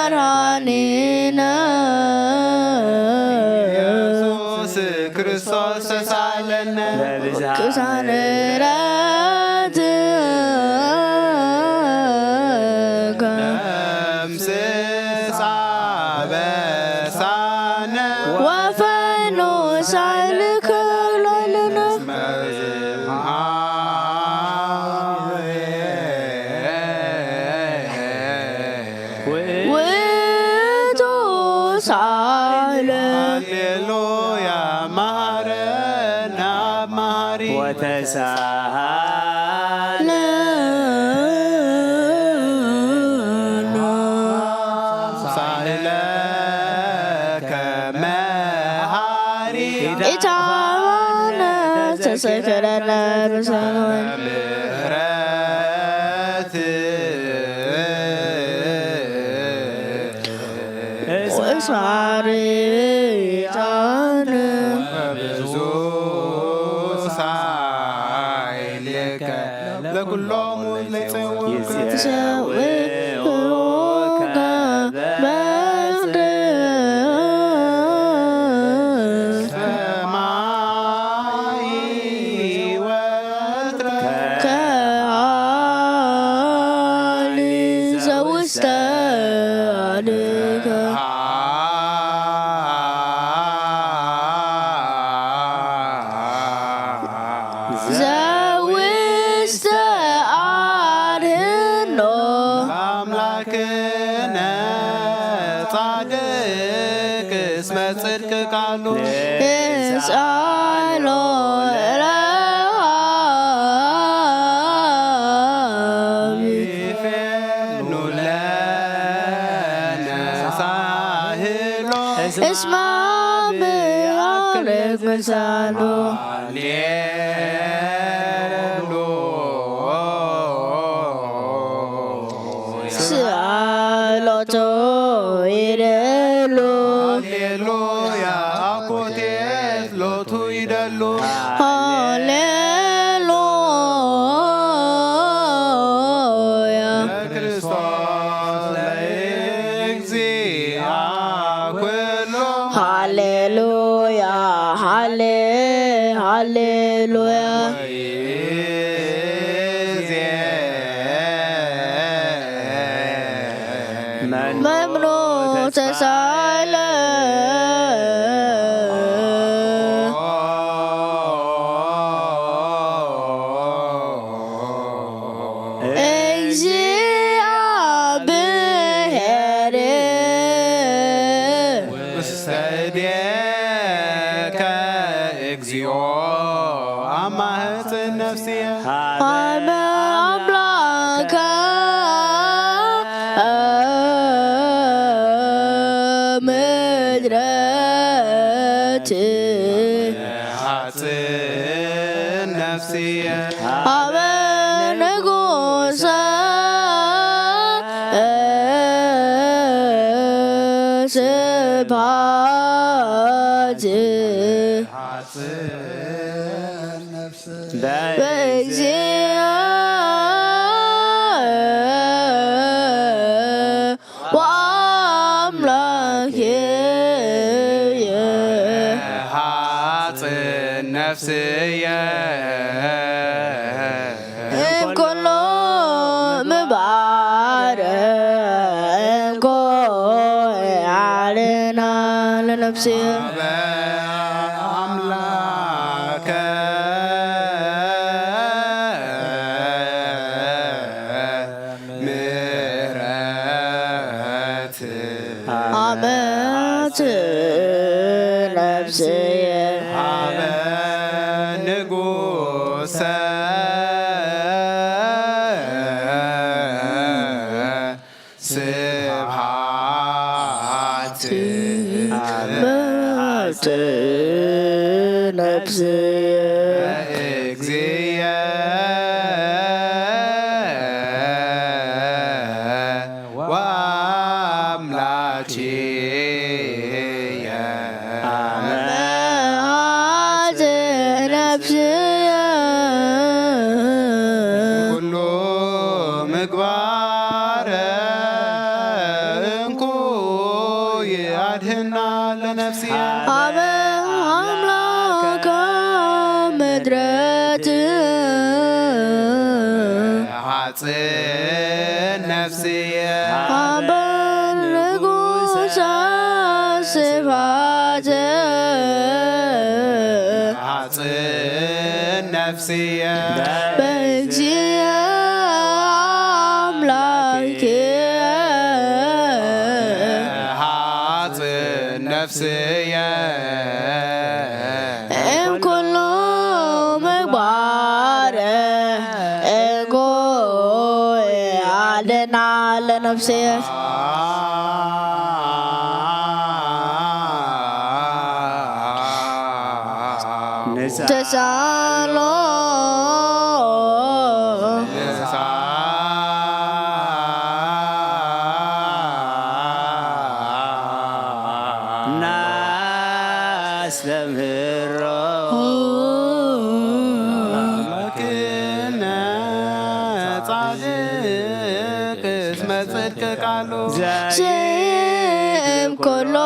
ወመድኃኒነ ኢየሱስ ክርስቶስ ተሳለነ ቅዱሳን ምሕረትከ ደምስስ አበሳነ ወፈኑ ሳይልከ ሎልና ውእቱ ሳለ ሃሌሉያ መሐረነ አብ መሐሪ ወተሳሃለነ ሳህለከ መሐሪ ኢታባነ ተሰከረነ ርሰኖን ምሕረት ወሳሪታን ብዙ ሳይልከ ለኩሎም ለይጸውከ ይጸውዑከ በጽድቅ ሰማይ ወትረ ከአሊ ዘውስተ አድከ ዘውስተ አድህኖ አምላክነ ጻድቅ እስመ ጽድቅ ቃሉ ንስአሎ ለአብ ይፌኑ ለነ ሳህሎ እስመ ብአክል ምሳሉ ሃሌሉያ ስአሎቶ ይደሉ ለእግዚአ ኩሉ። ሃሌሉያ፣ ሃሌ-፣ ሃሌሉያ። መኑ ተሳለ። እግዚአብሔር ውስተ እዴከ እግዚኦ አማህጽን ነፍስየ። አመ አምላከ ምድረት። ሐጽን ነፍስየ። አበ ንጉሰ ስብሐት። ሐጽን ነፍስየ። በእግዚአ ወአምላኬየ። ሐጽን ነፍስየ። እምኩሉ ምግባር እንኮ አልና ለነፍስየ። አምላከ ምሕረት። አመት ነፍስየ። አበ ንጉሰ ስብሐት። አመት ነፍስየ። እግዚአ ወአምላኬየ። አመ ሐጽን ነፍስየ። ኩሉ ምግባረ እንኩ ይአድህና ለነፍስየ። አመ አምላከ ምድረት። ሐጽን ነፍስየ። አበ ንጉሰ ስብሐት። ሐጽን ነፍስየ። በእግዚአ አምላኬ። ሐጽን ነፍስየ። እምኩሉ ምግባር እጎ አድና ለነፍስየ። ተሳሎ። ናስተምህሮ። አምላክነ ጻድቅ እስመ ጽድቅ ቃሉ። ዘይም ኩሎ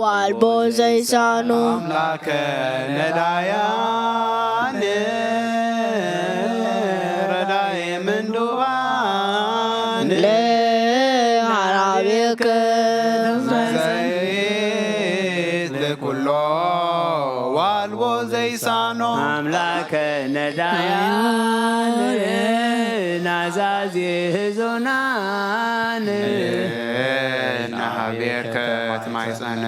ዋልቦ ዘይሳኑ። አምላከ ነዳያን ረዳይ ምንዱባን። ለሃራቤከ ዘይት ለኩሎ ዋልቦ ዘይሳኖ። አምላከ ነዳያን ናዛዜ ህዞናን። ናሃቤከ ትማይጸነ።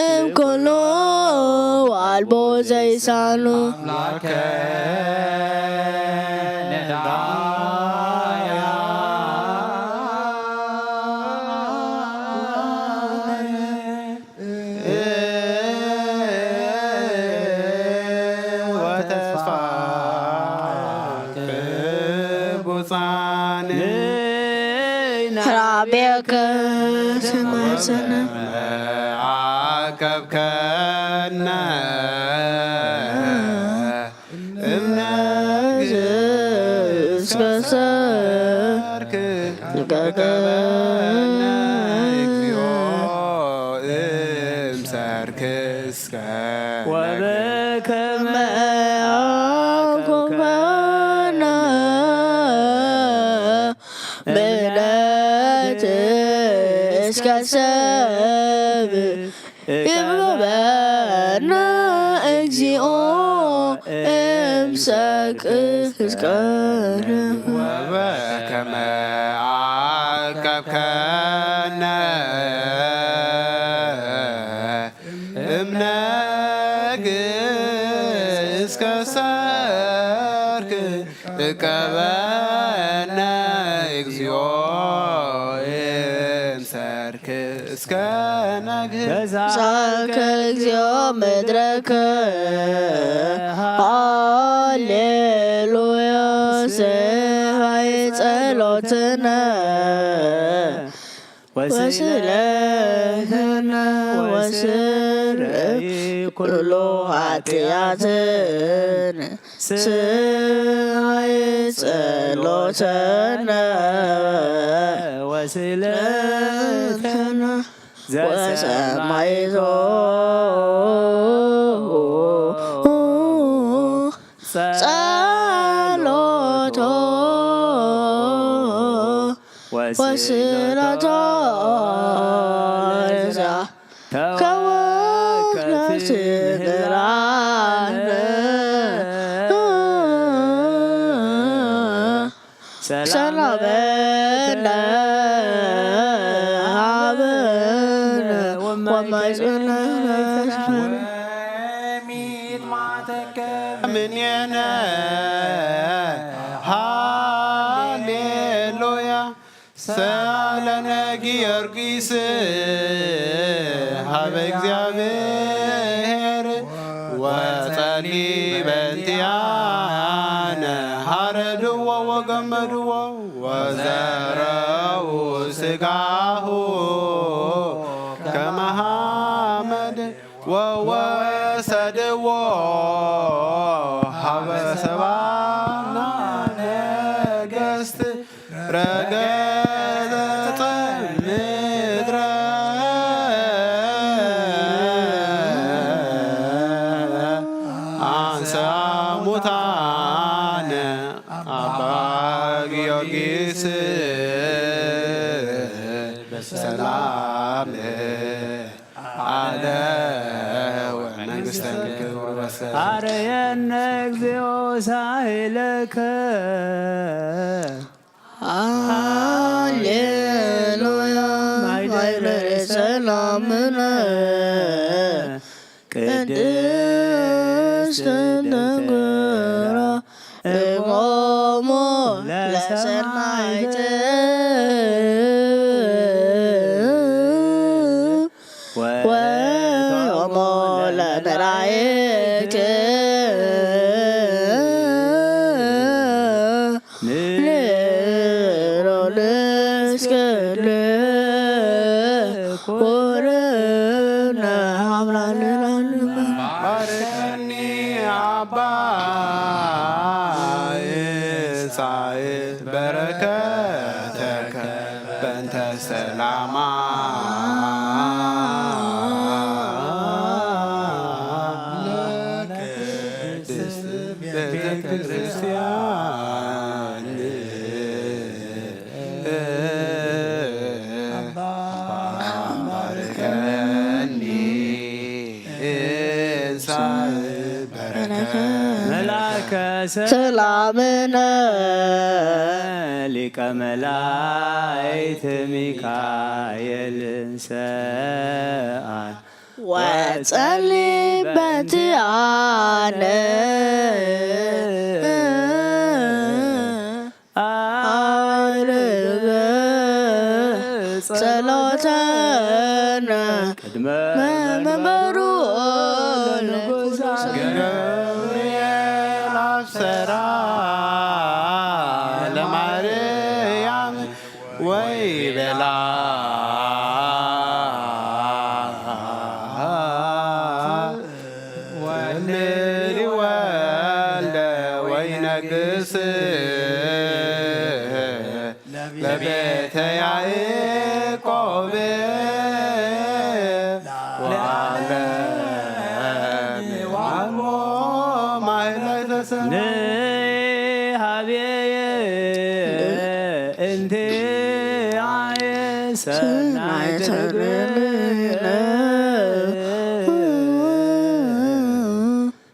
እምኩሉ ዋልቦ ዘይሳኑ። አምላከ ነዳያ ወተስፋ ቅቡፃን። ራቤከ ተማሰነ። አቀብከነ እምነ እስከ ሰርክ ቀበነ እግዚኦ እምሰርክ እስከ ወበከመ አቆምከነ ምሕረት እስከ ሰብ ይቅበነ እግዚኦ እምሰቅስቀነ ወበከመ አቀብከነ እምነግ እስከ ሰርክ እቀበነ እግዚኦ እምሰርክ እስከ ነግህ ተሳከ እግዚኦ ምድረከ ሃሌሉያ ስሃይ ጸሎትነ ወስለተነ ወስረይ ኩሉ ኃጢአትን ስይ ጸሎተነ ወስለተነ ወሰማይቶ ጸሎቶ ወስለቶ ለዛ ተወከፍ ምህራነ ሰላመነ ሀበነ ወማይጸነ ምኔነ ሃሌሉያ ሰለነ ጊዮርጊስ ሀበ እግዚአብሔር ወጸሊ በንቲያነ ሀረድዎ ወገመድዎ ወዘረው ስጋሁ ከመሃመድ ወወሰድዎ ሀበ ሰባ ነገስት ረገጸ ምድረ አንሳ ሙታነ አባ ጊዮርጊስ በሰላም አለ ወመንግስተ ክብር ወሰላም። አረየነ እግዚኦ ሳይለከ ሃሌሉያ ማይደረ ሰላምነ ቅድስት ድንግል እሞሙ ለሰናይት ወእቶሙ ለመላእክት ንሮ ንስግድ ኩርነ አምላክ ባርከኒ አባ ይሳይ በረከተከ በእንተ ሰላማ ለቅድስት ቤተ ክርስቲያን ባርከኒ እንሳይ በረከት መልአከ ሰላምነ ሊቀ መላእክት ሚካኤል ሰአል ወጸሊ በቲአነ አርግ ጸሎተነ ቅድመ መንበሩ ንጉሳ ገብርኤል አብሰራ ለማርያም ወይ ቤላ ወልድ ወልደ ወይ ነግስ ለቤተ ያዕቆብ ለዓለም ዋሞ ማይለተ ሰማይ። ንሃቤየ እንቲ ዓየ ሰናይ ተግብር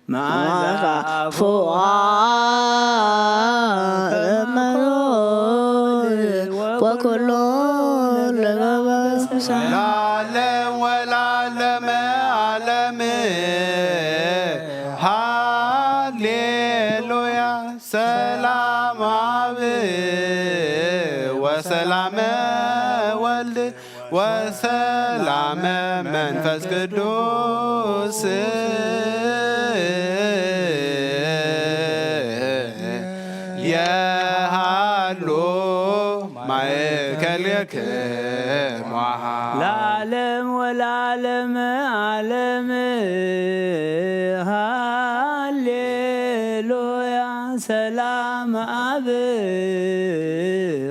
መዓዛ ፍዋ እመሮል ወኩሎ ለበበ ለዓለም ወለዓለመ ዓለም። ሃሌሉያ። ሰላም አብ ወሰላመ ወልድ ወሰላመ መንፈስ ቅዱስ የሃሉ ማእከሌክሙ። ለዓለም ወለዓለመ ዓለም። ሃሌሉያ። ሰላም አብ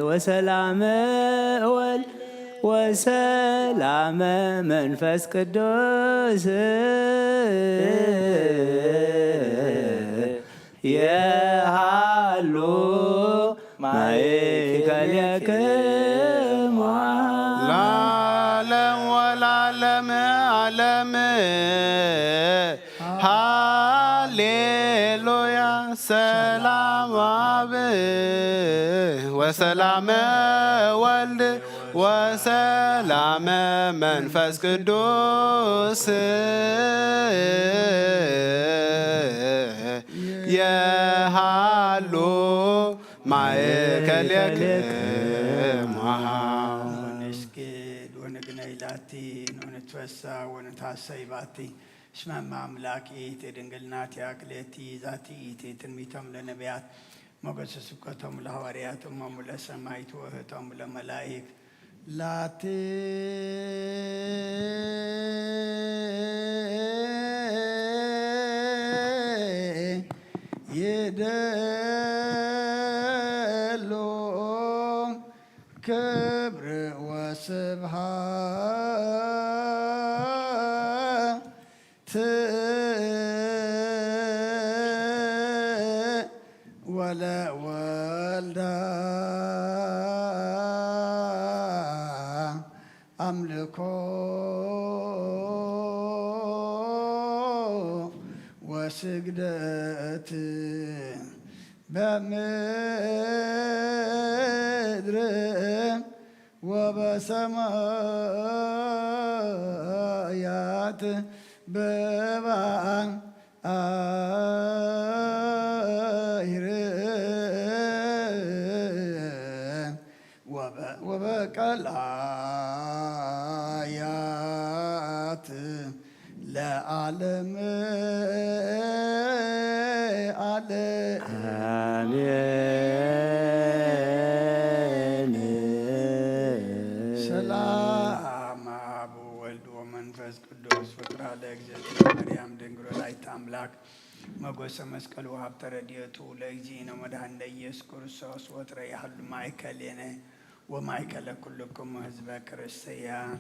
ወሰላመ ወልድ ወሰላመ መንፈስ ቅዱስ የሃሉ ማእከሌክሙ። ለዓለም ወለዓለም ዓለም። ሃሌሉያ። ሰላም አብ ወሰላመ ወልድ ወሰላመ መንፈስ ቅዱስ የሃሉ ማእከሌክሙ። ወንስግድ ወንግነይ ላቲ ወንትፈሳ ወንትሐሰይ ባቲ። እስመ እመ አምላክ ኢቲ ድንግል ናቲያ ክልኤቲ ዛቲ ኢቲ ትንቢቶም ለነቢያት ሞገሰ ስብከቶም ለሐዋርያት እሞሙ ለሰማይት ወህቶም ለመላይክ ላቲ ይደሉ ክብር ወስብሐት ወለወልዳ አምልኮ ወስግደት በምድር ወበሰማያት በባሕር ወበ-፣ ወበቀላያት ለዓለም ዓለም። አሜን። ሰላም አብ ወወልድ ወመንፈስ ቅዱስ ፍቅራ ለእግዝእትነ ማርያም ድንግል ወላዲተ አምላክ ሞገሰ መስቀሉ ሀብተ ረድኤቱ ለእግዚእነ መድኃኒነ ኢየሱስ ክርስቶስ ወትረ ይሃሉ ማእከሌነ ወማእከለ ኩልክሙ ህዝበ ክርስቲያን።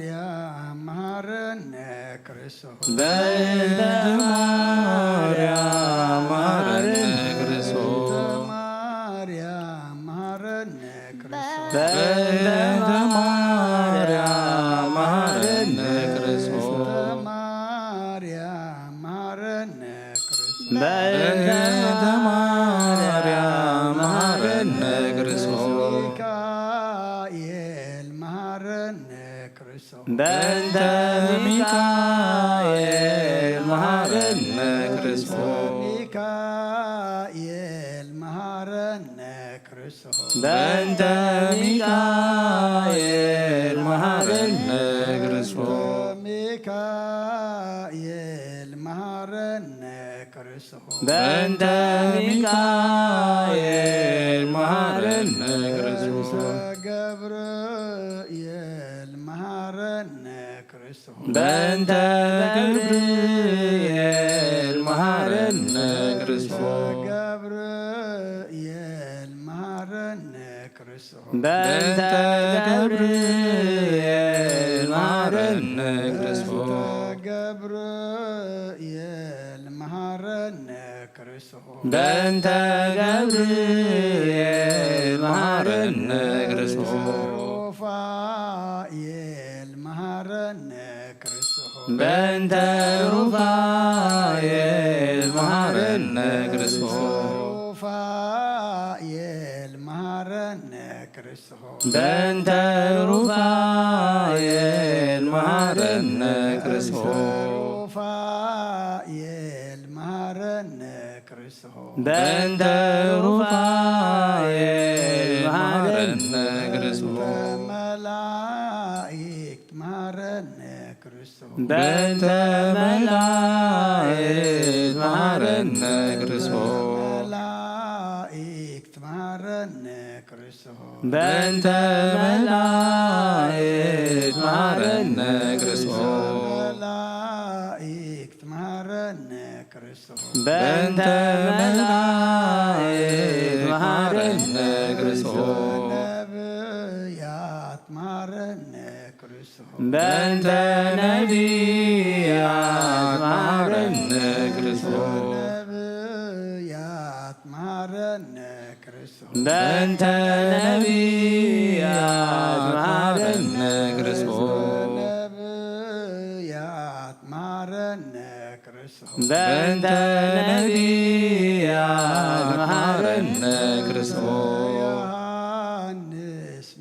ማርያም መሐረነ ክርስቶስ። በእንተ ማርያም መሐረነ ክርስቶስ። ማርያም መሐረነ ክርስቶስ። በእንተ ማርያም መሐረነ ክርስቶስ። ማርያም መሐረነ ክርስቶስ። በእንተ ማርያም መሐረነ ክርስቶስ። ሚካኤል መሐረነ ክርስቶስ። በእንተ ሚካኤል መሐረነ ክርስቶስ። ሚካኤል መሐረነ ክርስቶስ። በእንተ ሚካኤል መሐረነ ክርስቶስ። ሚካኤል መሐረነ ክርስቶስ። በእንተ ሚካኤል መሐረነ ክርስቶስ። ገብርኤል መሐረነ ክርስቶስ። በእንተ ገብርኤል መሐረነ ክርስቶስ። ገብርኤል መሐረነ ክርስቶስ። በእንተ ገብርኤል መሐረነ ክርስቶስ። ገብርኤል መሐረነ ክርስቶስ። በእንተ ገብርኤል መሐረነ ክርስቶስ። ሩፋኤል መሐረነ ክርስቶስ። በእንተ ሩፋኤል መሐረነ ክርስቶስ። ሩፋኤል መሐረነ ክርስቶስ። በእንተ ሩፋኤል መሐረነ ክርስቶስ። ሩፋኤል መሐረነ ክርስቶስ። በእንተ ሩፋኤል መሐረነ ክርስቶስ። መላእክት መሐረነ ክርስቶስ። በእንተ መላእክት መሐረነ ክርስቶስ። መላእክት መሐረነ ክርስቶስ። በእንተ መላእክት መሐረነ ክርስቶስ። መላእክት መሐረነ ክርስቶስ። በእንተ መላእክት መሐረነ ክርስቶስ። ነብያት መሐረነ ክርስቶስ። በእንተ ነቢያት መሐረነ ክርስቶስ። ነብያት መሐረነ በእንተ ነቢያት መሃረነ ክርስቶስ። ነቢያት መሃረነ ክርስቶስ። በእንተ ነቢያት መሃረነ ክርስቶስ። ዮሃንስ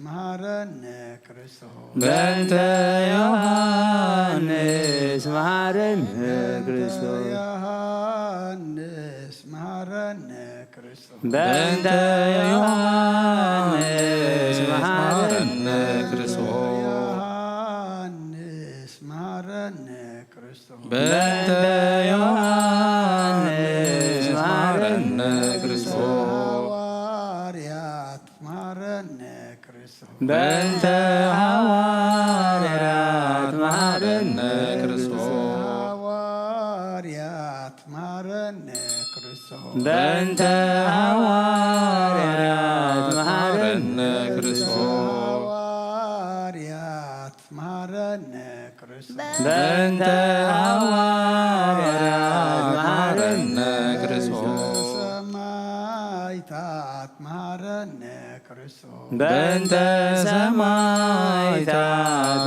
መሃረነ ክርስቶስ። በእንተ ዮሃንስ መሃረነ ክርስቶስ። ዮሃንስ መሃረነ ክርስቶስ። በእንተ ዮሃንስ መሃረነ ክርስቶስ። ዮሃንስ መሃረነ ክርስቶስ። በእንተ ዮሃንስ መሃረነ ክርስቶስ። ሐዋርያት መሃረነ ክርስቶስ። በእንተ ሐዋርያት መሃረነ ክርስቶስ። ሐዋርያት መሃረነ ክርስቶስ። በእንተ ሐዋርያት መሃረነ ክርስቶስ። ሐዋርያት መሃረነ ክርስቶስ። በእንተ ሐዋርያት መሃረነ ክርስቶስ። ሰማዕታት መሃረነ ክርስቶስ። በእንተ ሰማዕታት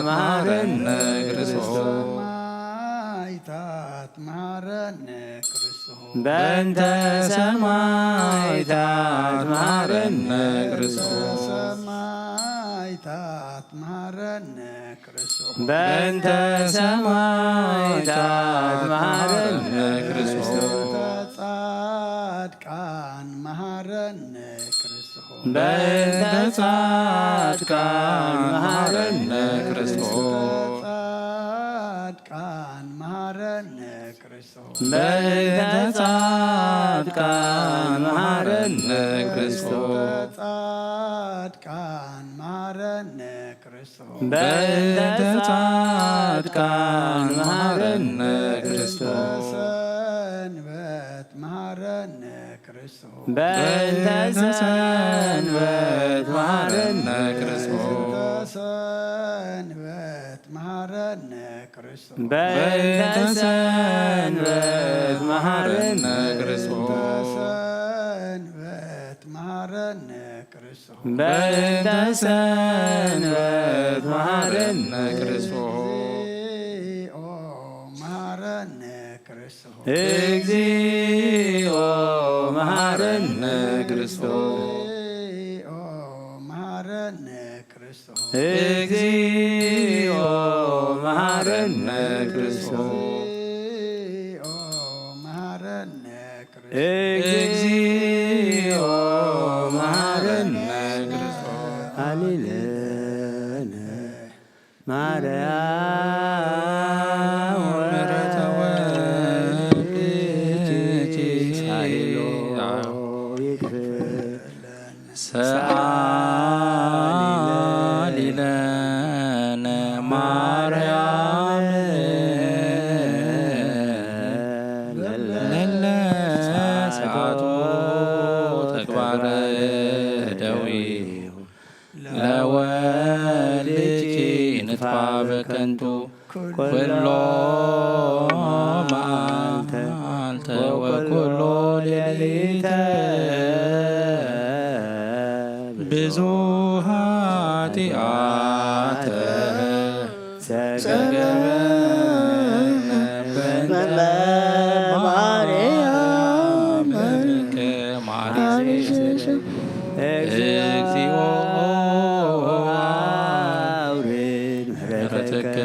መሃረነ ክርስቶስ። ሰማዕታት መሃረነ ክርስቶስ። በእንተ ሰማዕታት መሃረነ ክርስቶስ። ሰማዕታት መሃረነ ክርስቶስ። በእንተ ሰማዕታት መሃረነ ክርስቶስ። በእንተ ጻድቃን መሃረነ ክርስቶስ። በእንተ ጻድቃን መሃረነ ክርስቶስ። በእንተ ጻድቃን መሃረነ ክርስቶስ። በእንተ ጻድቃን መሃረነ ክርስቶስ። በእንተ ጻድቃን መሃረነ ክርስቶስ። በእንተ ጻድቃን መሃረነ ክርስቶስ። በእንተ ሰንበት መሃረነ ክርስቶስ። በእንተ ሰንበት መሃረነ ክርስቶስ። በእንተ ሰንበት መሃረነ ክርስቶስ። በእንተ ሰንበት መሃረነ ክርስቶስ። በእንተ ሰንበት መሃረነ ክርስቶስ። በእንተ ሰንበት መሃረነ ክርስቶስ። እግዚኦ መሃረነ ክርስቶስ። እግዚኦ መሃረነ ክርስቶስ። እግዚኦ መሃረነ ክርስቶስ። እግዚኦ መሃረነ ክርስቶስ። እግዚኦ መሃረነ ክርስቶስ። እግዚኦ መሃረነ ክርስቶስ። ሃሌሉያ። ማርያም ምሕረተ ወልድኪ ሳይሎ ይክፍለን። ሰአሊ ለነ ማርያም ለለ ሰዓቱ ተግባረ ደዊሁ ለወልድኪ ንጥፋ በከንቱ ኩሎ መዓልተ ወኩሎ ሌሊተ ብዙ ኃጢአተ ዘገበነ በእንተ ማርያም እግዚኦ አውርድ ምሕረትከ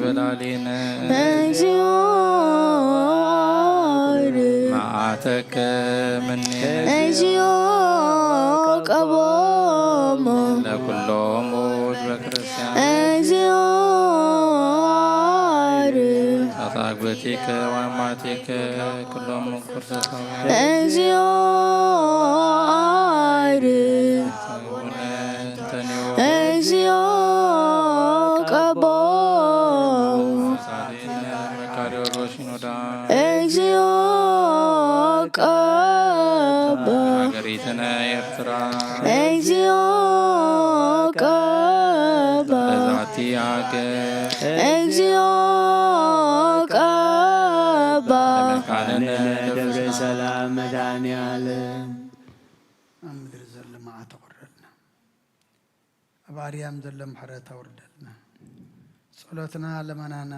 በላዕሌነ። እግዚኦ አውርድ መዓተከ እምኔነ። እግዚኦ ቀቦሙ ለኩሎም ውሉደ ክርስቲያን። እግዚኦ አውርድ አታግብቲከ ወአማቲከ ኩሎም ምንኩርተ ሰማይ። እግዚኦ አውርድ አቡነ እንተንዮ እግዚኦ ቀቦ ሳሌነ መካርዮስ ወሲኖዳ። እግዚኦ ቀቦ ሀገሪትነ ኤርትራ። እግዚኦ ቀቦ ለዛቲ ሀገር። እግዚኦ ቀባ ለመካንነ ደብረ ሰላም መድኃኔዓለም። ኣብ ምድሪ ዘሎ ተቑረልና። ኣብ ኣርያም ዘሎ ምሕረት ኣውርደልና። ጸሎትና፣ ለመናና፣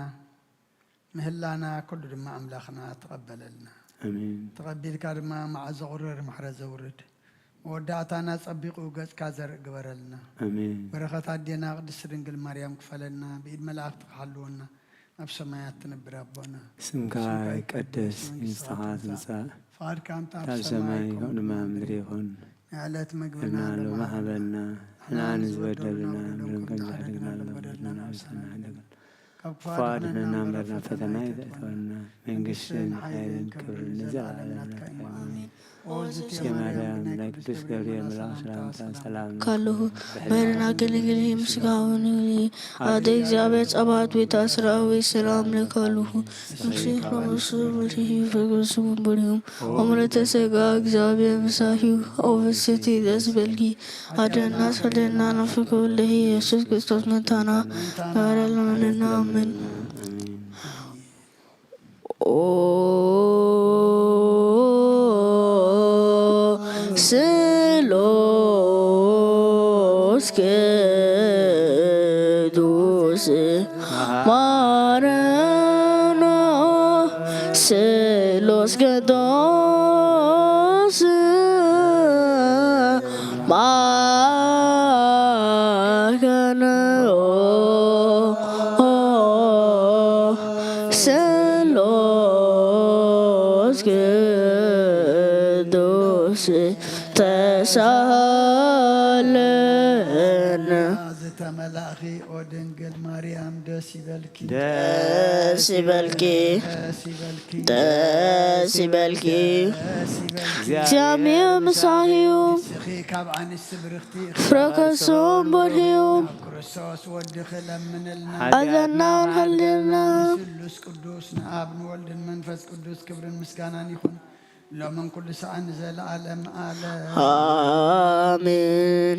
ምህላና ኩሉ ድማ ኣምላኽና ተቐበለልና። ኣሜን። ተቐቢልካ ድማ መዓት ዘቑርር ምሕረት ዘውርድ፣ መወዳእታና ጸቢቑ ገጽካ ዘርኢ ግበረልና። ኣሜን። በረኸት ኣዴና ቅድስቲ ድንግል ማርያም ክፈለና፣ ብኢድ መላእኽቲ ክሓልወና፣ ናብ ሰማያት ትነብር ኣቦና። ስምካ ይቀደስ፣ መንግስትኻ መንግስትኻ ትምጻእ፣ ትምጻእ፣ ፍቓድካ ከምታ ኣብ ኣብ ሰማይ ሰማይ ከምኡ ከምኡ ድማ ኣብ ምድሪ ምድሪ ይኹን። ይኹን። ንዕለት መግብና ንዕና ሎሚ ሎሚ ሃበና፣ ሃበና፣ ንሕና ንዝበደሉና ንዝበደሉና በደሎም ከም ዝበደሉና ንሕና ንሕድግ ንበደልና በደልና ናብ ሰማይ ንሰማይ ኣይደግም። ድግም። ካብ ክፉእ ክፉእ ኣድሕነና ኣድሕነና እምበር እምበር ናብ ፈተና ፈተና ኣይተእትወና። ኣይተእትወና። መንግስትን መንግስትን ሓይልን ሓይልን ክብርን ክብርን ንዘለኣለም ንዘለኣለም ናትካ እዩ። ናትካ እዩ። ኣሜን። ኣሜን። ኦ እግዝእትየ ማርያም፣ ብናይ ቅዱስ ገብርኤል መልኣኽ ሰላምታ ሰላም ካለሁ፣ በድና ግንግል ምስጋውን ኣደይ እግዚኣብሔር ጸባኦት ቤታ ሰራዊት ሰላም ለካሉሁ። ምስሌ ሮመሱ በልሂ ፈገሱ በልሂ። ኦምረተ ጸጋ እግዚኣብሔር ምሳሂ። ኦበሰቲ ደስ በልኪ። ኣደና ሰደና ነፍኩ ለሂ ኢየሱስ ክርስቶስ መታና። ጋራ ለመንና። ኣሜን። ኦ ስሉስ ቅዱስ ማረኖ፣ ስሉስ ቅዱስ ማረኖ፣ ስሉስ ቅዱስ ተሳለነ። ዝተመላእኺ ኦ ድንግል ማርያም ደስ ይበልኪ። ደስ ይበልኪ። ደስ ይበልኪ። ደስ ይበልኪ። ደስ ይበልኪ። እግዚኣብሔር ምሳኺ እዩ። ንስኺ ካብ ኣንስቲ ብርኽቲ ኢኺ። ፍረ ከርሶም በርሂ እዩ። ናብ ክርስቶስ ወድኺ ለምንልና። ሓጢኣትና ሓልየልና። ንስሉስ ቅዱስ ንኣብ ንወልድን መንፈስ ቅዱስ ክብርን ምስጋናን ይኹን። ሎምን ኩሉ ሰዓት ንዘለዓለም ዓለም። ኣሜን።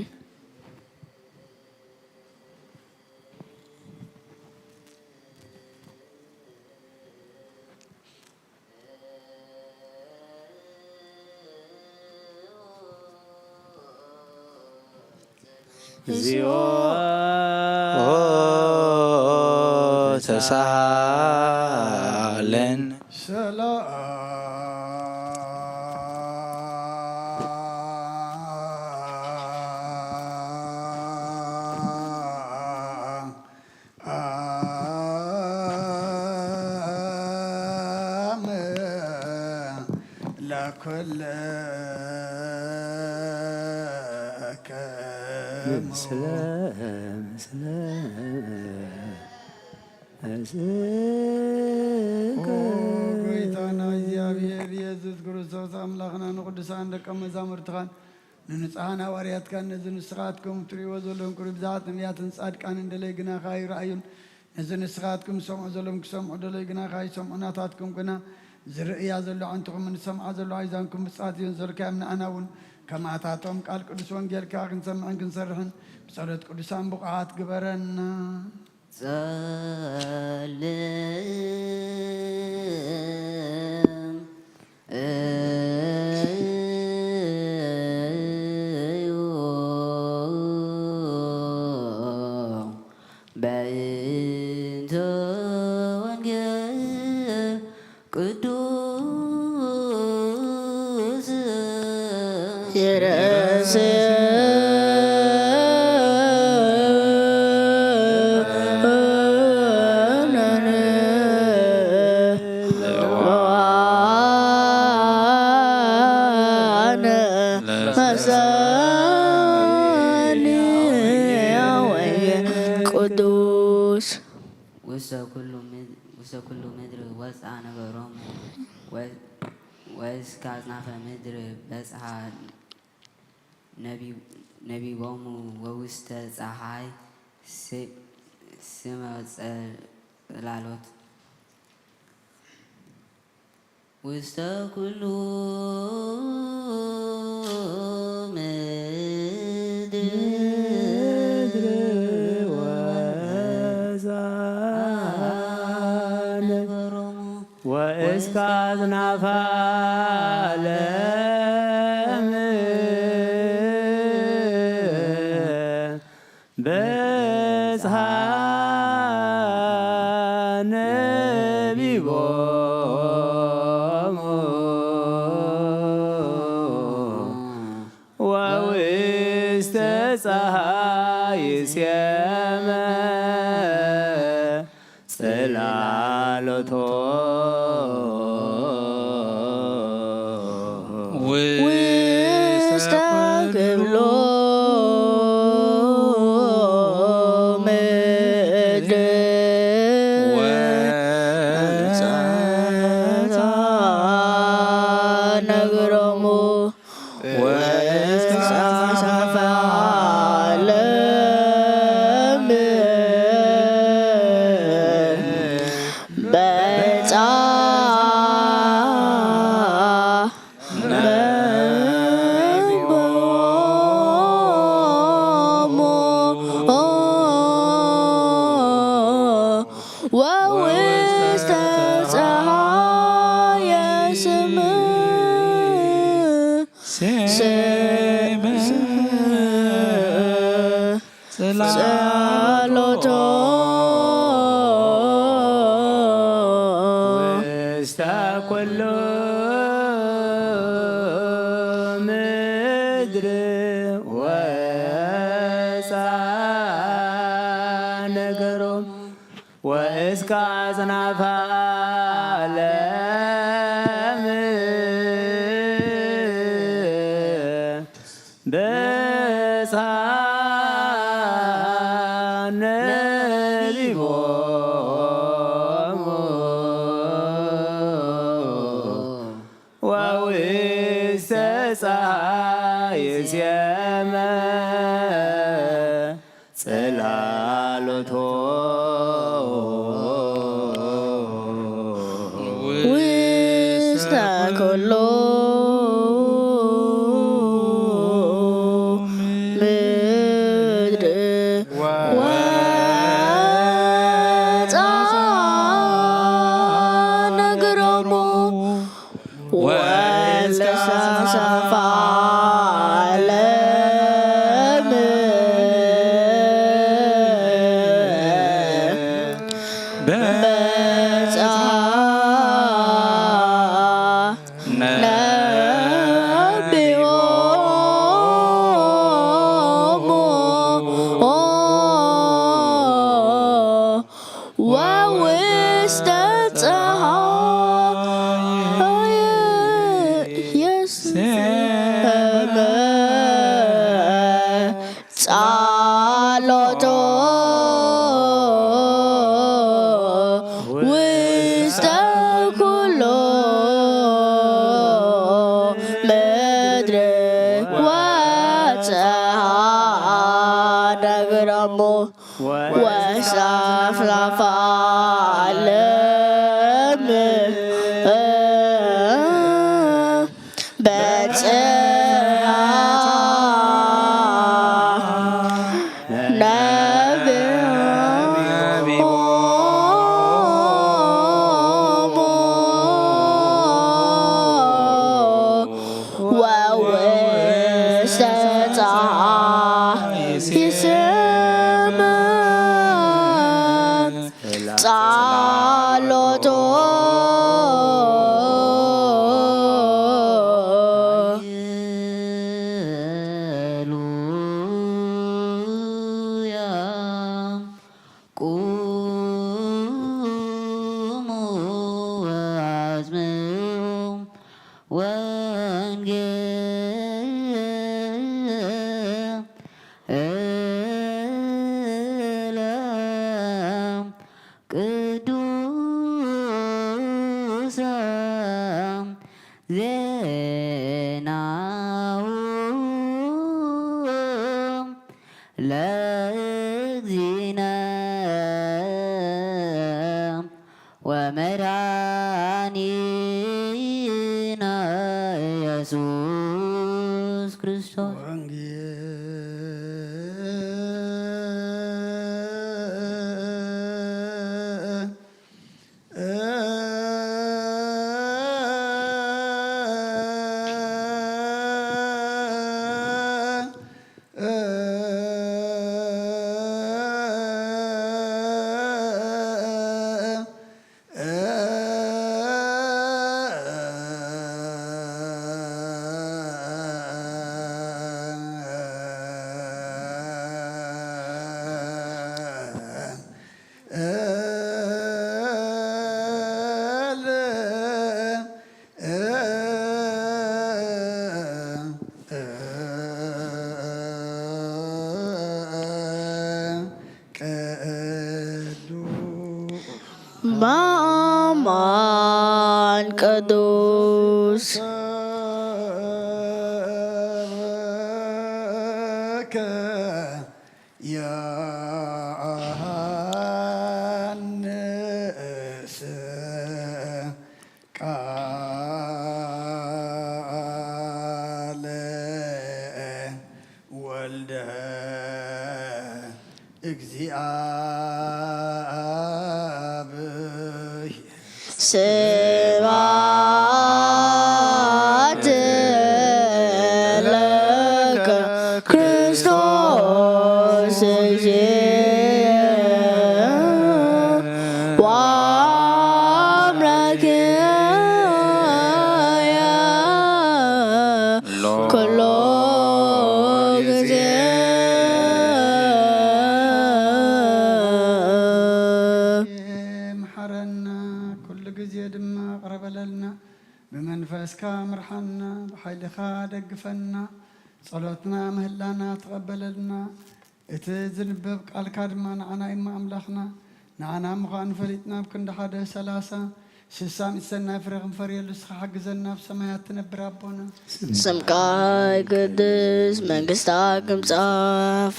እግዚኦ ተሳሃለን። ሰላም ለኩልክሙ። ምስለ፣ ምስለ፣ ምስለ። ኦ ጎይታና እግዚኣብሔር ኢየሱስ ክርስቶስ ኣምላኽና ንቅዱሳን ደቀ መዛሙርትኻን ንንጹሓን ሃዋርያትካን ነዚ ንስኻትኩም እትርእይዎ ዘለኹም ቁሩብ ብዛዕት ነቢያትን ጻድቃንን ደለይ ግናኻ ይረኣዩን ነዚ ንስኻትኩም ዝሰምዑ ዘለኹም ክሰምዑ ደለይ ግናኻ ይሰምዑ ናታትኩም ግና ዝርእያ ዘሎ ኣዕንትኹምን ዝሰምዓ ዘሎ ኣእዛንኩም ብጻት እየን ዘልካዮም ንኣና እውን ከምኣታቶም ቃል ቅዱስ ወንጌልካ ክንሰምዕን ክንሰርሕን ብጸሎት ቅዱሳን ብቑዓት ግበረና። ጸልም እዩ በእንተ ወንጌል ቅዱስ ይረስዕ ቅዱስ ውስተ ኩሉ ምድ-፣ ውስተ ኩሉ ምድር ወፅኣ ነገሮም ወ-፣ ወእስከ አጽናፈ ምድር በጽሐ ነቢ-፣ ነቢቦሙ ወውስተ ፀሐይ ስ-፣ ስመ ጽላሎት። ውስተ ኩሉ ምድር ወፃ ነገሮሙ ወእስከ አጽናፈ ዓለም። ጸሃይ ሴመ ጽላሎቶ ውስተ ኩሉ ምድር ወጸታ ነግሮሙ ወእስካፈ ዓለም በጻ ነቢቦሙ ወውስተ ጸሃየ ስም ሴመ ጽላሎቶ ውስተ ኩሉ ምድር ወጻ ነገሮም ወእስከ አጽናፈ ዓለም በጽሐ ነቢቦሙ ወውስተ ጸሐይ ሴመ ጽላሎቶ ውስተ ኩሉ ምድር ወጻ ነግሮሙ ወእስከ አጽናፈ ዓለም በጽሐ ነቢዮሙ ወውስተ ጸሃየ ሴመ ጸሎቶ ውስተ ኩሉ ምድር ወጸሃ ነግሮሙ ወሳፍላፋ ዓለም በጽሐ ነቢዮሙ ወውስተ ጸሐይ ሴመ ጸሎቶ ሃሌሉያ። ቁሙ ወአስምዑ ወንጌለ ቅዱስ ዜናሁ ለእግዚእነ ወመድኃኒነ ኢየሱስ ክርስቶስ። ማማን ቅዱስ ዮሐንስ ቃለ ወልደ እግዚአብሔር። ስብሐት ለከ ክርስቶስ እግዚእ ወአምላክየ ኩሎ ግዜ። መሓረና፣ ኩሉ ግዜ ድማ ቅረበለልና። ብመንፈስካ ምርሓና፣ ብሓይልኻ ደግፈና። ጸሎትና ምህላና ተቐበለልና። እቲ ዝንበብ ቃልካ ድማ ንዓና እዩ እሞ ኣምላኽና። ንዓና ምዃኑ ፈሊጥና ኣብ ክንዲ ሓደ፣ ሰላሳ፣ ስሳ ሚእቲ ሰናይ ፍረ ክንፈርየሉ ንስኻ ሓግዘና። ኣብ ሰማያት ትነብር ኣቦና። ስምካ ይቅደስ፣ መንግስታ ትምጻእ፣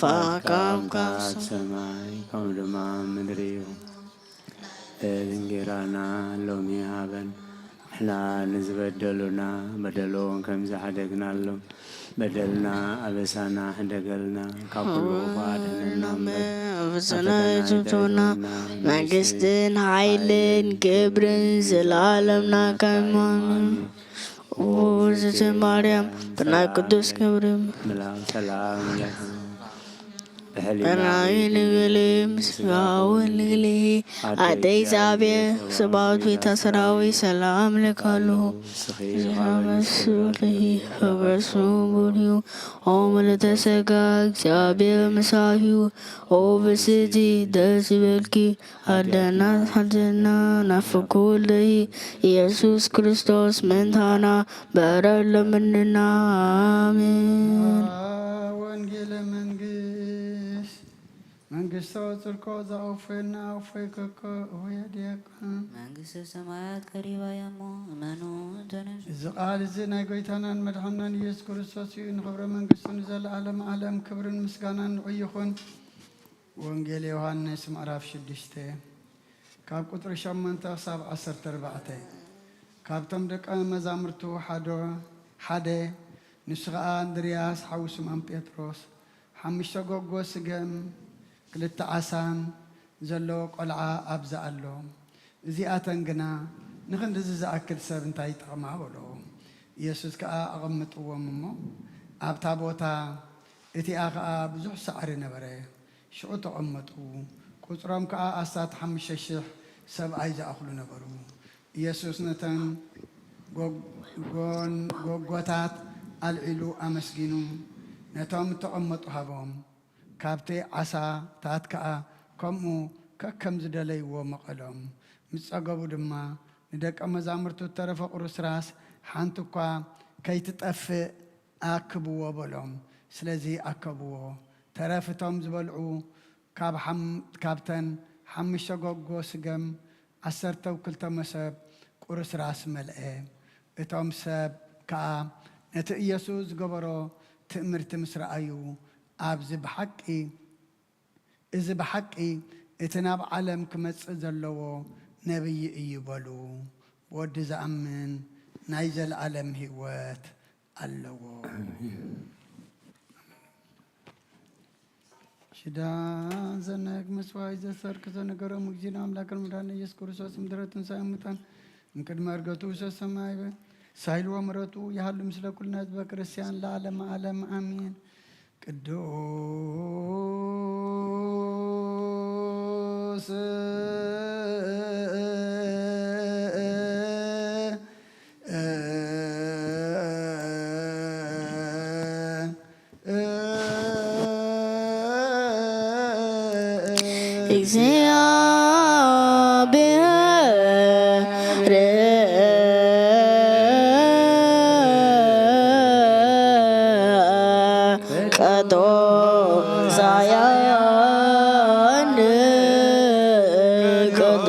ፈቃድካ ኣብ ሰማይ ከምኡ ድማ ኣብ ምድሪ ይኹን። እንጌራና ሎሚ ሃበን። ንሕና ንዝበደሉና በደሎም ከም ዝሓደግናሎም በደልና ኣበሳና ሕደገልና፣ ካብ ኩሉ ክፉእ ኣድሕነና እምበር፣ ኣብ ፈተና ኣይትእትወና። መንግስትን ሓይልን ክብርን ዘለዓለም ናትካ እዩ። ኣሜን። ውእቱ ማርያም ብናይ ቅዱስ ገብርኤል መልኣክ ሰላም ለኪ፣ ብሕሊናኪ ንግሊ፣ ምስጋውን ንግሊ፣ ኣደ እግዚኣብሔር፣ ሰብኣዊት ቤታ ሰራዊት፣ ሰላም ለካሉ። ንስኺ ንስኻ መስሉኪ፣ ፈገሱ ቡልዩ፣ ኦ ምልዕተ ጸጋ፣ እግዚኣብሔር ምሳኪ፣ ኦ ብስቲ ደስ ይበልኪ፣ ኣደና ሓደና ናፍቁ ወልደይ ኢየሱስ ክርስቶስ ምእንታና በረር ለምንና። ኣሜን። ወንጌለ መንግስት መንግስተ ወጽልኮ ዛኦፌና ኦፌከኮ ወየድየካ። መንግስተ ሰማያት ቀሪባ እያ እሞ እመኑ ተነሱ። እዚ ቃል እዚ ናይ ጎይታናን መድሓናን ኢየሱስ ክርስቶስ እዩ። ንኽብረ መንግስቱ ንዘለዓለም ዓለም ክብርን ምስጋናን ንዑ ይኹን። ወንጌል ዮሃንስ ምዕራፍ ሽዱሽተ ካብ ቁጽሪ ሸሞንተ ክሳብ ዓሰርተ ኣርባዕተ። ካብቶም ደቀ መዛሙርቱ ሓዶ፣ ሓደ፣ ንሱ ኸኣ እንድርያስ ሓው ስምዖን ጴጥሮስ፣ ሓሙሽተ ጎጎ ስገም ክልተ ዓሳን ዘለዎ ቆልዓ ኣብዚ ኣሎ። እዚኣተን ግና ንኽንድዚ ዝኣክል ሰብ እንታይ ይጠቕማ? በሎ። ኢየሱስ ከኣ ኣቐምጥዎም እሞ ኣብታ ቦታ እቲኣ ኸኣ ብዙሕ ሳዕሪ ነበረ። ሽዑ ተቐመጡ። ቁጽሮም ከኣ ኣስታት ሓሙሽተ ሽሕ ሰብኣይ ዝኣኽሉ ነበሩ። ኢየሱስ ነተን ጎ-፣ ጎን-፣ ጎጎታት ኣልዒሉ ኣመስጊኑ ነቶም እተቐመጡ ሃቦም። ካብቲ ዓሳታት ከኣ ከምኡ ከከም ዝደለይዎ መቐሎም። ምስ ጸገቡ ድማ ንደቀ መዛሙርቱ እተረፈ ቁርስራስ ሓንቲ እኳ ከይትጠፍእ ኣክብዎ በሎም። ስለዚ ኣከብዎ። ተረፍ እቶም ዝበልዑ ካብ ሓም-፣ ካብተን ሓሙሽተ ጎጎ ስገም ዓሰርተው ክልተ መሶብ ቁርስራስ መልአ። እቶም ሰብ ከኣ ነቲ ኢየሱስ ዝገበሮ ትእምርቲ ምስ ረኣዩ፣ ኣብዚ ብሓቂ፣ እዚ ብሓቂ እቲ ናብ ዓለም ክመጽእ ዘለዎ ነብዪ እዩ በሉ። ብወዲ ዝኣምን ናይ ዘለኣለም ህይወት ኣለዎ። ሽዳ ዘነግ መስዋዕት ዘሰርክ ዘነገሮም እግዚእነ ኣምላክን መድኃኒነ ኢየሱስ ክርስቶስ ምድረ ትንሣኤ ሙታን እምቅድመ ዕርገቱ ውሰተ ሰማይ ሳይልዎ ምሕረቱ ይሃሉ ምስለ ኩልነ ህዝበ ክርስቲያን ለዓለመ ዓለም ኣሜን። ቅዱስ እግዚአብሔር ቀጦ ሳያን ቀጦ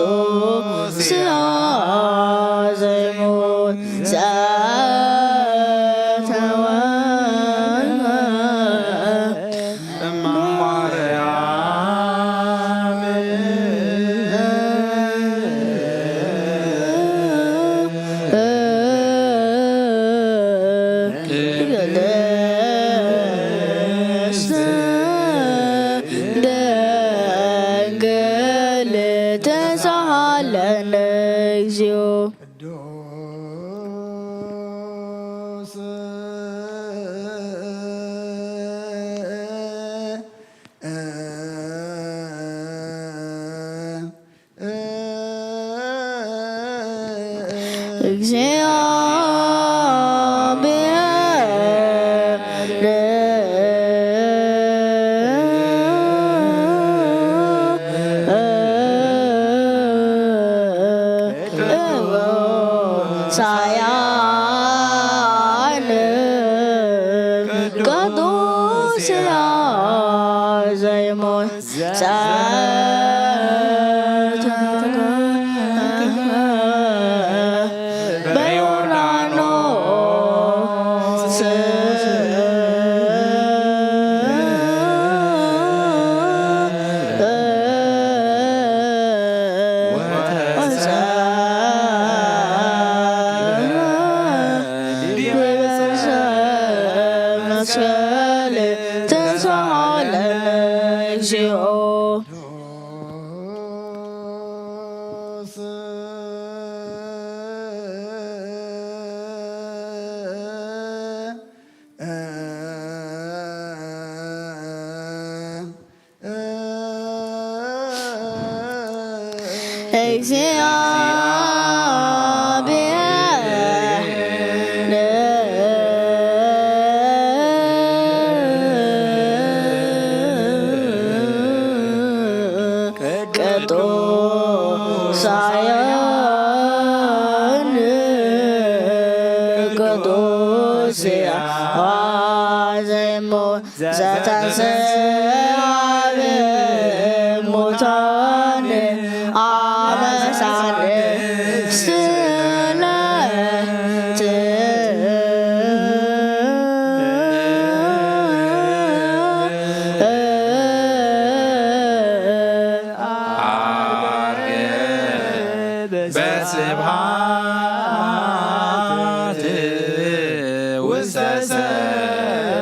ቅዱስ ዘይሞት ቅዱሳን ቅዱስ ዘይሞት ዘተንሥአ እምውታነ አመሳለ ስለት በስብሐት ውስተ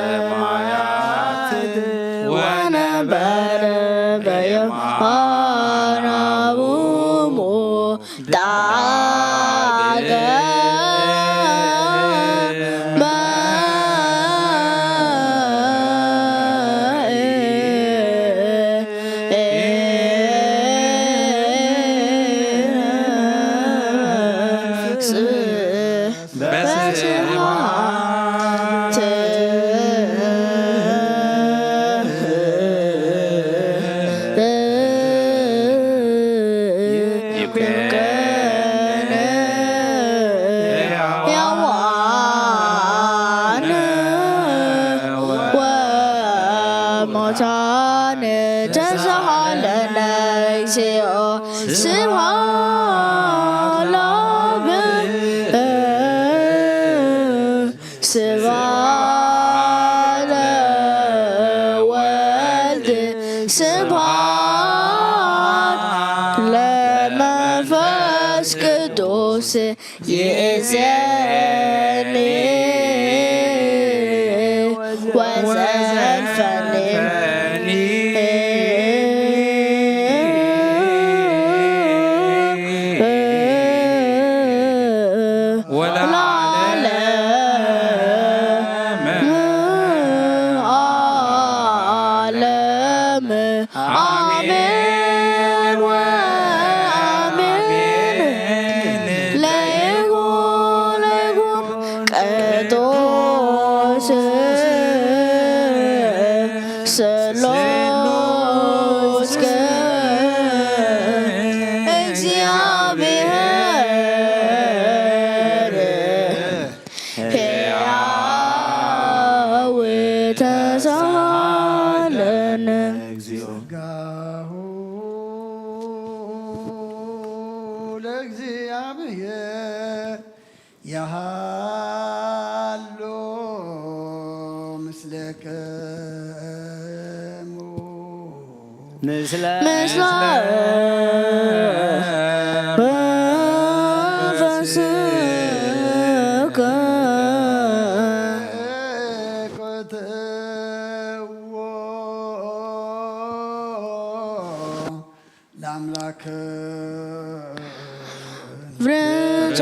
ሰማያት ወነበረ በየማነ አቡሙ ዳግመ ሙታን ተሳሃለነ እግዚኦ ስብሐት ለአብ ስብሐት ለወልድ ስብሐት ለመንፈስ ቅዱስ ይእዜኒ ወዘልፈኒ ወለዓለመ ዓለም። አሜን ወአሜን። ለይኩን ለይኩን ቅዱስ ስሉስ እግዚአብሔር ሕያው ተሳለን። ጸጋሁ ለእግዚአብሔር ያሃሉ ምስለከሙ ምስለ ምስለ መንፈስከ። ለአምላክ ፍሬቶ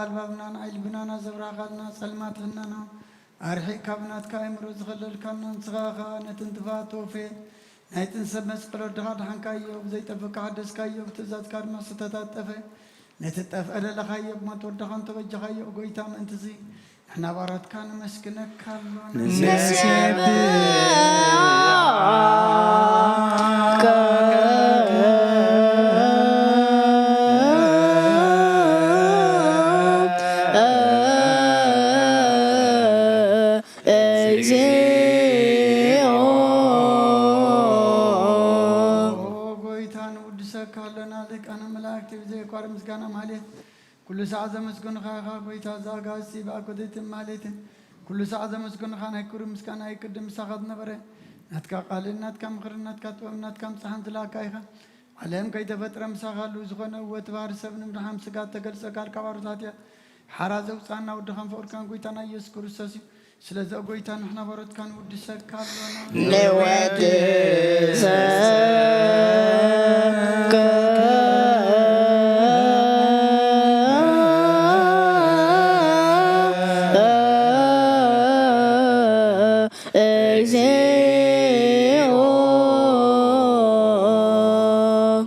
ኣልባብናን ዓይልብናና ዘብራኻልና ጸልማት ህናና ኣርሒቕካ ብናትካ ኣእምሮ ዝኸለልካና ንስኻ ኸኣ ነቲ ንጥፋት ተወፈየ ናይትን ሰብ መስቀል ወድኻ ድሓንካዮ ብዘይጠፍእ ሓደስካዮ ብትእዛዝካ ድማ ዝተታጠፈ ነቲ ጠፍአ ለለኻዮ ብሞት ወድኻ እንተበጀኻዮ ጎይታ ምእንትዚ ንሕና ባሮትካ ነመስግነካ ኣሎና። ንሴብሖ እግዚኦ። ኦ ጎይታ ንውድሰካ ኣለና፣ ሊቃነ መላእክቲ ብዘየቋርጥ ምስጋና ማህሌት ኩሉ ሳዕ ዘመስገኑኻ ኢኻ። ጎይታ ዘኣጋእዝቲ ብኣኮቴትን ማህሌትን ኩሉ ሳዕ ዘመስገኑኻ ናይ ክብሪ ምስጋና ይቅድም ምሳኻ ዝነበረ ናትካ ቃልን ናትካ ምኽርን ናትካ ጥበብን ናትካ ምጽሓን ዝለኣካ ኢኻ። ዓለም ከይተፈጥረ ምሳኻ ህሉው ዝኾነ እወ እቲ ባህሪ ሰብ ንምድሓን ስጋ እተገልጸ ቃል ካብ ኣሮት ሓጢኣት ሓራ ዘውጽኣና ወድኻን ፍቕርካን ጎይታና ኢየሱስ ክርስቶስ እዩ። ስለዚ ኦ ጎይታ ንሕና ባሮትካ ንውድሰካ ኣሎና። ንወድሰካ እግዚኦ።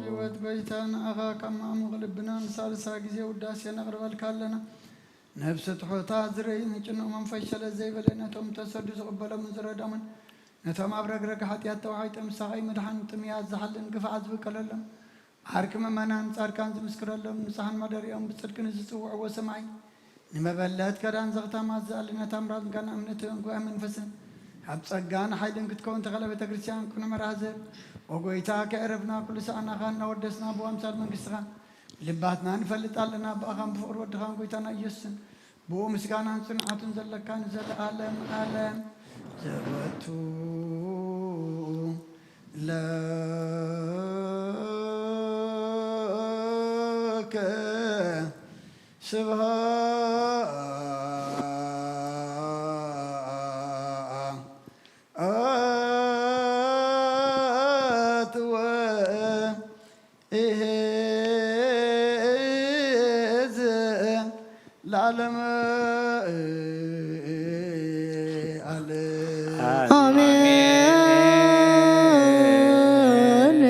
ህይወት ጎይታ ንኣኻ ካብ ማዕሙቕ ልብና ንሳልሳ ግዜ ውዳሴ ነቕርበልካ ኣለና። ነፍሲ ትሑታ ዝርኢ ንጭኑቕ መንፈስ ሸለል ዘይበለ ነቶም ተሰዱ ዝቕበሎምን ዝረድኦምን ነቶም ኣብ ረግረግ ሓጢኣት ተዋሒጦም ምሳኻ ይምድሓን ጥምያት ዝሓልን ግፍዓት ዝብቀለሎም ዓርኪ ምእመናን ጻድቃን ዝምስክረሎም ንጹሓን ማደሪኦም ብጽድቂ ንዝጽውዕዎ ሰማይ ንመበለት ከዳን ዘኽታማት ዝኣሊ ነታ ምራን ጋና እምነትን ጉባኤ መንፈስን ኣብ ጸጋን ሓይልን ክትከውን ተኸለ ቤተ ክርስቲያን ኩነ መርሃ ዝህብ ኦ ጎይታ ከዕረፍና ኩሉ ሰኣናኻ እናወደስና ብኣምሳል መንግስትኻ ልባትና ንፈልጥ ኣለና ብኣኻን ብፍቕሪ ወድኻን ጎይታና ኢየሱስን ብኡ ምስጋናን ጽንዓቱን ዘለካ ንዘለኣለም ኣለም ዘወቱ ለከ ስብሐት ወ ኢሄዝ ለዓለመ ዓለም። ኣሜን።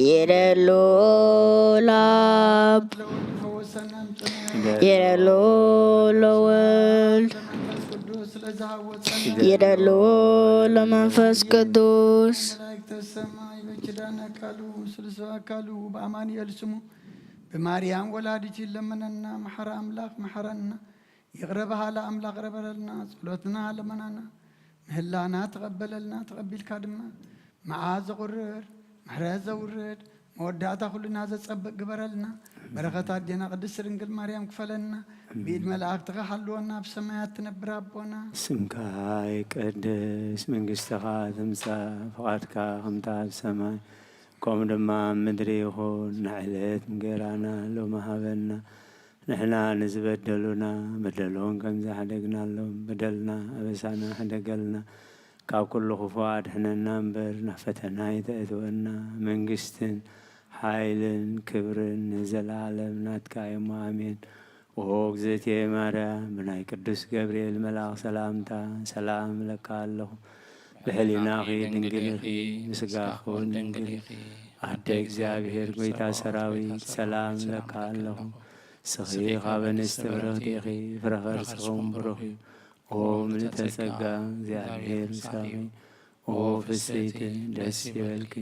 ይደሉ ላብ ይደሉ ለወልድ ይደሉ ለመንፈስ ቅዱስ። መላእክተ ሰማይ በኪዳነ አካሉ ስልሶ አካሉ በአማኑኤል ስሙ በማርያም ወላዲት ይለመነና። መሐረ አምላክ መሐረና። ይቅረ በሃለ አምላክ ይቅረ በለልና። ጸሎትና ልመናና ምህላና ተቀበለልና። ተቀቢልካ ድማ መዓት ዘቁርር ምሕረት ዘውርድ መወዳእታ ኩልና ዘጸብቅ ግበረልና። በረኸት ኣዴና ቅድስት ድንግል ማርያም ክፈለና። ብኢድ መላእክትኻ ሓልወና። ኣብ ሰማያት ትነብር ኣቦና። ስምካ ይቀደስ፣ መንግስትኻ ትምጻእ፣ ፍቓድካ ከምታ ኣብ ሰማይ ከምኡ ድማ ኣብ ምድሪ ይኹን። ንዕለት እንጌራና ሎሚ ሃበና። ንሕና ንዝበደሉና በደሎም ከም ዝሓደግናሎም በደልና ኣበሳና ሕደገልና። ካብ ኩሉ ክፉእ ኣድሕነና እምበር ናብ ፈተና ኣይተእትወና። መንግስትን ሓይልን ክብርን ንዘለኣለም ናትካ እዩሞ ኣሜን። ኦ እግዝእትየ ማርያም ብናይ ቅዱስ ገብርኤል መልኣኽ ሰላምታ ሰላም እብለካ ኣለኹ። ብሕሊናኺ ድንግል ኢኺ፣ ብስጋኺ እውን ድንግል ኢኺ። ኣደ እግዚኣብሔር ጎይታ ሰራዊት ሰላም እብለካ ኣለኹ። ንስኺ ካብ ኣንስቲ ብርኽቲ ኢኺ፣ ፍረ ከርስኺ እውን ብሩኽ እዩ። ኦ ምልዕተ ጸጋ እግዚኣብሔር ምሳኺ፣ ኦ ፍስሕቲ ደስ ይበልኪ፣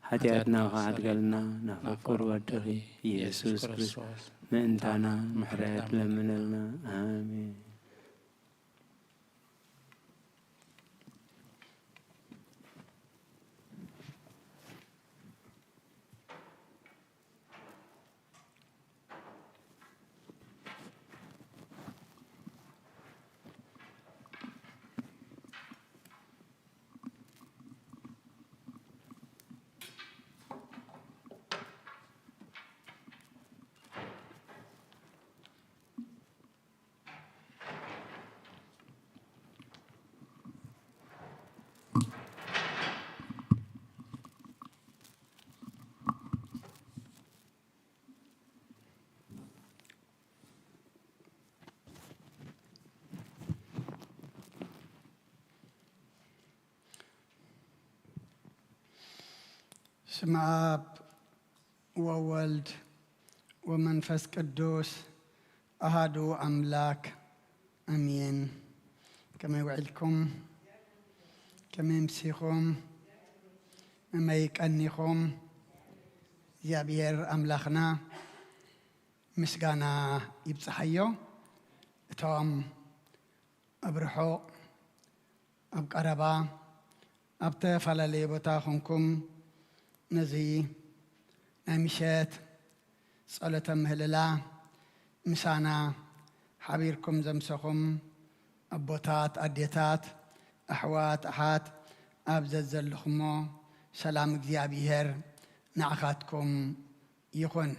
ሓጢኣትና ክሓድገልና ናብ ፍቁር ወድኺ ኢየሱስ ክርስቶስ ምእንታና ምሕረት ለምነልና። ኣሜን። ስም ኣብ ወወልድ ወመንፈስ ቅዱስ ኣሃዱ ኣምላክ ኣሜን። ከመይ ውዒልኩም? ከመይ ምሲኹም? ከመይ ቀኒኹም? እግዚኣብሔር ኣምላኽና ምስጋና ይብጽሓዮ። እቶም ኣብ ርሑቕ፣ ኣብ ቀረባ፣ ኣብ ተፈላለየ ቦታ ኾንኩም ነዚ ናይ ምሸት ጸሎተ ምህልላ ምሳና ሓቢርኩም ዘምሰኹም ኣቦታት፣ ኣዴታት፣ ኣሕዋት፣ ኣሓት፣ ኣብ ዘዘለኹሞ ሰላም እግዚኣብሔር ንዓኻትኩም ይኹን።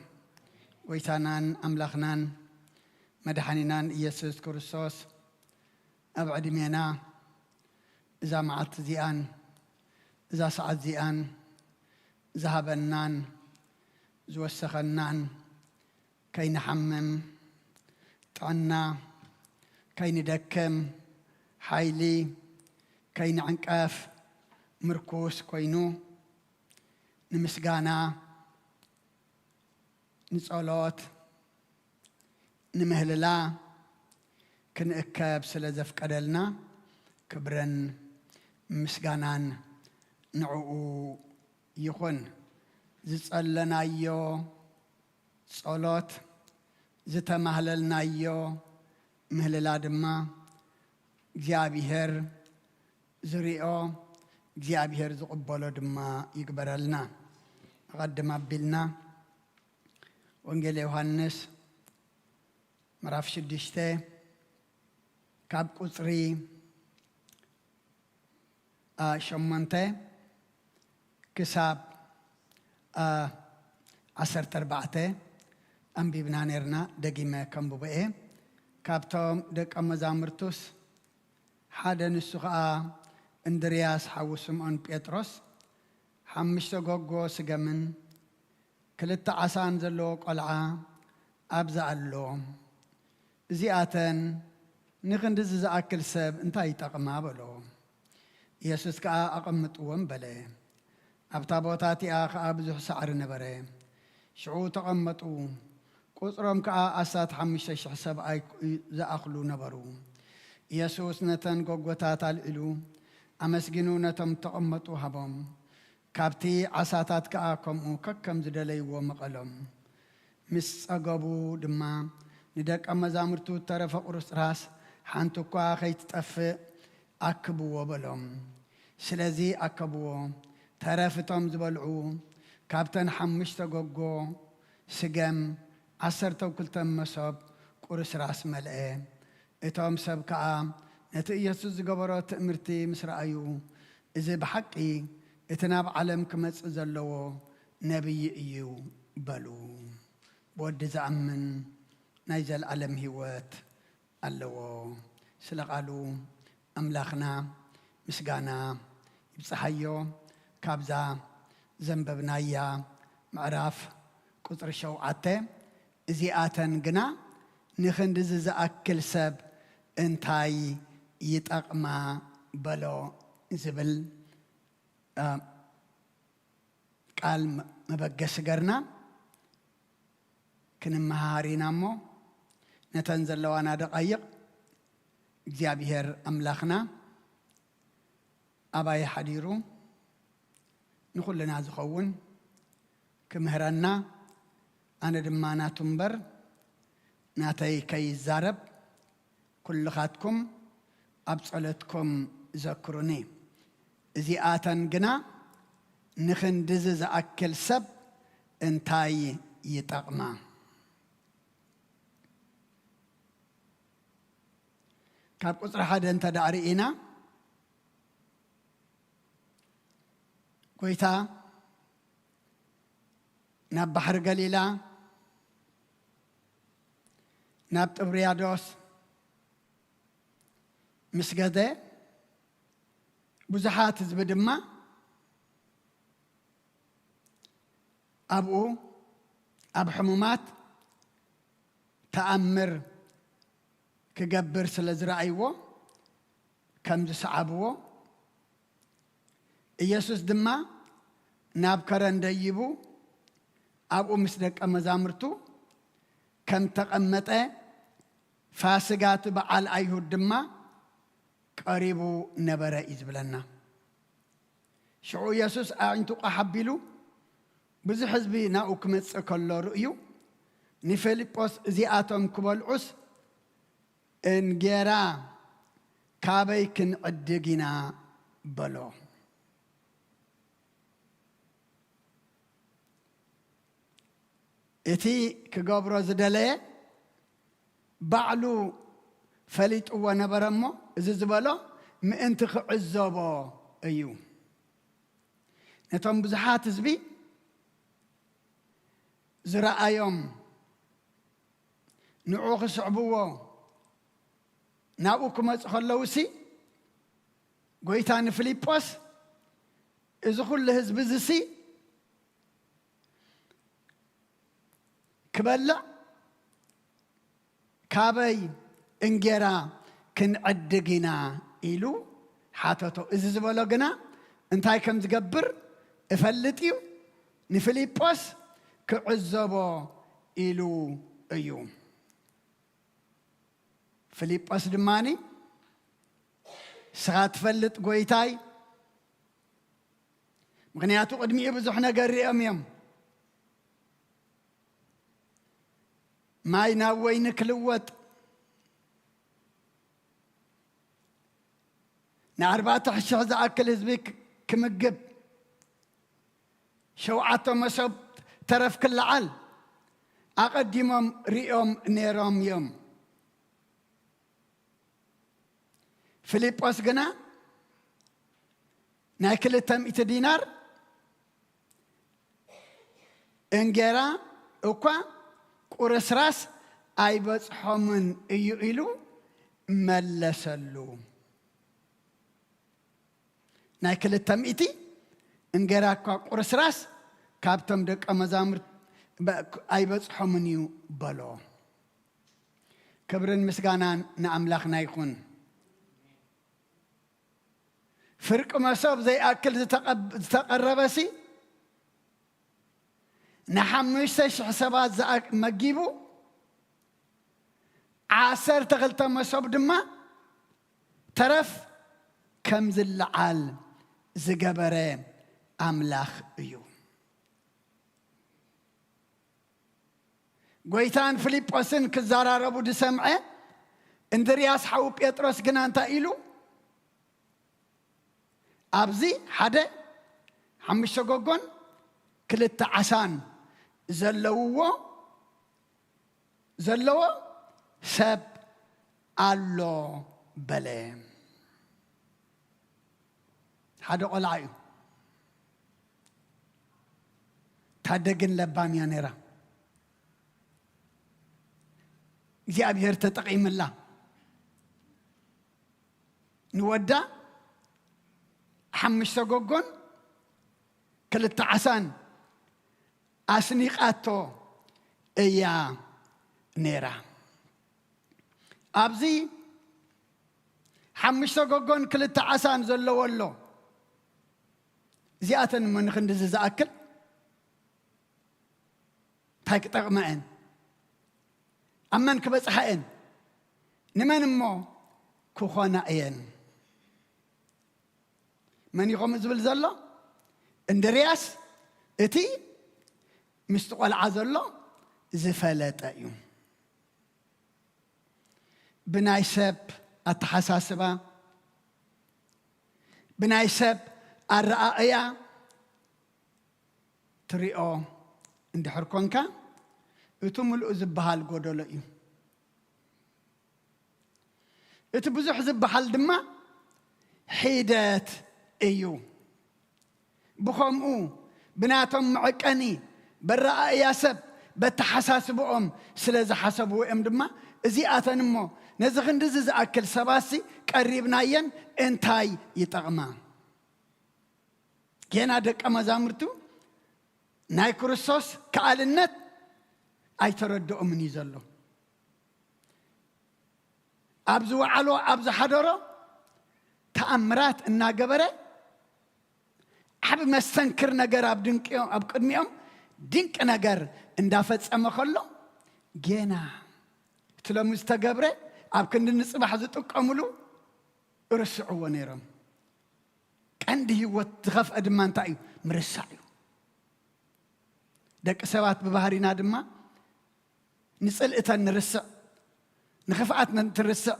ጎይታናን ኣምላኽናን መድሓኒናን ኢየሱስ ክርስቶስ ኣብ ዕድሜና እዛ መዓልቲ እዚኣን እዛ ሰዓት እዚኣን ዝሃበናን ዝወሰኸናን፣ ከይንሓምም ጥዕና፣ ከይንደክም ሓይሊ፣ ከይንዕንቀፍ ምርኩስ ኮይኑ፣ ንምስጋና፣ ንጸሎት፣ ንምህልላ ክንእከብ ስለ ዘፍቀደልና ክብርን ምስጋናን ንዕኡ ይኹን። ዝጸለናዮ ጸሎት፣ ዝተማህለልናዮ ምህልላ ድማ እግዚኣብሔር ዝሪኦ፣ እግዚኣብሔር ዝቕበሎ ድማ ይግበረልና። ኣቐድም ኣቢልና ወንጌል ዮሃንስ ምዕራፍ ሽዱሽተ ካብ ቁጽሪ፣ አ፣ ሸሞንተ ክሳብ፣ አ፣ ዓሰርተ ኣርባዕተ ኣንቢብና ነርና። ደጊመ ከንብቦ እየ። ካብቶም ደቀ መዛሙርቱስ ሓደ፣ ንሱ ኸኣ እንድርያስ ሓዉ ስምዖን ጴጥሮስ፣ ሓሙሽተ ጎጎ ስገምን ክልተ ዓሳን ዘለዎ ቆልዓ ኣብዛ ኣሎ። እዚኣተን ንኽንድዚ ዝኣክል ሰብ እንታይ ይጠቕማ? በሎ። ኢየሱስ ከኣ ኣቐምጥወን በለ። ኣብታ ቦታ እቲኣ ኸኣ ብዙሕ ሳዕሪ ነበረ። ሽዑ ተቐመጡ። ቁጽሮም ከኣ ኣስታት ሓሙሽተ ሽሕ ሰብኣይ ዝኣኽሉ ነበሩ። ኢየሱስ ነተን ጎጎታት ኣልዒሉ፣ ኣመስጊኑ ነቶም እተቐመጡ ሃቦም። ካብቲ ዓሳታት ከኣ ከምኡ ከከም ዝደለይዎ መቐሎም። ምስ ጸገቡ ድማ ንደቀ መዛሙርቱ እተረፈ ቁርስራስ ሓንቲ እኳ ኸይትጠፍእ ኣክብዎ በሎም። ስለዚ ኣከብዎ። ተረፍ እቶም ዝበልዑ ካብተን ሓሙሽተ ጎጎ ስገም ዓሰርተ ክልተ መሶብ ቁርስራስ መልአ። እቶም ሰብ ከኣ ነቲ ኢየሱስ ዝገበሮ ትእምርቲ ምስ ረኣዩ፣ "እዚ ብሓቂ እቲ ናብ ዓለም ክመጽእ ዘለዎ ነቢይ እዩ" በሉ። ብወዲ ዝኣምን ናይ ዘለኣለም ህይወት ኣለዎ። ስለ ቃሉ ኣምላኽና ምስጋና ይብጽሓዮ። ካብዛ ዘንበብናያ ምዕራፍ ቁጽሪ ሸውዓተ፣ "እዚኣተን ግና ንኽንድዚ ዝኣክል ሰብ እንታይ ይጠቕማ?" በሎ ዝብል፣ እ፣ ቃል መ-፣ መበገሲ ገርና ክንመሃር ኢና እሞ፣ ነተን ዘለዋና ደቓይቕ እግዚኣብሔር ኣምላኽና ኣባይ ሓዲሩ ንኹልና ዝኸውን ክምህረና፣ ኣነ ድማ ናቱ እምበር ናተይ ከይዛረብ፣ ኩልኻትኩም ኣብ ጸሎትኩም ዘክሩኒ። እዚኣተን ግና ንኽንድዚ ዝኣክል ሰብ እንታይ ይጠቕማ? ካብ ቁጽሪ ሓደ እንተ ደኣ ርኢና፣ ጎይታ ናብ ባሕሪ ገሊላ፣ ናብ ጥብርያዶስ ምስ ገደ፣ ብዙሓት ህዝቢ ድማ ኣብኡ ኣብ ሕሙማት ተኣምር ክገብር ስለ ዝረኣይዎ፣ ከም ዝሰዓብዎ፣ ኢየሱስ ድማ ናብ ከረን ደይቡ ኣብኡ ምስ ደቀ መዛሙርቱ ከም ተቐመጠ፣ ፋስጋ እቲ በዓል ኣይሁድ ድማ ቀሪቡ ነበረ እዩ ዝብለና። ሽዑ የሱስ ኣዒንቱ ቋሕ ኣቢሉ ብዙሕ ህዝቢ ናብኡ ክመጽእ ከሎ ርእዩ፣ ንፊልጶስ፣ "እዚኣቶም ክበልዑስ እንጌራ ካበይ ክንዕድግ ኢና?" በሎ። እቲ ክገብሮ ዝደለየ ባዕሉ ፈሊጥዎ ነበረ እሞ፣ እዚ ዝበሎ ምእንቲ ክዕዘቦ እዩ። ነቶም ብዙሓት ህዝቢ ዝረኣዮም፣ ንዕኡ ክስዕብዎ ናብኡ ክመጹ ከለውሲ፣ ጎይታ ንፊልጶስ፣ "እዚ ኩሉ ህዝቢ እዚሲ ክበልዕ ካበይ እንጌራ ክንዕድግ ኢና?" ኢሉ ሓተቶ። እዚ ዝበሎ ግና እንታይ ከም ዝገብር እፈልጥ እዩ፣ ንፊልጶስ ክዕዘቦ ኢሉ እዩ። ፊልጶስ ድማኒ፣ "ንስኻ ትፈልጥ ጎይታይ፣ ምኽንያቱ ቅድሚኡ ብዙሕ ነገር ሪኦም እዮም። ማይ ናብ ወይኒ ክልወጥ፣ ንኣርባዕተ ሽሕ ዝኣክል ህዝቢ ክ-፣ ክምግብ፣ ሸውዓተ መሶብ ተረፍ ክለዓል ኣቐዲሞም ሪኦም ነይሮም እዮም። ፊልጶስ ግና ናይ ክልተ ሚእቲ ዲናር እንጌራ እኳ ቁርስራስ ኣይበጽሖምን እዩ" ኢሉ መለሰሉ። ናይ ክልተ ሚእቲ እንጌራ እኳ ቁርስራስ ካብቶም ደቀ መዛሙርት በ-፣ ኣይበጽሖምን እዩ በሎ። ክብርን ምስጋናን ንኣምላኽና ይኹን። ፍርቂ መሶብ ዘይኣክል ዝተቐብ-፣ ዝተቐረበሲ ንሓሙሽተ ሽሕ ሰባት ዝኣ-፣ መጊቡ፣ ዓሰርተ ክልተ መሶብ ድማ ተረፍ ከም ዝለዓል ዝገበረ ኣምላኽ እዩ። ጎይታን ፊልጶስን ክዘራረቡ ዝሰምዐ እንድርያስ ሓው ጴጥሮስ ግና እንታይ ኢሉ? ኣብዚ ሓደ ሓሙሽተ ጎጎን ክልተ ዓሳን ዘለውዎ፣ ዘለዎ ሰብ ኣሎ በለ። ሓደ ቆልዓ እዩ። ታደግን ለባም እያ ነይራ። እግዚኣብሔር ተጠቒምላ። ንወዳ ሓሙሽተ ጎጎን ክልተ ዓሳን ኣስኒቓቶ እያ ነይራ። ኣብዚ ሓሙሽተ ጎጎን ክልተ ዓሳን ዘለዎ ኣሎ። እዚኣተን እሞ ንኽንድዚ ዝኣክል እንታይ ክጠቕማ እየን? ኣብ መን ክበጽሓ እየን? ንመን እሞ ክኾና እየን? መን እዩ ከምኡ ዝብል ዘሎ? እንድርያስ እቲ ምስቲ ቆልዓ ዘሎ ዝፈለጠ እዩ። ብናይ ሰብ ኣተሓሳስባ፣ ብናይ ሰብ ኣረኣእያ ትሪኦ እንድሕር ኮንካ፣ እቲ ምሉእ ዝበሃል ጎደሎ እዩ። እቲ ብዙሕ ዝበሃል ድማ ሒደት እዩ። ብኸምኡ ብናቶም መዐቀኒ፣ በረኣእያ ሰብ፣ በተሓሳስብኦም ስለ ዝሓሰብዎ እዮም ድማ እዚኣተን እሞ ነዚ ክንድዚ ዝኣክል ሰባሲ ቀሪብናየን እንታይ ይጠቕማ? ጌና ደቀ መዛሙርቱ ናይ ክርስቶስ ከኣልነት ኣይተረድኦምን እዩ ዘሎ። ኣብ ዝወዓሎ፣ ኣብ ዝሓደሮ ተኣምራት እናገበረ ዓብ መስተንክር ነገር ኣብ ድንቅኦም ኣብ ቅድሚኦም ድንቂ ነገር እንዳፈጸመ ከሎ፣ ጌና እቲ ሎሚ ዝተገብረ ኣብ ክንዲ ንጽባሕ ዝጥቀምሉ ርስዕዎ ነይሮም። ቀንዲ ህይወት ዝኸፍአ ድማ እንታይ እዩ? ምርሳዕ እዩ። ደቂ ሰባት ብባህሪና ድማ ንጽልእተን ንርስዕ፣ ንኽፍኣት ንርስዕ፣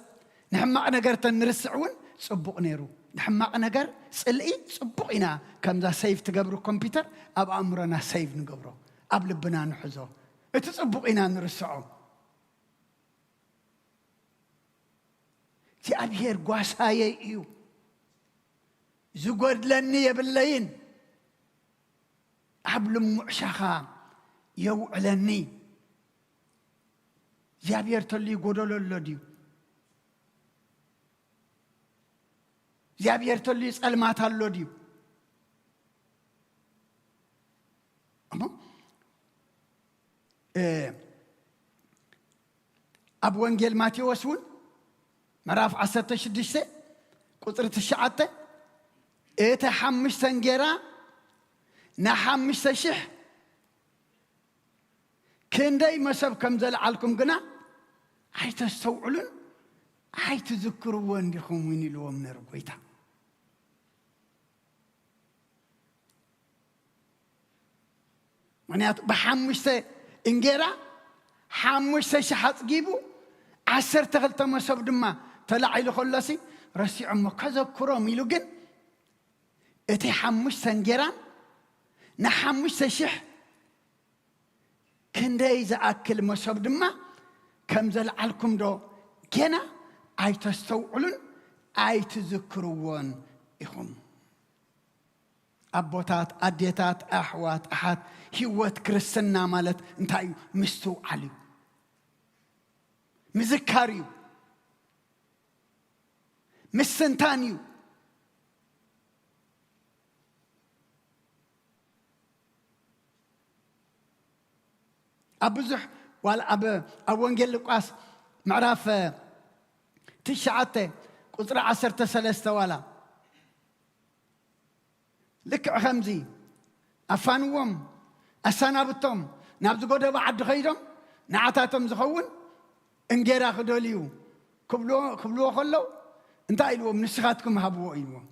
ንሕማቕ ነገርተን ንርስዕ እውን ጽቡቕ ነይሩ። ንሕማቕ ነገር ጽልኢ ጽቡቕ ኢና፣ ከምዛ ሴቭ ትገብሩ ኮምፒውተር ኣብ ኣእምሮና ሴቭ ንገብሮ፣ ኣብ ልብና ንሕዞ። እቲ ጽቡቕ ኢና ንርስዖ። እግዚኣብሔር ጓሳየይ እዩ፣ ዝጎድለኒ የብለይን፣ ኣብ ልሙዕ ሻኻ የውዕለኒ። እግዚኣብሔር ተልዩ ጎደሎ ኣሎ ድዩ? እግዚኣብሔር ተልዩ ጸልማት ኣሎ ድዩ? እሞ ኣብ ወንጌል ማቴዎስ እውን ምዕራፍ ዓሰርተ ሽዱሽተ ቁፅሪ ትሽዓተ፣ እቲ ሓሙሽተ እንጌራ ንሓሙሽተ ሽሕ ክንደይ መሶብ ከም ዘልዓልኩም ግና ኣይተስተውዕሉን ኣይትዝክርዎን ዲኹም እውን ኢልዎም ነሩ ጎይታ። ምክንያቱ ብሓሙሽተ እንጌራ ሓሙሽተ ሽሕ ኣጽጊቡ፣ ዓሰርተ ክልተ መሶብ ድማ ተላዒሉ ከሎሲ ረሲዖሞ ከዘክሮም ኢሉ። ግን እቲ ሓሙሽተ እንጌራን ንሓሙሽተ ሽሕ ክንደይ ዝኣክል መሶብ ድማ ከም ዘልዓልኩም ዶ ጌና ኣይተስተውዕሉን ኣይትዝክርዎን ኢኹም? ኣቦታት፣ ኣዴታት፣ ኣሕዋት፣ ኣሓት፣ ህይወት ክርስትና ማለት እንታይ እዩ? ምስትውዓል እዩ። ምዝካር እዩ። ምስትንታን እዩ። ኣብ ብዙሕ ዋላ ኣብ ኣብ ወንጌል ሉቃስ ምዕራፍ ትሽዓተ ቁፅሪ ዓሰርተ ሰለስተ ዋላ ልክዕ ከምዚ ኣፋንዎም ኣሰናብቶም ናብ ዝጎደቦ ዓዲ ኸይዶም ንዓታቶም ዝኸውን እንጌራ ክደልዩ ክብልዎ ክብልዎ ከለዉ እንታይ ኢልዎም? ንስኻትኩም ሃብዎ ኢልዎም።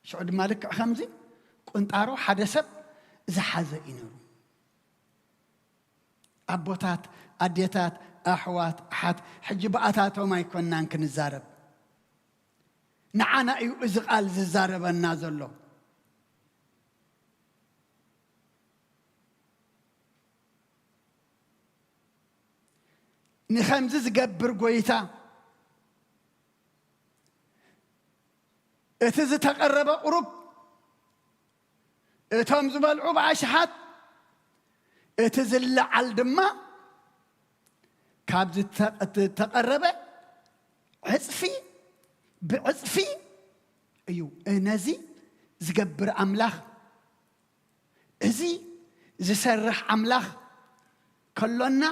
ሽዑ ድማ ልክዕ ከምዚ ቁንጣሮ ሓደ ሰብ ዝሓዘ እዩ ነሩ። ኣቦታት፣ ኣዴታት፣ ኣሕዋት፣ ኣሓት፣ ሕጂ ብኣታቶም ኣይኮንናን ክንዛረብ። ንዓና እዩ እዚ ቃል ዝዛረበና ዘሎ። ንኸምዚ ዝገብር ጎይታ፣ እቲ ዝተቐረበ ቁሩብ፣ እቶም ዝበልዑ ብኣሽሓት፣ እቲ ዝለዓል ድማ ካብ ዝተ-፣ ዝተቐረበ ዕጽፊ ብዕጽፊ እዩ። ነዚ ዝገብር ኣምላኽ፣ እዚ ዝሰርሕ ኣምላኽ ከሎና፣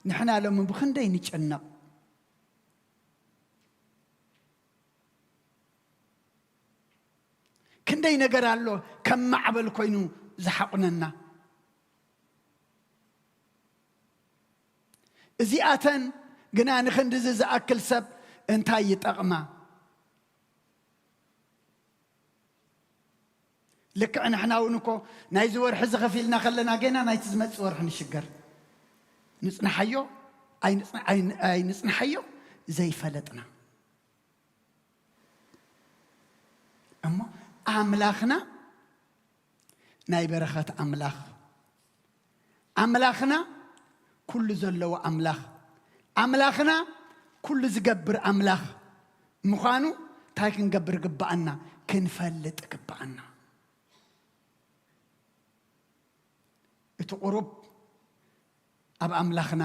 ንሕና ሎሚ ብኽንደይ ንጨነቕ። ክንደይ ነገር ኣሎ ከም ማዕበል ኮይኑ ዝሓቑነና። እዚኣተን ግና ንኽንድዚ ዝኣክል ሰብ እንታይ ይጠቕማ? ልክዕ ንሕና እውን እኮ ናይዚ ወርሒ እዚ ከፊልና ከለና ገና ናይቲ ዝመጽእ ወርሒ ንሽገር። ንጽንሓዮ ኣይንጽን-፣ ኣይ-፣ ኣይንጽንሓዮ ዘይፈለጥና። እሞ ኣምላኽና ናይ በረኸት ኣምላኽ፣ ኣምላኽና ኩሉ ዘለዎ ኣምላኽ፣ ኣምላኽና ኩሉ ዝገብር ኣምላኽ ምዃኑ እንታይ ክንገብር ግብኣና? ክንፈልጥ ግብኣና። እቲ ቁሩብ ኣብ ኣምላኽና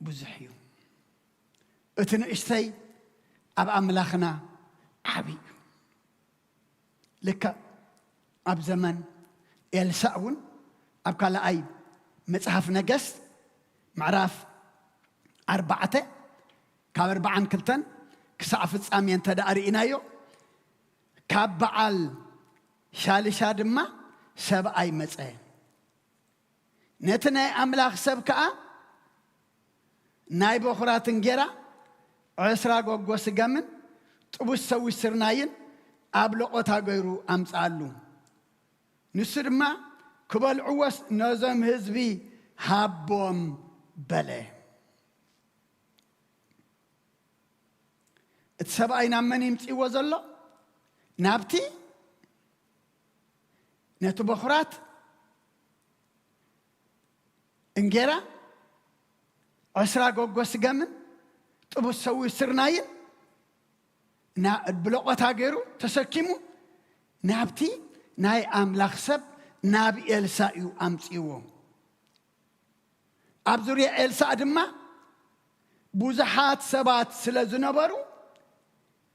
ብዙሕ እዩ። እቲ ንእሽተይ ኣብ ኣምላኽና ዓቢ እዩ። ልክዕ ኣብ ዘመን ኤልሳዕ እውን ኣብ ካልኣይ መጽሓፍ ነገስት ምዕራፍ ኣርባዕተ ካብ ኣርባዓን ክልተን ክሳዕ ፍጻሜ እንተ ደኣ ርኢናዮ፣ ካብ በዓል ሻልሻ ድማ ሰብኣይ መጸ። ነቲ ናይ ኣምላኽ ሰብ ከኣ ናይ በኹራት እንጌራ ዕስራ ጎጎ ስገምን ጥቡስ ሰዊ ስርናይን ኣብ ለቖታ ገይሩ ኣምጽኣሉ። ንሱ ድማ፣ "ክበልዕዎስ ነዞም ህዝቢ ሃቦም" በለ። እቲ ሰብኣይ ናብ መን ይምጽእዎ ዘሎ? ናብቲ ነቲ በኹራት እንጌራ ዕስራ ጎጎ ስገምን ጥቡስ ሰዊ ስርናይን ና-፣ ብለቖታ ገይሩ ተሰኪሙ ናብቲ ናይ ኣምላኽ ሰብ ናብ ኤልሳእ እዩ ኣምጽእዎ። ኣብ ዙርያ ኤልሳእ ድማ ብዙሓት ሰባት ስለ ዝነበሩ፣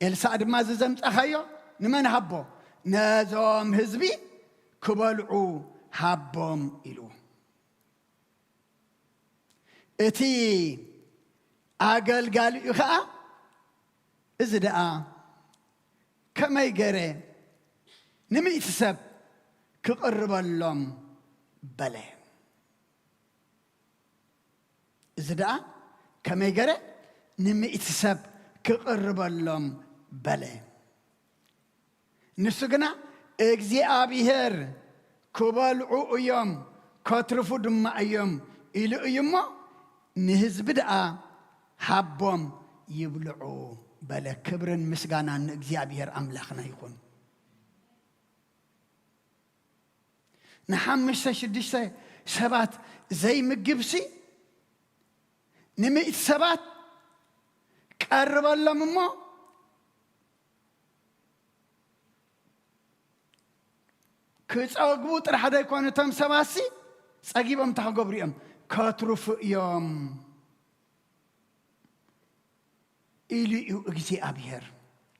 ኤልሳእ ድማ፣ "እዚ ዘምጻኻዮ ንመን ሃቦ? ነዞም ህዝቢ ክበልዑ ሃቦም" ኢሉ። እቲ ኣገልጋሊኡ ኸኣ፣ "እዚ ደኣ ከመይ ገይረ ንሚእቲ ሰብ ክቕርበሎም?" በለ። "እዚ ደኣ ከመይ ገይረ ንሚእቲ ሰብ ክቕርበሎም?" በለ። ንሱ ግና፣ "እግዚኣብሄር ክበልዑ እዮም፣ ከትርፉ ድማ እዮም" ኢሉ እዩ እሞ፣ "ንህዝቢ ደኣ ሃቦም ይብልዑ" በለ። ክብርን ምስጋናን ንእግዚኣብሄር ኣምላኽና ይኹን። ንሓሙሽተ ሽዱሽተ ሰባት ዘይምግብሲ፣ ንምእቲ ሰባት ቀርበሎም እሞ፣ ክጸግቡ ጥራሕ ደይኮኑ፣ እቶም ሰባትሲ ጸጊቦም እንታይ ክገብሩ እዮም? ከትርፉ እዮም ኢሉ እዩ እግዚኣብሔር።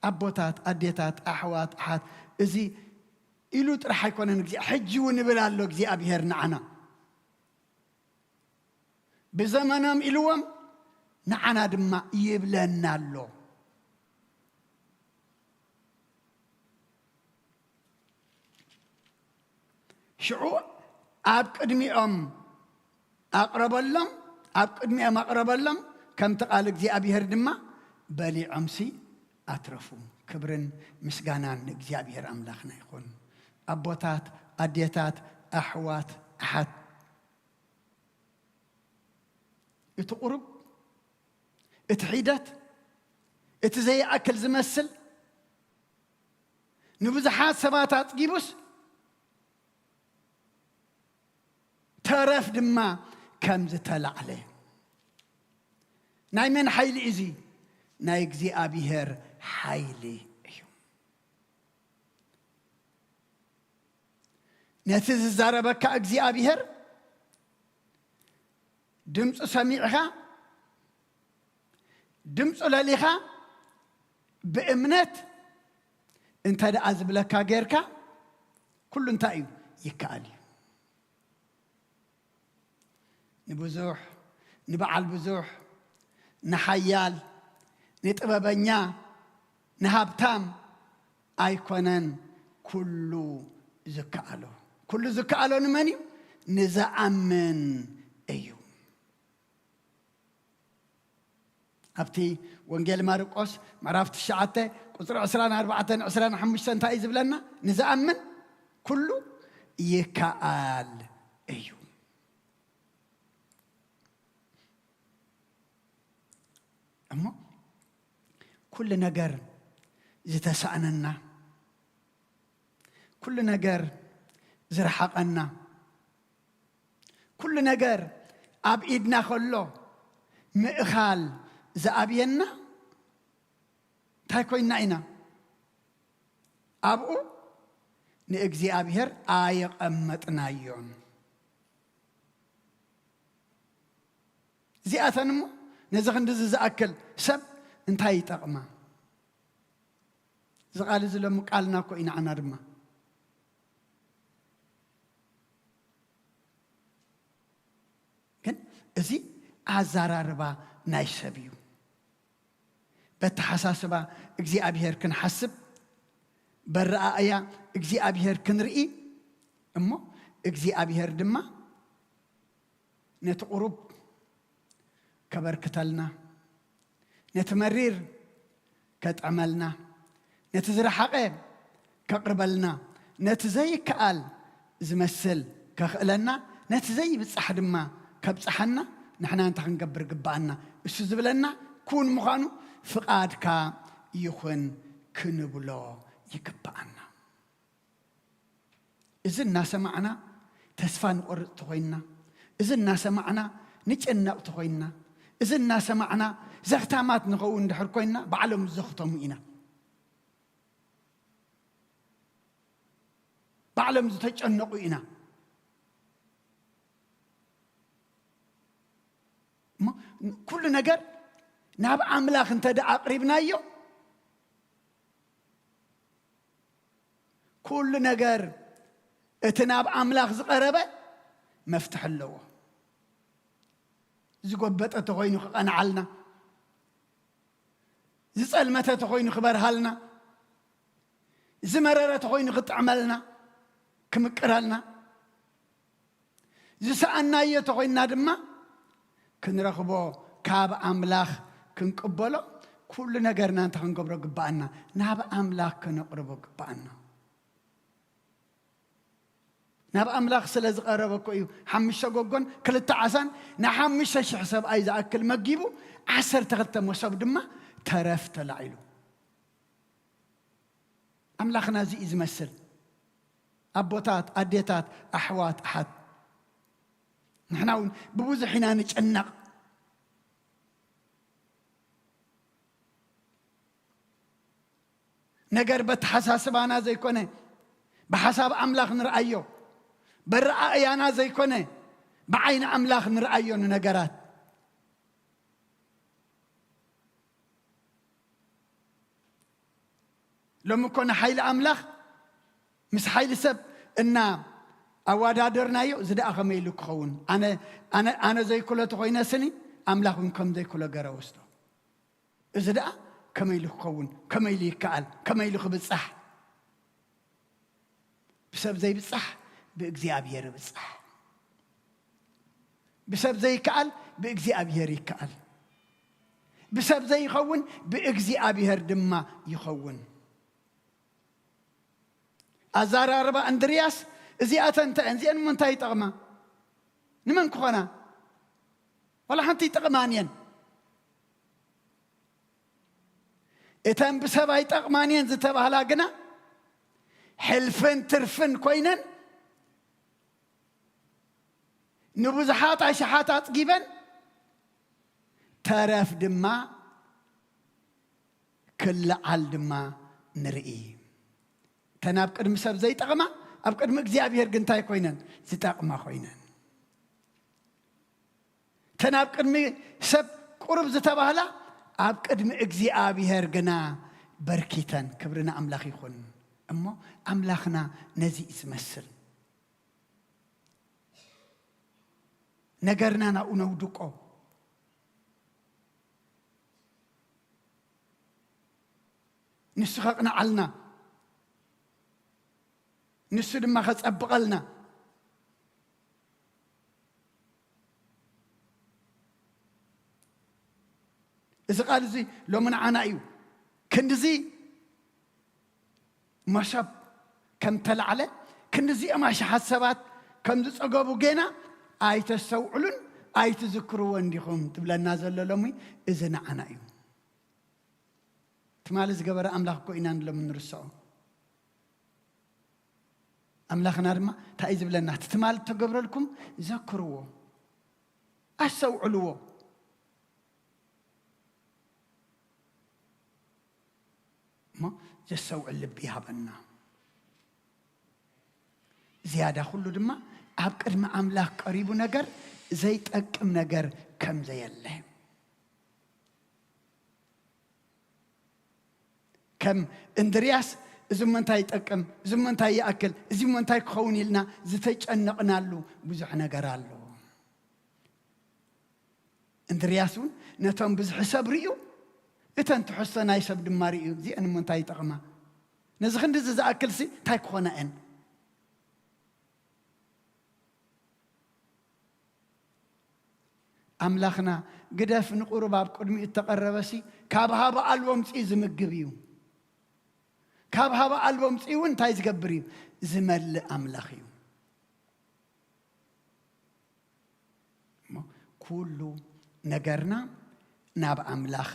ኣቦታት፣ ኣዴታት፣ ኣሕዋት፣ ኣሓት፣ እዚ ኢሉ ጥራሕ ኣይኮነን። እግዚ-፣ ሕጂ እውን ይብል ኣሎ እግዚኣብሔር ንዓና። ብዘመኖም ኢልዎም፣ ንዓና ድማ ይብለና ኣሎ። ሽዑ ኣብ ቅድሚኦም ኣቕረበሎም፣ ኣብ ቅድሚኦም ኣቕረበሎም፣ ከምቲ ቃል እግዚኣብሔር ድማ በሊዖምሲ ኣትረፉ። ክብርን ምስጋናን ንእግዚኣብሔር ኣምላኽና ይኹን። ኣቦታት፣ ኣዴታት፣ ኣሕዋት፣ ኣሓት፣ እቲ ቁሩብ፣ እቲ ሒደት፣ እቲ ዘይኣክል ዝመስል፣ ንብዙሓት ሰባት ኣጽጊቡስ፣ ተረፍ ድማ ከም ዝተላዕለ። ናይ መን ሓይሊ እዚ? ናይ እግዚኣብሔር ሓይሊ እዩ። ነቲ ዝዛረበካ እግዚኣብሔር ድምፁ ሰሚዕኻ፣ ድምፁ ለሊኻ፣ ብእምነት እንተ ደኣ ዝብለካ ጌርካ፣ ኩሉ እንታይ እዩ? ይከኣል እዩ። ንብዙሕ፣ ንበዓል ብዙሕ፣ ንሓያል፣ ንጥበበኛ፣ ንሃብታም ኣይኮነን ኩሉ ዝከኣሎ። ኩሉ ዝከኣሎ ንመን እዩ? ንዝኣምን እዩ። ኣብቲ ወንጌል ማርቆስ ምዕራፍ ትሽዓተ ቁጽሪ ዕስራን ኣርባዕተን ዕስራን ሓሙሽተን እንታይ እዩ ዝብለና? ንዝኣምን ኩሉ ይከኣል እዩ። እሞ ኩሉ ነገር ዝተሳእነና፣ ኩሉ ነገር ዝረሓቐና፣ ኩሉ ነገር ኣብ ኢድና ከሎ ምእኻል ዝኣብየና እንታይ ኮይንና ኢና? ኣብኡ ንእግዚኣብሔር ኣየቐመጥናዮን። እዚኣተን እሞ ነዚ ክንድዚ ዝኣክል ሰብ እንታይ ይጠቕማ? እዚ ቃል እዚ ሎሚ ቃልና እኮ እዩ ንዓና ድማ። ግን እዚ ኣዘራርባ ናይ ሰብ እዩ። በተሓሳስባ እግዚኣብሔር ክንሓስብ፣ በረኣእያ እግዚኣብሔር ክንርኢ እሞ እግዚኣብሔር ድማ ነቲ ቁሩብ ከበርክተልና፣ ነቲ መሪር ከጥዕመልና፣ ነቲ ዝረሓቐ ከቕርበልና፣ ነቲ ዘይከኣል ዝመስል ከኽእለና፣ ነቲ ዘይብጻሕ ድማ ከብጽሓና፣ ንሕና እንታይ ክንገብር ግብኣና? እሱ ዝብለና ኩን ምዃኑ፣ ፍቓድካ ይኹን ክንብሎ ይግብኣና። እዚ እናሰማዕና ተስፋ ንቆርጽ ተኾይንና፣ እዚ እናሰማዕና ንጨነቕ ተኾይንና፣ እዚ እናሰማዕና ዘኽታማት ንኸውን እንድሕር ኮይንና፣ ባዕሎም ዝዘኽተሙ ኢና። ባዕሎም ዝተጨነቑ ኢና። እሞ ኩሉ ነገር ናብ ኣምላኽ እንተ ደኣ ኣቕሪብናዮ፣ ኩሉ ነገር እቲ ናብ ኣምላኽ ዝቐረበ መፍትሒ ኣለዎ። ዝጎበጠ ተኾይኑ ክቐንዓልና፣ ዝጸልመተ ተኾይኑ ክበርሃልና፣ ዝመረረ ተኾይኑ ክጥዕመልና፣ ክምቅረልና፣ ዝሰኣናዮ ተኾይንና ድማ ክንረኽቦ፣ ካብ ኣምላኽ ክንቅበሎ፣ ኩሉ ነገርና እንታይ ክንገብሮ ግብኣና? ናብ ኣምላኽ ከነቕርቦ ግብኣና። ናብ ኣምላኽ ስለ ዝቐረበ እኮ እዩ ሓሙሽተ ጎጎን ክልተ ዓሳን ንሓሙሽተ ሽሕ ሰብኣይ ዝኣክል መጊቡ፣ ዓሰርተ ክልተ መሶብ ድማ ተረፍ ተላዒሉ። ኣምላኽና እዚ እዩ ዝመስል። ኣቦታት፣ ኣዴታት፣ ኣሕዋት፣ ኣሓት፣ ንሕና እውን ብብዙሕ ኢና ንጨነቕ። ነገር በተሓሳስባና ዘይኮነ፣ ብሓሳብ ኣምላኽ ንርኣዮ። በረኣእያና ዘይኮነ፣ ብዓይኒ ኣምላኽ ንርኣዮ ንነገራት። ሎሚ እኮ ንሓይሊ ኣምላኽ ምስ ሓይሊ ሰብ እና ኣወዳደርናዮ፣ እዚ ደኣ ከመይ ኢሉ ክኸውን? ኣነ፣ ኣነ፣ ኣነ ዘይክሎ ተኾይነ ስኒ፣ ኣምላኽ እውን ከም ዘይክሎ ገረ ወስዶ። እዚ ደኣ ከመይ ኢሉ ክኸውን? ከመይ ኢሉ ይከኣል? ከመይ ኢሉ ክብጻሕ? ብሰብ ዘይብጻሕ ብእግዚኣብሔር ይብጻሕ። ብሰብ ዘይከኣል ብእግዚኣብሔር ይከኣል። ብሰብ ዘይኸውን ብእግዚኣብሔር ድማ ይኸውን። ኣዘራርባ እንድርያስ እዚኣተን እንታይ እየን? እዚአን እሞ እንታይ ይጠቕማ? ንመን ክኾና? ዋላ ሓንቲ ይጠቕማን እየን። እተን ብሰብ ኣይጠቕማን እየን ዝተባህላ ግና ሕልፍን ትርፍን ኮይነን ንብዙሓት ኣሽሓት ኣጽጊበን፣ ተረፍ ድማ ክለዓል ድማ ንርኢ። እተን ኣብ ቅድሚ ሰብ ዘይጠቕማ ኣብ ቅድሚ እግዚኣብሔር ግን እንታይ ኮይነን? ዝጠቕማ ኮይነን። እተን ኣብ ቅድሚ ሰብ ቁሩብ ዝተባህላ ኣብ ቅድሚ እግዚኣብሔር ግና በርኪተን። ክብሪ ንኣምላኽ ይኹን። እሞ ኣምላኽና ነዚ እዩ ዝመስል። ነገርና ናብኡ ነውድቆ። ንሱ ከቕንዓልና፣ ንሱ ድማ ከጸብቐልና። እዚ ቃል እዚ ሎሚ ንዓና እዩ። ክንድዚ መሶብ ከም ተላዕለ፣ ክንድዚኦም ኣሽሓት ሰባት ከም ዝጸገቡ ጌና ኣይተስተውዕሉን ኣይትዝክርዎን ዲኹም ትብለና ዘሎ ሎሚ፣ እዚ ንዓና እዩ። ትማሊ ዝገበረ ኣምላኽ እኮ ኢና ንሎሚ ንርስዖ። ኣምላኽና ድማ እንታይ እዩ ዝብለና? እቲ ትማሊ እተገብረልኩም ዘክርዎ፣ ኣስተውዕልዎ። እሞ ዘስተውዕል ልቢ ይሃበና። ዝያዳ ኩሉ ድማ ኣብ ቅድሚ ኣምላኽ ቀሪቡ ነገር ዘይጠቅም ነገር ከም ዘየለ። ከም እንድርያስ፣ እዚ እሞ እንታይ ይጠቅም? እዚ እሞ እንታይ ይኣክል? እዚ እሞ እንታይ ክኸውን? ኢልና ዝተጨነቕናሉ ብዙሕ ነገር ኣሎ። እንድርያስ እውን ነቶም ብዝሒ ሰብ ርእዩ፣ እተን ትሕዝቶ ናይ ሰብ ድማ ርእዩ፣ እዚአን እሞ እንታይ ይጠቕማ? ነዚ ክንድዚ ዝኣክልሲ እንታይ ክኾና እየን? ኣምላኽና ግደፍ ንቁሩብ ኣብ ቅድሚኡ እተቐረበሲ ካብ ሃበ ኣልቦ ምጽኡ ዝምግብ እዩ። ካብ ሃበ ኣልቦ ምጽኡ እውን እንታይ ዝገብር እዩ? ዝመልእ ኣምላኽ እዩ። እሞ ኩሉ ነገርና ናብ ኣምላኽ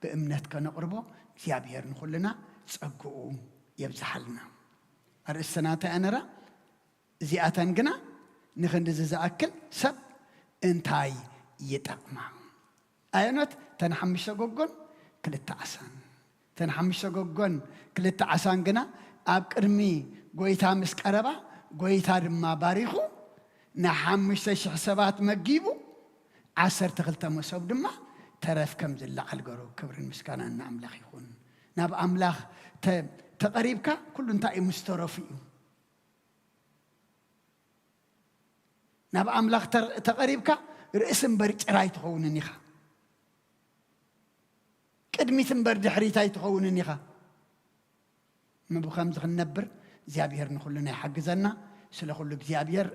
ብእምነት ከነቕርቦ እግዚኣብሔር ንኹልና ጸግኡ የብዝሓልና። ኣርእስትና እንታይ ኣነራ? እዚኣተን ግና ንኽንድዚ ዝኣክል ሰብ እንታይ ይጠቕማ? ኣየኖት? እተን ሓሙሽተ ጎጎን ክልተ ዓሳን። እተን ሓሙሽተ ጎጎን ክልተ ዓሳን ግና ኣብ ቅድሚ ጎይታ ምስ ቀረባ፣ ጎይታ ድማ ባሪኹ ንሓሙሽተ ሽሕ ሰባት መጊቡ፣ ዓሰርተ ክልተ መሶብ ድማ ተረፍ ከም ዝለዓል ገሩ። ክብርን ምስጋናን ንኣምላኽ ይኹን። ናብ ኣምላኽ ተ-፣ ተቐሪብካ ኩሉ እንታይ እዩ? ምስ ተረፉ እዩ። ናብ ኣምላኽ ተር-፣ ተቐሪብካ ርእሲ እምበር ጭራ ኣይትኸውንን ኢኻ። ቅድሚት እምበር ድሕሪት ኣይትኸውንን ኢኻ። እሞ ብኸምዚ ክንነብር እግዚኣብሔር ንኹልና ይሓግዘና። ስለ ኩሉ እግዚኣብሔር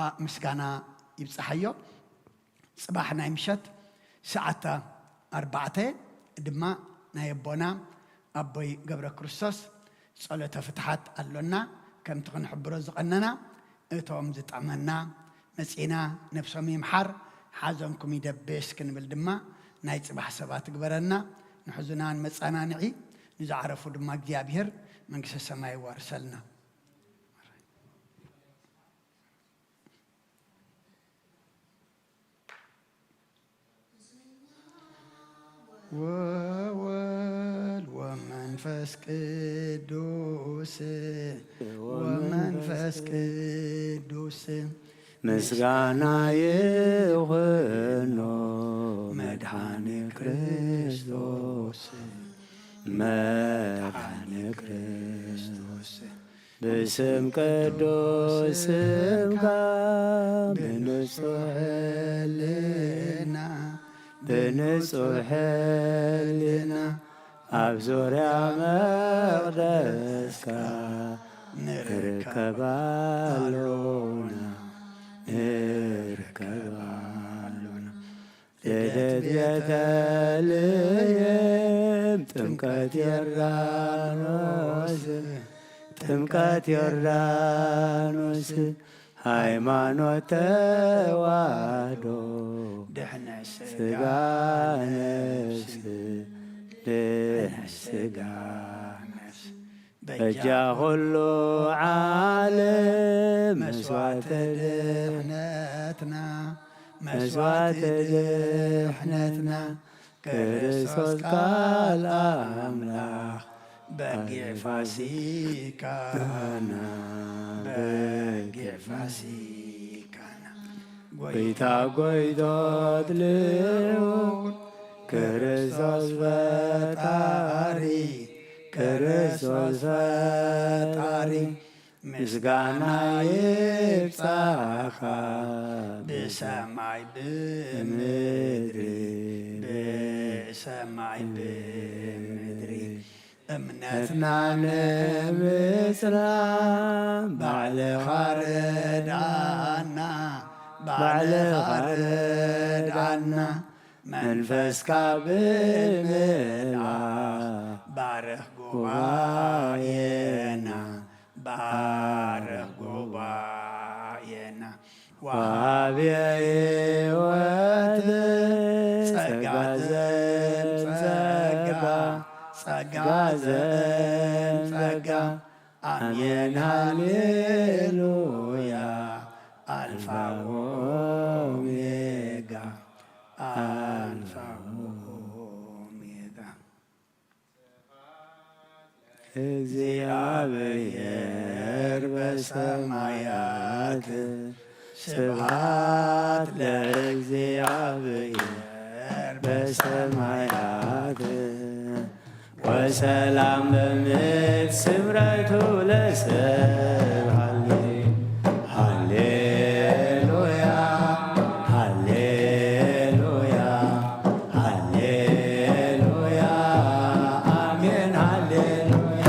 ኣ-፣ ምስጋና ይብጽሓዮ። ጽባሕ ናይ ምሸት ሰዓት ኣርባዕተ ድማ ናይ ኣቦና ኣቦይ ገብረ ክርስቶስ ጸሎተ ፍትሓት ኣሎና። ከምቲ ክንሕብሮ ዝቐነና፣ እቶም ዝጠመና መጺና ነብሶም ይምሓር፣ ሓዘንኩም ይደብስ ክንብል ድማ ናይ ጽባሕ ሰባት ግበረና። ንሕዙናን መጸናንዒ፣ ንዝዓረፉ ድማ እግዚኣብሔር መንግስተ ሰማይ ይዋርሰልና። ወወልድ ወመንፈስ ቅዱስ፣ ወመንፈስ ቅዱስ ምስጋና ይኹኖ መድኃኒ ክርስቶስ፣ መድኃኒ ክርስቶስ። ብስም ቅዱስ ስምካ ብንጹሕ ሕልና፣ ብንጹሕ ሕልና ኣብ ዙርያ መቕደስካ ንርከብ ኣሎና፣ ንርከብ ኣሎና። ልደት ቤተልሔም፣ ጥምቀት ዮርዳኖስ፣ ጥምቀት ዮርዳኖስ፣ ሃይማኖት ተዋህዶ፣ ድሕነት ስጋ ነፍስ፣ ድሕነት ስጋ ነፍስ። በጃ ኩሉ ዓለም መስዋዕቲ ድሕነትና፣ መስዋዕቲ ድሕነትና፣ ክርስቶስ ቃል ኣምላኽ በጊዕ ፋሲካና፣ በጊዕ ፋሲካና። ጎይታ ጎይቶት ልዑል ክርስቶስ ፈጣሪ፣ ክርስቶስ ፈጣሪ፣ ምስጋና ይብጻኻ ብሰማይ ብምድሪ፣ ብሰማይ ብምድሪ። እምነትና ንምጽና ባዕልኻ ርድኣና፣ ባዕልኻ ርድኣና። መንፈስካ ብምልኣኽ ባርኽ ጉባኤና፣ ባርኽ ጉባኤና። ወሃቢ ሕይወት ጸጋ ዘእም ጸጋ፣ ጸጋ ዘእም ጸጋ። ኣሜን ሃሌሉያ። ኣልፋ ኦሜጋ፣ ኣልፋ ኦሜጋ። እግዚኣብሔር በሰማያት፣ ስብሐት ለእግዚኣብሔር በሰማያት፣ ወሰላም በምድር ስምረቱ ለሰብ። ሃሌ-፣ ሃሌሉያ፣ ሃሌሉያ፣ ሃሌሉያ፣ አሜን፣ ሃሌሉያ።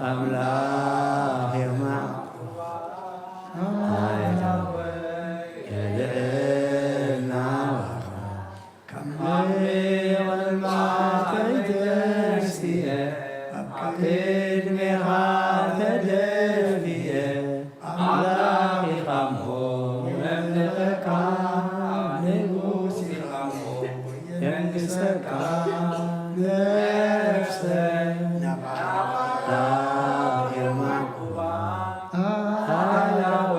ኣምላኽ የማዕቁባ፣ ኣየናወ የልዕል ናባኻ። ካብ መቕድማተይ ተንስኤ፣ ኣብ ቅድሜኻ ተደፊኤ፣ ኣምላኽ ኢኻ እሞ የምልኸካ፣ ንጉስ ኢኻ እሞ የንግሰካ። ነፍሰይ ናባኻ የማዕቁባ፣ ኣየናወ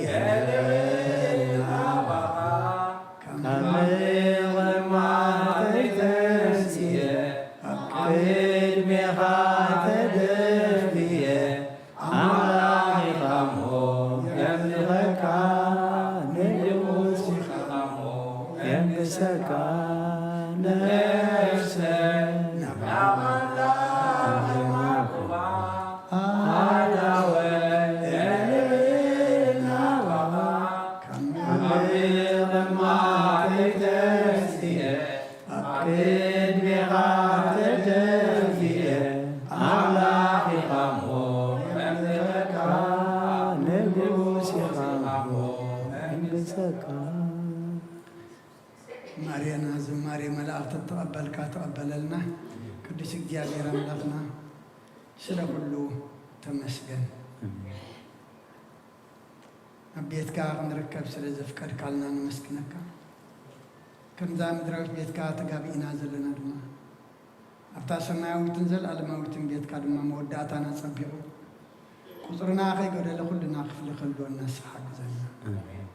የልዕል ናባኻ። ካብ መቕድማተይ ተንስኤ፣ ኣብ ቅድሜኻ ተደፊኤ፣ ኣምላኽ ኢኻ እሞ የምልኸካ፣ ንጉስ ኢኻ እሞ የንግሰካ። ነፍሰይ ናብ ኣምላኽ የማዕቁባ፣ ኣየናወ የልዕል ናባኻ። ካብ መቕድማተይ ተንስኤ፣ ኣብ ቅድሜኻ ተደፊኤ፣ ኣምላኽ ኢኻ እሞ የምልኸካ፣ ንጉስ ኢኻ እሞ የንግሰካ። ማርያና ዝማሬ መላእኽቲ ተቐበልካ ተቐበለልና። ቅዱስ እግዚኣብሔር ኣምላኽና ስለ ኩሉ ተመስገን። ኣብ ቤትካ ክንርከብ ስለ ዘፍቀድካልና ነመስግነካ። ከምዛ ምድራዊት ቤትካ ተጋቢእና ዘለና ድማ ኣብታ ሰማያዊትን ዘለኣለማዊትን ቤትካ ድማ መወዳእታና ጸቢቑ ቁጽርና ከይጎደለ ኩልና ክፍሊ ክህልወና ንስኻ ሓግዘና። ኣሜን።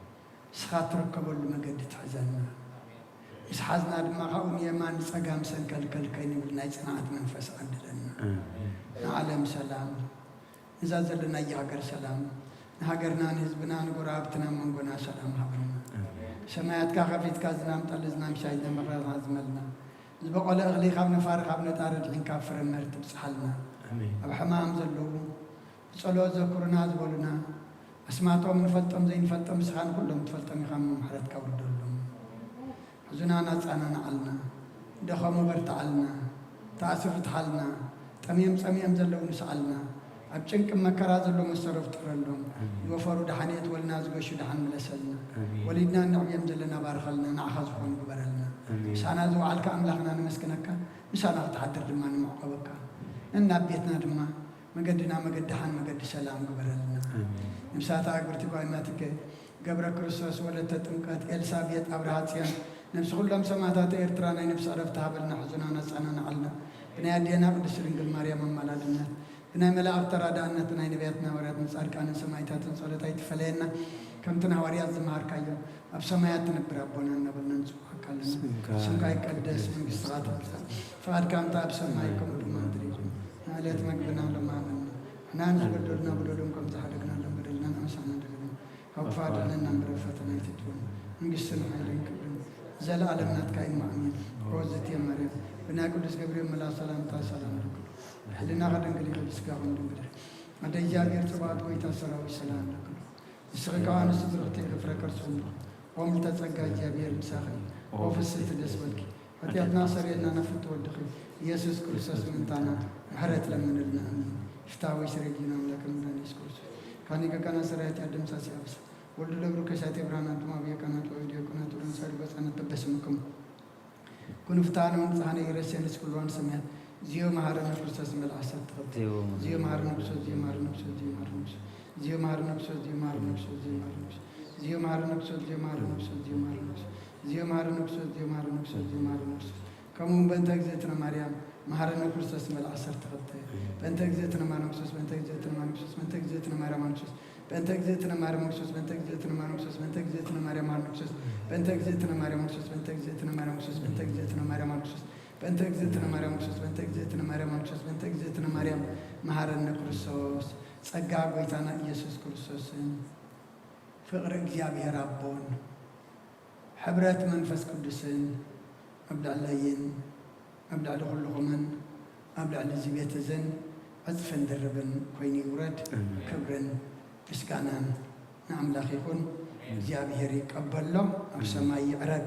ንስኻ ትርከበሉ መገዲ ትሕዘና። ምስ ሓዝና ድማ ካብኡ ንየማን ንጸጋም ሰንከልከል ከይንብል ናይ ጽንዓት መንፈስ ዓድለና። ኣሜን። ንዓለም ሰላም፣ ነዛ ዘለናያ ሃገር ሰላም፣ ንሃገርና፣ ንህዝብና፣ ንጎረባብትና፣ መንጎና ሰላም ሃበና። ኣሜን። ሰማያትካ ከፊትካ ዝናም ጠሊ፣ ዝናም ሻይ፣ ዝናም በረኸት ኣዝመልና። ዝበቖለ እኽሊ ካብ ነፋሪ፣ ካብ ነጣሪ ድሒንካ ኣብ ፍረ መር ትብጽሓልና። ኣሜን። ኣብ ሕማም ዘለዉ ብጸሎት ዘኩሩና ዝበሉና፣ ኣስማቶም ንፈልጦም ዘይንፈልጦም፣ ንስኻ ንኹሎም ትፈልጦም ኢኻ፣ እሞ ምሕረትካ ውርደሎም። ሕዙናን ኣጻናንዓልና፣ ደኸሙ በርትዓልና፣ ተኣስሩ ፍትሓልና፣ ጠምዮም ጸሚኦም ዘለዉ ንስዓልና፣ ኣብ ጭንቂ መከራ ዘለዉ መሰረፍ ጥረሎም፣ ኣሜን። ዝወፈሩ ደሓን የእትወልና፣ ዝገሹ ደሓን ምለሰልና፣ ኣሜን። ወሊድና እነዕብዮም ዘለና ባርኸልና፣ ንዓኻ ዝኾኑ ግበረልና። ኣሜን። ምሳና ዝወዓልካ ኣምላኽና ነመስግነካ፣ ምሳና ክትሓድር ድማ ንምዕቆበካ። ነናብ ቤትና ድማ መገድና መገዲ ደሓን መገዲ ሰላም ግበረልና። ኣሜን። ነፍሳት ኣግብርቲ ጓይማትከ ገብረ ክርስቶስ ወለተ ጥምቀት ኤልሳቤጥ ኣብርሃ ጽዮን ነፍሲ ኩሎም ሰማእታት ኤርትራ ናይ ነፍሲ ዕረፍቲ ሃበልና፣ ሕዙናን ኣጸናንዓልና። ብናይ ኣዴና ቅድስቲ ድንግል ማርያም ኣማላድነት፣ ብናይ መላእክት ተራዳእነት፣ ብናይ ነቢያትን ሃዋርያትን ጻድቃንን ሰማዕታትን ጸሎት ኣይትፈለየና። ከምቲ ንሃዋርያት ዝመሃርካዮ ኣብ ሰማያት ትነብር ኣቦና እናበልና ንጽውዓካ ኣለና። ስምካ ስምካ ይቀደስ፣ ይቀደስ፣ መንግስትኻ ትምጻእ፣ ፍቓድካ እንተ ኣብ ሰማይ ከምኡ ድማ ምድሪ ይኹን። ንዕለት መግብና ሎም ሃበና። ንሕና ንዝበደሉና በደሎም ከም ዝሓደግናሎም በደልና ንኣምሳና ንደግም። ካብ ክፉ ኣድሕነና እምበር ኣብ ፈተና ኣይተእትወና። መንግስትን ሓይልን ክብርን ዘለኣለም ናትካ እዩ። ኣሜን። ኦ ዝትየ ማርያም፣ ብናይ ቅዱስ ገብርኤል መልኣኽ ሰላምታ ሰላም እልክሉ። ብሕልናኺ ድንግል ኢኺ፣ ብስጋኺ እውን ድንግል ኢኺ። ኣደ እግዚኣብሔር ጽባኦት፣ ጎይታ ሰራዊት፣ ሰላም እልክሉ። ንስኺ ከኣ ኣንስቲ ብርኽቲ ኢኺ፣ ፍረ ከርስኺ እውን ብሩኽ። ኦ ምልዕተ ጸጋ፣ እግዚኣብሔር ምሳኺ እዩ። ኦ ፍስሕቲ ደስ በልኪ፣ ሓጢኣትና ኣሰረየልና፣ ናብ ፍትወ ወድኺ ኢየሱስ ክርስቶስ ምእንታና ምሕረት ለምንልና። ኣሜን። ፍትሐ ወይስሬ ጊና ኣምላክ ምዳን ኢየሱስ ክርስቶስ ካኒ ገጋና ሰራዊት ያደምሳሲ ኣብስ ወልዱ ለብሩ ከሻቴ ብርሃን ኣንቱም ኣብ የቀናት ወይድ የቀናት ወደን ሳሪ በጻነት ተበስምኩም ኩኑ ፍትሐነ ወንጽሐነ ኢረሴንስ ኩልዋን ሰማያት ዚዮ መሐረነ ክርስቶስ መልኣሰት ተኸብተ ዚዮ መሐረነ ክርስቶስ ዚዮ መሐረነ ክርስቶስ ዚዮ መሐረነ ክርስቶስ ዚዮ መሐረነ ክርስቶስ ዚዮ መሐረነ ክርስቶስ ዚዮ መሐረነ ክርስቶስ ዚዮ መሐረነ ክርስቶስ ዚዮ መሐረነ ክርስቶስ ዚዮ መሐረነ ክርስቶስ ዚዮ መሐረነ ክርስቶስ ዚዮ መሐረነ ክርስቶስ ዚዮ መሐረነ ክርስቶስ ከምኡ እውን በእንተ እግዝእትነ ማርያም መሐረነ ክርስቶስ መልኣሰት ተኸብተ በእንተ እግዝእትነ ማርያም ክርስቶስ በእንተ እግዝእትነ ማርያም ክርስቶስ በእንተ እግዝእትነ ማርያም ክርስቶስ በእንተ እግዝእትነ ማርያም ክርስቶስ በእንተ እግዝእትነ ማርያም ክርስቶስ በእንተ እግዝእትነ ማርያም ማርያም ክርስቶስ በእንተ እግዝእትነ ማርያም ክርስቶስ በእንተ እግዝእትነ ማርያም ክርስቶስ በእንተ እግዝእትነ ማርያም ክርስቶስ በእንተ እግዝእትነ ማርያም ክርስቶስ በእንተ እግዝእትነ ማርያም ክርስቶስ በእንተ እግዝእትነ ማርያም መሐረነ ክርስቶስ ጸጋ ጎይታና ኢየሱስ ክርስቶስን ፍቕሪ እግዚኣብሔር ኣቦን ሕብረት መንፈስ ቅዱስን ኣብ ልዕለይን ኣብ ልዕሊ ኩልኹምን ኣብ ልዕሊ እዚ ቤት እዝን ዕፅፍን ድርብን ኮይኑ ይውረድ። ክብርን ምስጋናን ንኣምላኽ ይኹን። እግዚኣብሔር ይቀበሎ፣ ኣብ ሰማይ ይዕረግ።